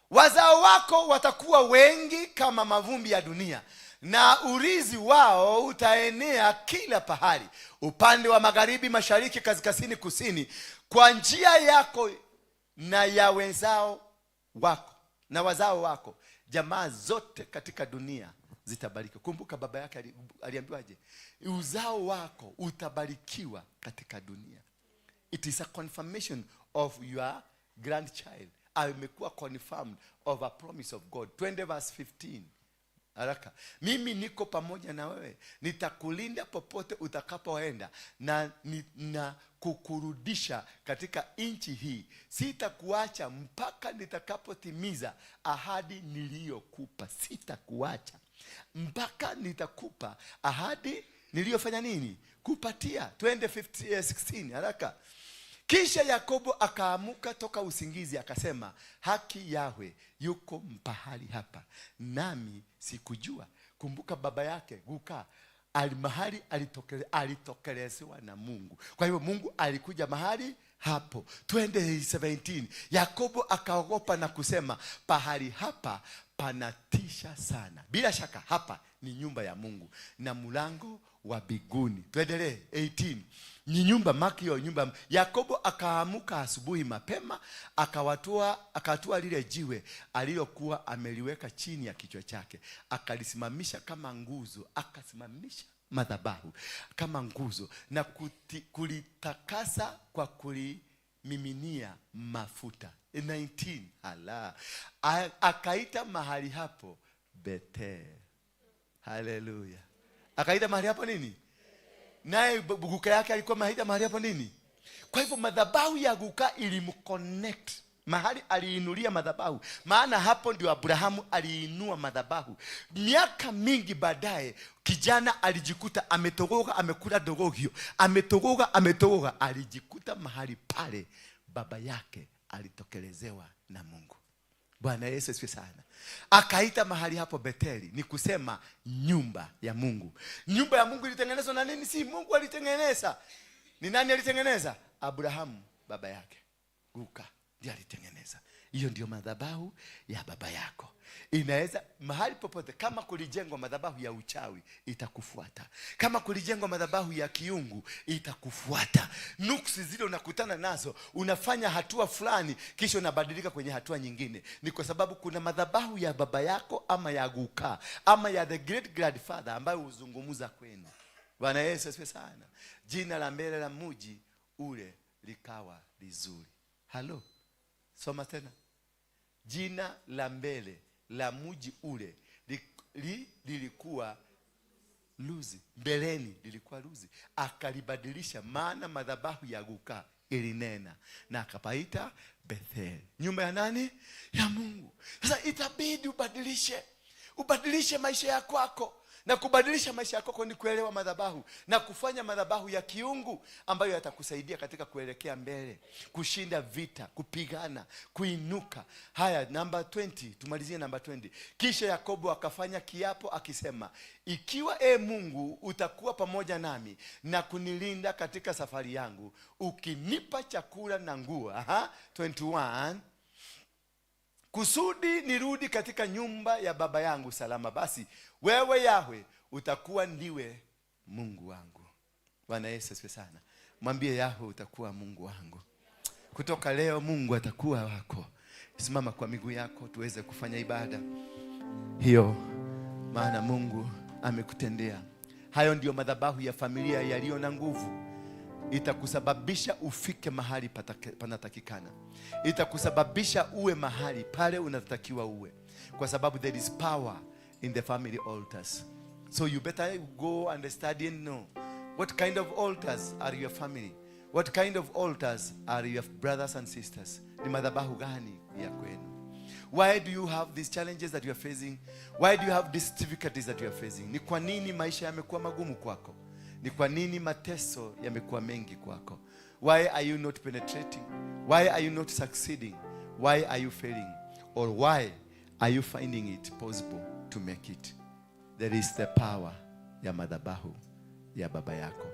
Wazao wako watakuwa wengi kama mavumbi ya dunia, na urithi wao utaenea kila pahali, upande wa magharibi, mashariki, kaskazini, kusini, kwa njia yako na ya wenzao wako na wazao wako, jamaa zote katika dunia zitabarikiwa. Kumbuka baba yake aliambiwaje? Uzao wako utabarikiwa katika dunia. It is a confirmation of your grandchild. Amekuwa confirmed of a promise of God. 20 verse 15. Haraka. Mimi niko pamoja na wewe, nitakulinda popote utakapoenda na kukurudisha katika nchi hii. Sitakuacha mpaka nitakapotimiza ahadi niliyokupa. Sitakuacha mpaka nitakupa ahadi niliyofanya nini? Kupatia. 20:16. Haraka. Kisha Yakobo akaamuka toka usingizi akasema, haki Yahwe yuko mpahali hapa, nami sikujua. Kumbuka baba yake Guka mahali alitokelezewa na Mungu. Kwa hivyo Mungu alikuja mahali hapo. 20:17. Yakobo akaogopa na kusema, pahali hapa panatisha sana. Bila shaka hapa ni nyumba ya Mungu na mlango wa biguni. Tuendelee. 18. Ni nyumba makio nyumba. Yakobo akaamuka asubuhi mapema, akatoa lile jiwe alilokuwa ameliweka chini ya kichwa chake, akalisimamisha kama nguzo, akasimamisha madhabahu kama nguzo na kulitakasa kwa kulimiminia mafuta. 19. Ala. Akaita mahali hapo Bethel. Haleluya. Akaita mahali hapo nini? Naye guka yake alikuwa mahali hapo nini? Kwa hivyo madhabahu ya guka ilimconnect. Mahali aliinulia madhabahu. Maana hapo ndio Abrahamu aliinua madhabahu. Miaka mingi baadaye kijana alijikuta ametogoga, amekula dogogio, ametogoga, alijikuta mahali pale baba yake alitokelezewa na Mungu. Bwana Yesu asifiwe sana. Akaita mahali hapo Betheli, ni kusema nyumba ya Mungu. Nyumba ya Mungu ilitengenezwa na nini? Si Mungu alitengeneza. Ni nani alitengeneza? Abrahamu baba yake. Guka ndiye alitengeneza. Hiyo ndio madhabahu ya baba yako. Inaweza mahali popote, kama kulijengwa madhabahu ya uchawi itakufuata. Kama kulijengwa madhabahu ya kiungu itakufuata. Nuksi zile unakutana nazo, unafanya hatua fulani kisha unabadilika kwenye hatua nyingine. Ni kwa sababu kuna madhabahu ya baba yako ama ya guka ama ya the great grandfather ambayo huzungumza kwenu. Bwana Yesu asifiwe sana. Jina la mbele la mji ule likawa lizuri. Halo. Soma tena. Jina la mbele la mji ule lilikuwa Luzi. Mbeleni lilikuwa Luzi. Akalibadilisha, maana madhabahu ya guka ilinena, na akapaita Bethel. Nyumba ya nani? Ya Mungu. Sasa itabidi ubadilishe. Ubadilishe maisha yako kwako. Na kubadilisha maisha yako ni kuelewa madhabahu na kufanya madhabahu ya kiungu ambayo yatakusaidia katika kuelekea mbele, kushinda vita, kupigana, kuinuka. Haya, namba 20, tumalizie namba 20. Kisha Yakobo akafanya kiapo akisema, ikiwa Mungu utakuwa pamoja nami na kunilinda katika safari yangu, ukinipa chakula na nguo. Aha, 21. Kusudi nirudi katika nyumba ya baba yangu salama, basi wewe Yahwe utakuwa ndiwe Mungu wangu. Bwana Yesu asifiwe sana. Mwambie Yahwe utakuwa Mungu wangu. Kutoka leo Mungu atakuwa wako. Simama kwa miguu yako tuweze kufanya ibada hiyo, maana Mungu amekutendea. Hayo ndiyo madhabahu ya familia yaliyo na nguvu. Itakusababisha ufike mahali panatakikana. Itakusababisha uwe mahali pale unatakiwa uwe. Kwa sababu there is power in the family altars. So you better go and study and know what kind of altars are your family. What kind of altars are your brothers and sisters. Ni madhabahu gani ya kwenu? Why do you have these challenges that you are facing? Why do you have these difficulties that you are facing? Ni kwa nini maisha yamekuwa magumu kwako? Ni kwa nini mateso yamekuwa mengi kwako? Why are you not penetrating? Why are you not succeeding? Why are you failing? Or why are you finding it possible to make it? There is the power ya madhabahu ya baba yako.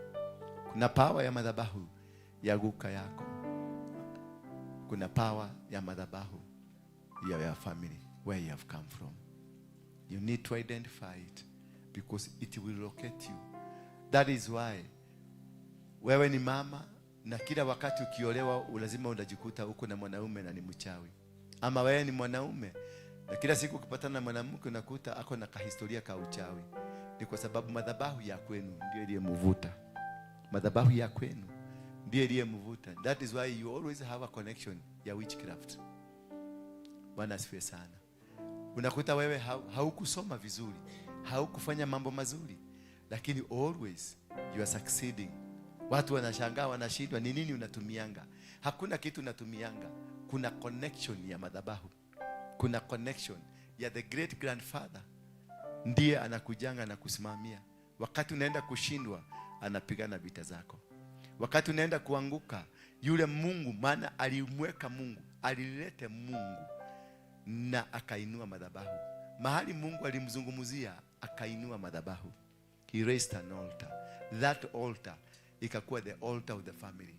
Kuna power ya madhabahu ya guka yako. Kuna power ya madhabahu ya your family, where you have come from. You need to identify it because it will locate you. That is why wewe ni mama na kila wakati ukiolewa lazima unajikuta uko na mwanaume na ni mchawi. Ama wewe ni mwanaume Na kila siku ukipatana na mwanamke unakuta ako na kahistoria ka uchawi. Ni kwa sababu madhabahu ya kwenu ndio iliyemvuta. Madhabahu ya kwenu ndiyo iliyemvuta. That is why you always have a connection ya witchcraft. Bwana asifiwe sana. Unakuta wewe haukusoma vizuri, haukufanya mambo mazuri, lakini always you are succeeding. Watu wanashangaa, wanashindwa ni nini unatumianga. Hakuna kitu unatumianga. Kuna connection ya madhabahu, kuna connection ya the great grandfather, ndiye anakujanga na kusimamia. Wakati unaenda kushindwa, anapigana vita zako. Wakati unaenda kuanguka, yule Mungu, maana alimweka Mungu, alilete Mungu na akainua madhabahu. Mahali Mungu alimzungumzia, akainua madhabahu. He raised an altar. That altar ikakuwa the altar of the family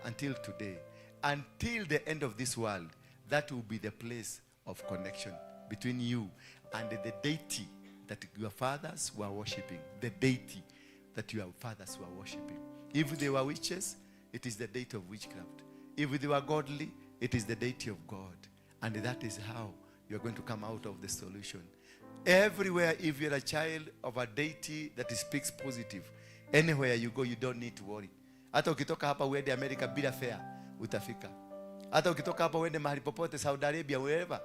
until today. Until the end of this world, that will be the place of connection between you and the deity that your fathers were worshiping. The deity that your fathers were worshiping. If they were witches, it is the deity of witchcraft. If they were godly, it is the deity of God. And that is how you are going to come out of the solution. Everywhere, if you're a child of a deity that speaks positive, anywhere you go, you don't need to worry. Hata ukitoka hapa uende America bila fare, utafika. Hata ukitoka hapa uende mahali popote, Saudi Arabia, wherever,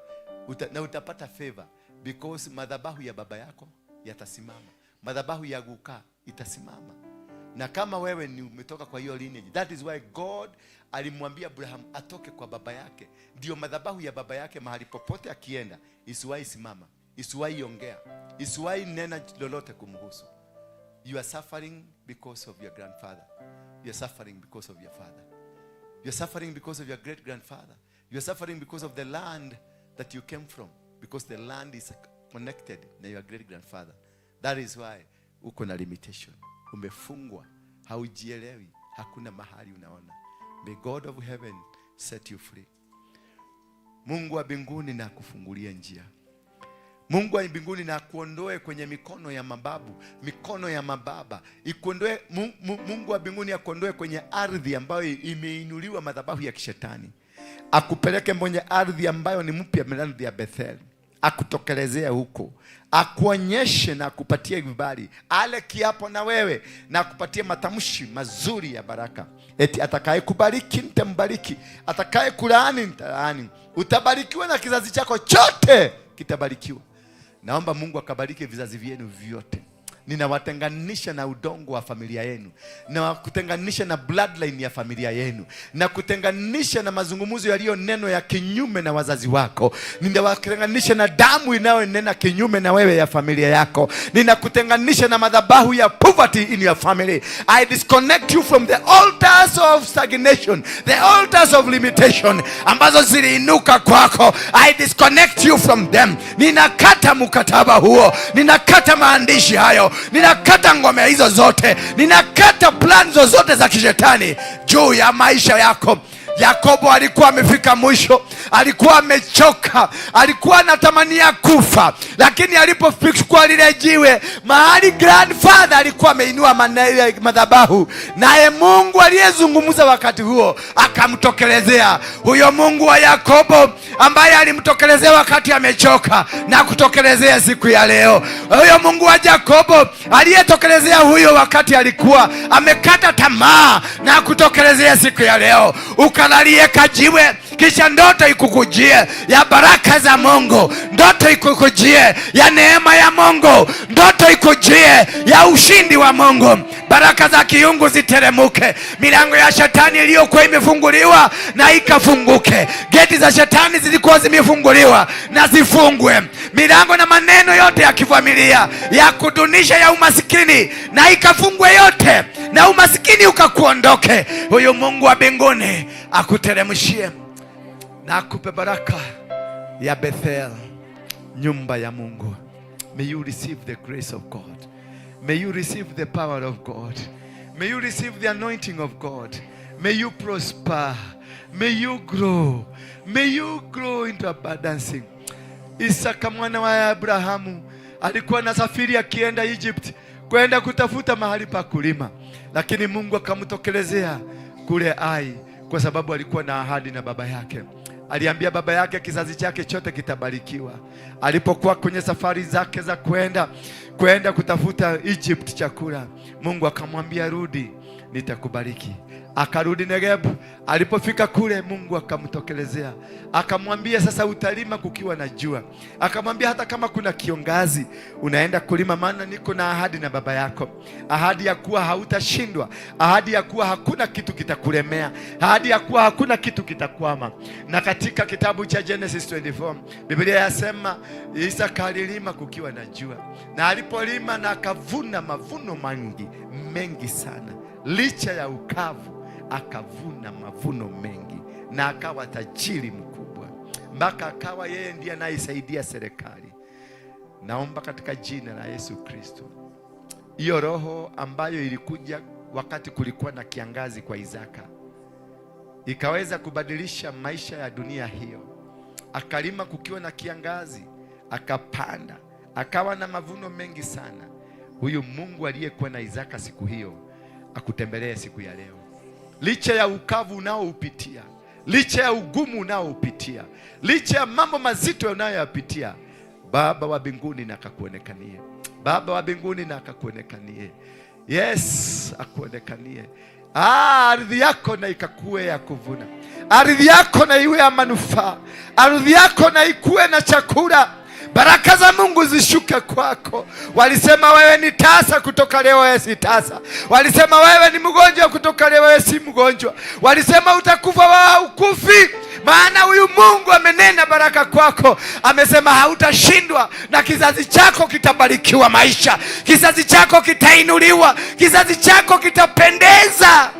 na utapata favor because madhabahu ya baba yako yatasimama. Madhabahu ya guka itasimama. Na kama wewe ni umetoka kwa hiyo lineage, that is why God alimwambia Abraham atoke kwa baba yake. Ndio madhabahu ya baba yake mahali popote akienda, isiwahi simama, isiwahi ongea, isiwahi nena lolote kumhusu. You are suffering because of your grandfather. You are suffering because of your father. You are suffering because of your great grandfather. You are suffering because of the land that you came from, because the land is connected na your great grandfather. That is why uko na limitation. Umefungwa, haujielewi, hakuna mahali unaona. May God of heaven set you free. Mungu wa mbinguni na akufungulie njia. Mungu wa mbinguni na akuondoe kwenye mikono ya mababu, mikono ya mababa. Ikuondoe, Mungu wa mbinguni akuondoe kwenye ardhi ambayo imeinuliwa madhabahu ya kishetani. Akupeleke kwenye ardhi ambayo ni mpya, ardhi ya Bethel. Akutokelezea huko, akuonyeshe na akupatie vibali, ale kiapo na wewe na akupatie matamshi mazuri ya baraka. Eti atakaye kubariki nitambariki, atakaye kulaani nitalaani. Utabarikiwa na kizazi chako chote kitabarikiwa. Naomba Mungu akabariki vizazi vyenu vyote. Ninawatenganisha na udongo wa familia yenu, na kutenganisha na bloodline ya familia yenu, na kutenganisha na mazungumzo yaliyo neno ya kinyume na wazazi wako. Ninawatenganisha na damu inayonena kinyume na wewe ya familia yako. Ninakutenganisha na madhabahu ya poverty in your family. I disconnect you from the altars of stagnation, the altars of limitation ambazo ziliinuka kwako. I disconnect you from them. Ninakata mkataba huo, ninakata maandishi hayo, ninakata ngome hizo zote, ninakata plan zozote za kishetani juu ya maisha yako. Yakobo alikuwa amefika mwisho, alikuwa amechoka, alikuwa anatamania kufa, lakini alipochukua lile jiwe mahali grandfather alikuwa ameinua madhabahu, naye Mungu aliyezungumza wakati huo akamtokelezea. Huyo Mungu wa Yakobo ambaye alimtokelezea wakati amechoka na kutokelezea siku ya leo. Huyo Mungu wa Yakobo aliyetokelezea huyo wakati alikuwa amekata tamaa na kutokelezea siku ya leo. Ukalalie kajiwe, kisha ndoto ikukujie ya baraka za Mungu, ndoto ikukujie ya neema ya Mungu, ndoto ikujie ya ushindi wa Mungu. Baraka za kiungu ziteremuke, milango ya shetani iliyokuwa imefunguliwa na ikafunguke, geti za shetani zilikuwa zimefunguliwa na zifungwe, milango na maneno yote ya kifamilia ya kudunisha ya umasikini na ikafungwe yote, na umasikini ukakuondoke. Huyu Mungu wa mbinguni akuteremshie na akupe baraka ya Bethel, nyumba ya Mungu. May you receive the grace of God. May you receive the power of God. May you receive the anointing of God. May you prosper. May you grow. May you grow into abundance. Isaka mwana wa Abrahamu alikuwa anasafiri akienda Egypt kwenda kutafuta mahali pa kulima, lakini Mungu akamtokelezea kule Ai kwa sababu alikuwa na ahadi na baba yake. Aliambia baba yake kizazi chake chote kitabarikiwa. Alipokuwa kwenye safari zake za kwenda kutafuta Egypt chakula, Mungu akamwambia rudi, nitakubariki. Akarudi Negebu. Alipofika kule, Mungu akamtokelezea, akamwambia sasa utalima kukiwa na jua. Akamwambia hata kama kuna kiongazi unaenda kulima, maana niko na ahadi na baba yako, ahadi ya kuwa hautashindwa, ahadi ya kuwa hakuna kitu kitakulemea, ahadi ya kuwa hakuna kitu kitakwama. Na katika kitabu cha Genesis 24 Biblia yasema Isaka alilima kukiwa na jua, na alipolima na akavuna mavuno mengi mengi sana, licha ya ukavu akavuna mavuno mengi na akawa tajiri mkubwa, mpaka akawa yeye ndiye anayesaidia serikali. Naomba katika jina la Yesu Kristo, hiyo roho ambayo ilikuja wakati kulikuwa na kiangazi kwa Isaka ikaweza kubadilisha maisha ya dunia hiyo. Akalima kukiwa na kiangazi, akapanda, akawa na mavuno mengi sana. Huyu Mungu aliyekuwa na Isaka siku hiyo akutembelee siku ya leo. Licha ya ukavu unaoupitia, licha ya ugumu unaoupitia, licha ya mambo mazito unayoyapitia, Baba wa mbinguni na akakuonekanie. Baba wa mbinguni na akakuonekanie. Yes, akuonekanie. Ardhi yako na ikakue ya kuvuna, ardhi yako na iwe ya manufaa, ardhi yako na ikue na chakula. Baraka za Mungu zishuke kwako. Walisema wewe ni tasa, kutoka leo wewe si tasa. Walisema wewe ni mgonjwa, kutoka leo wewe si mgonjwa. Walisema utakufa, wewe haukufi, maana huyu Mungu amenena baraka kwako. Amesema hautashindwa, na kizazi chako kitabarikiwa maisha, kizazi chako kitainuliwa, kizazi chako kitapendeza,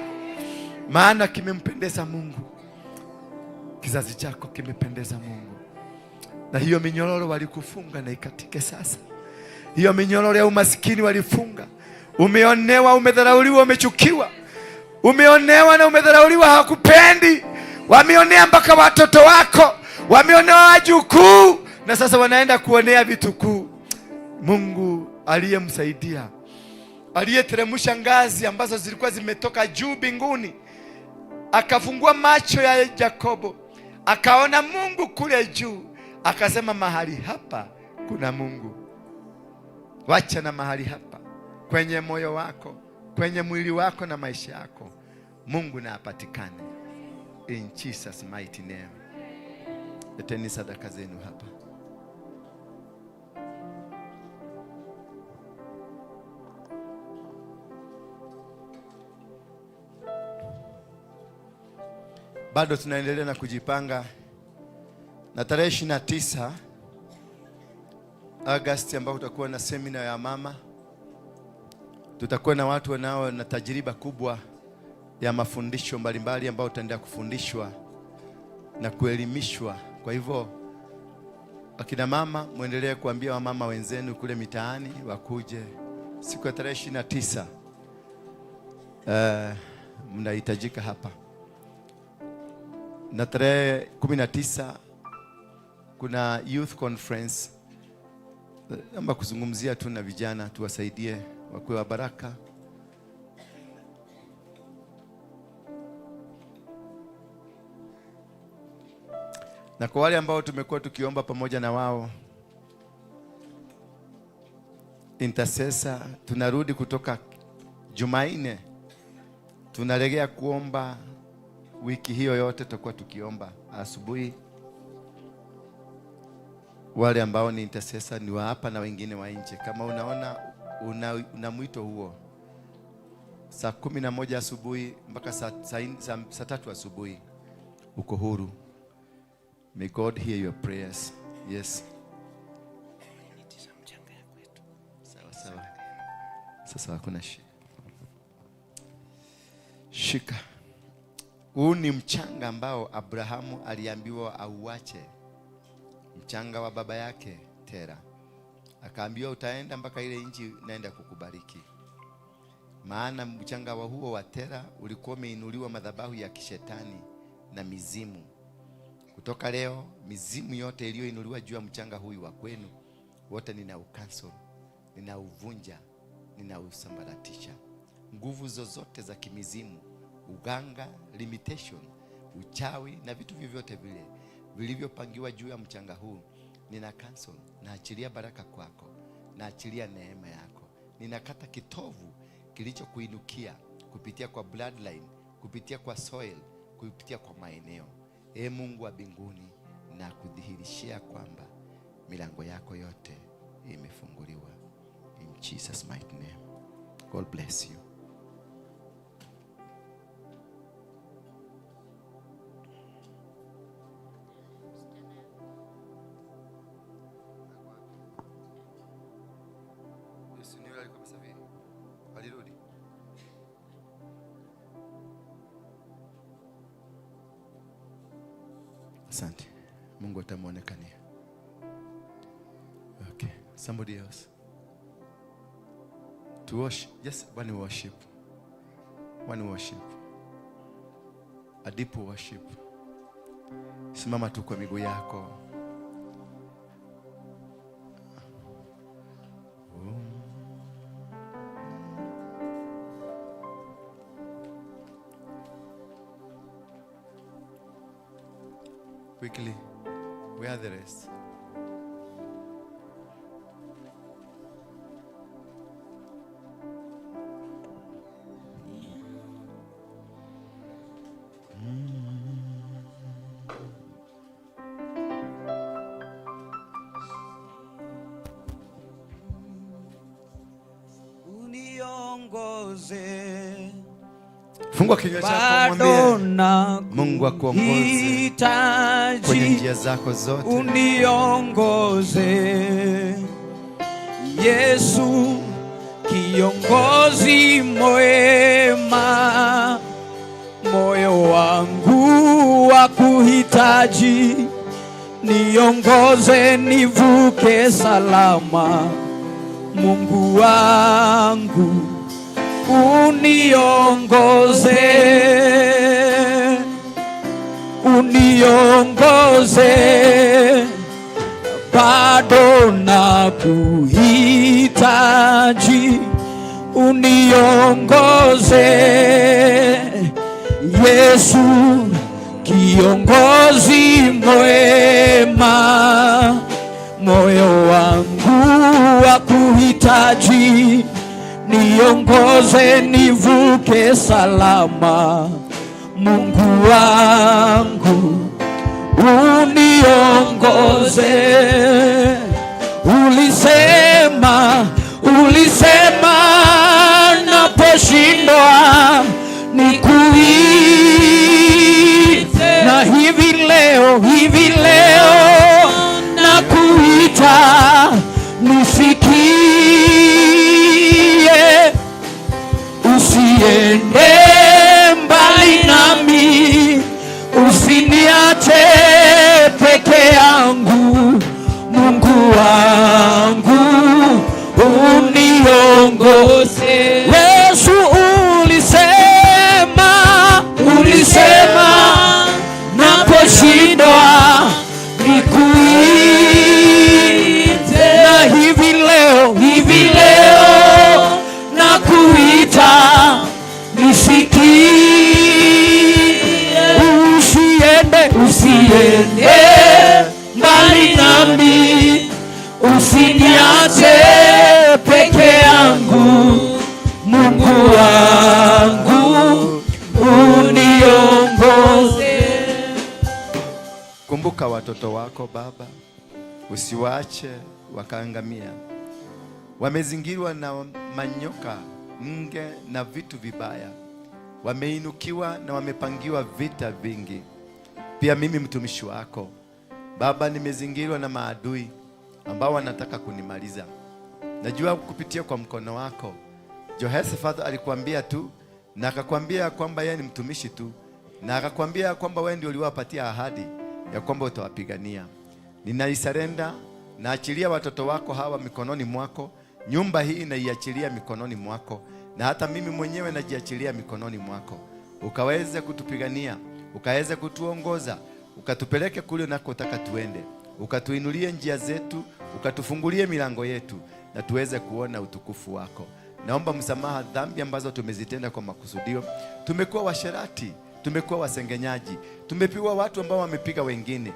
maana kimempendeza Mungu. Kizazi chako kimependeza Mungu. Na hiyo minyororo walikufunga na ikatike sasa. Hiyo minyororo ya umasikini walifunga. Umeonewa, umedharauliwa, umechukiwa. Umeonewa na umedharauliwa, hawakupendi. Wameonea mpaka watoto wako, wameonea wajukuu, na sasa wanaenda kuonea vitukuu. Mungu aliyemsaidia, aliyeteremsha ngazi ambazo zilikuwa zimetoka juu mbinguni, akafungua macho ya Yakobo, akaona Mungu kule juu, akasema mahali hapa kuna Mungu. Wacha na mahali hapa, kwenye moyo wako, kwenye mwili wako na maisha yako, Mungu na apatikane. In Jesus mighty name. Leteni sadaka zenu hapa. Bado tunaendelea na kujipanga na tarehe 29 Agosti ambao tutakuwa na semina ya mama. Tutakuwa na watu wanao na tajriba kubwa ya mafundisho mbalimbali ambao tutaendelea kufundishwa na kuelimishwa. Kwa hivyo akina mama, muendelee kuambia wamama wenzenu kule mitaani wakuje siku ya tarehe 29. Mnahitajika hapa. Na tarehe 19 kuna youth conference, naomba kuzungumzia tu na vijana, tuwasaidie wakuwe wa baraka. Na kwa wale ambao tumekuwa tukiomba pamoja na wao intercessor, tunarudi kutoka Jumanne, tunaregea kuomba wiki hiyo yote, tutakuwa tukiomba asubuhi. Wale ambao ni intercessor ni wa hapa na wengine wa nje. Kama unaona una mwito huo, saa 11 asubuhi mpaka saa 3 asubuhi uko huru. May God hear your prayers. Yes. Sawa sawa. Sasa hakuna shida. Shika. Huu ni mchanga ambao Abrahamu aliambiwa auache, mchanga wa baba yake Tera. Akaambiwa utaenda mpaka ile nchi naenda kukubariki. Maana mchanga wa huo wa Tera ulikuwa umeinuliwa madhabahu ya kishetani na mizimu. Kutoka leo mizimu yote iliyoinuliwa juu ya mchanga huyu wa kwenu wote ninaucancel, ninauvunja, ninausambaratisha. Nguvu zozote za kimizimu, uganga, limitation, uchawi na vitu vyovyote vile vilivyopangiwa juu ya mchanga huu, nina cancel, naachilia baraka kwako, naachilia neema yako. Ninakata kitovu kilichokuinukia kupitia kwa bloodline, kupitia kwa soil, kupitia kwa maeneo. Ee Mungu wa mbinguni, na kudhihirishia kwamba milango yako yote imefunguliwa. In Jesus mighty name. God bless you. Yesu ni yule alikuwa amesafiri. Alirudi. Asante. Mungu atamuonekania. Okay. Somebody else. To worship. Just one worship. One worship. A deep worship. Simama tu kwa miguu yako. Quickly, where are the rest? Uniongoze. Fungua kinywa chako, mwambie Mungu akuongoze kwenye njia zako zote. Uniongoze Yesu, kiongozi mwema, moyo wangu wakuhitaji, niongoze nivuke salama. Mungu wangu uniongoze, uniongoze, bado nakuhitaji, uniongoze Yesu, kiongozi mwema, moyo wangu wakuhitaji, niongoze nivuke salama. Mungu wangu uniongoze. Ulisema, ulisema naposhindwa nikuite, na hivi leo, hivi leo nakuita, nisikie, usiende mbali nami, usiniache peke yangu. Mungu wangu uniongoze. Yesu ulisema, ulisema naposhindwa nikuite, na hivi leo, hivi leo nakuita, nisikie, usiende, usiende mbali nami, usiniache peke yangu. Mungu wangu uniongoze. Kumbuka watoto wako Baba, usiwaache wakaangamia. Wamezingirwa na manyoka, nge na vitu vibaya, wameinukiwa na wamepangiwa vita vingi. Pia mimi mtumishi wako Baba, nimezingirwa na maadui ambao wanataka kunimaliza. Najua kupitia kwa mkono wako Jehoshaphat alikuambia tu, na akakwambia kwamba yeye ni mtumishi tu, na akakwambia kwamba wewe ndio uliwapatia ahadi ya kwamba utawapigania. Ninaisarenda, naachilia watoto wako hawa mikononi mwako, nyumba hii naiachilia mikononi mwako, na hata mimi mwenyewe najiachilia mikononi mwako, ukaweze kutupigania, ukaweze kutuongoza, ukatupeleke kule unakotaka tuende, ukatuinulie njia zetu, ukatufungulie milango yetu, na tuweze kuona utukufu wako. Naomba msamaha dhambi ambazo tumezitenda kwa makusudio. Tumekuwa washerati, Tumekuwa wasengenyaji, tumepigwa watu ambao wamepiga wengine,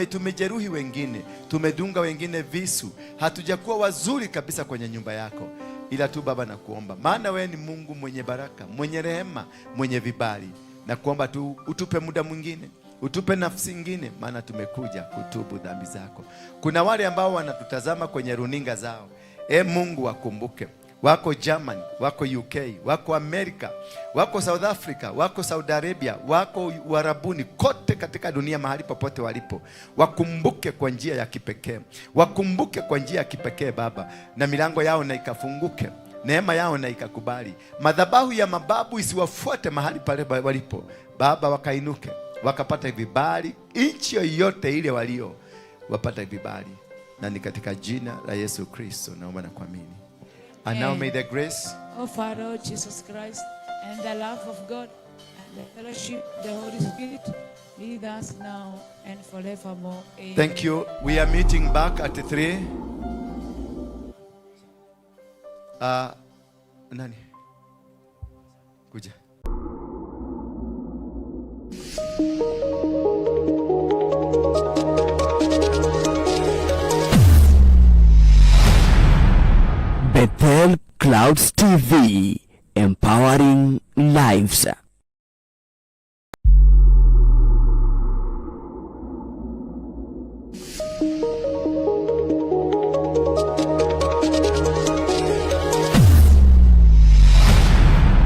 tumejeruhi wengine, tumedunga wengine visu. Hatujakuwa wazuri kabisa kwenye nyumba yako, ila tu Baba nakuomba, maana wewe ni Mungu mwenye baraka, mwenye rehema, mwenye vibali. Nakuomba tu utupe muda mwingine, utupe nafsi ingine, maana tumekuja kutubu dhambi zako. Kuna wale ambao wanatutazama kwenye runinga zao, e Mungu wakumbuke. Wako Germany, wako UK, wako Amerika, wako South Africa, wako Saudi Arabia, wako Uarabuni, kote katika dunia, mahali popote walipo, wakumbuke kwa njia ya kipekee, wakumbuke kwa njia ya kipekee Baba, na milango yao na ikafunguke, neema yao na ikakubali, madhabahu ya mababu isiwafuate mahali pale walipo Baba, wakainuke wakapata vibali nchi yoyote ile walio, wapata vibali, na ni katika jina la Yesu Kristo naomba na kuamini. And now may the grace of our Lord Jesus Christ and the love of God and the fellowship of the Holy Spirit be with us now and forevermore. Amen. Thank you. We are meeting back at 3. Nani? Kuja. Bethel Clouds TV, empowering lives.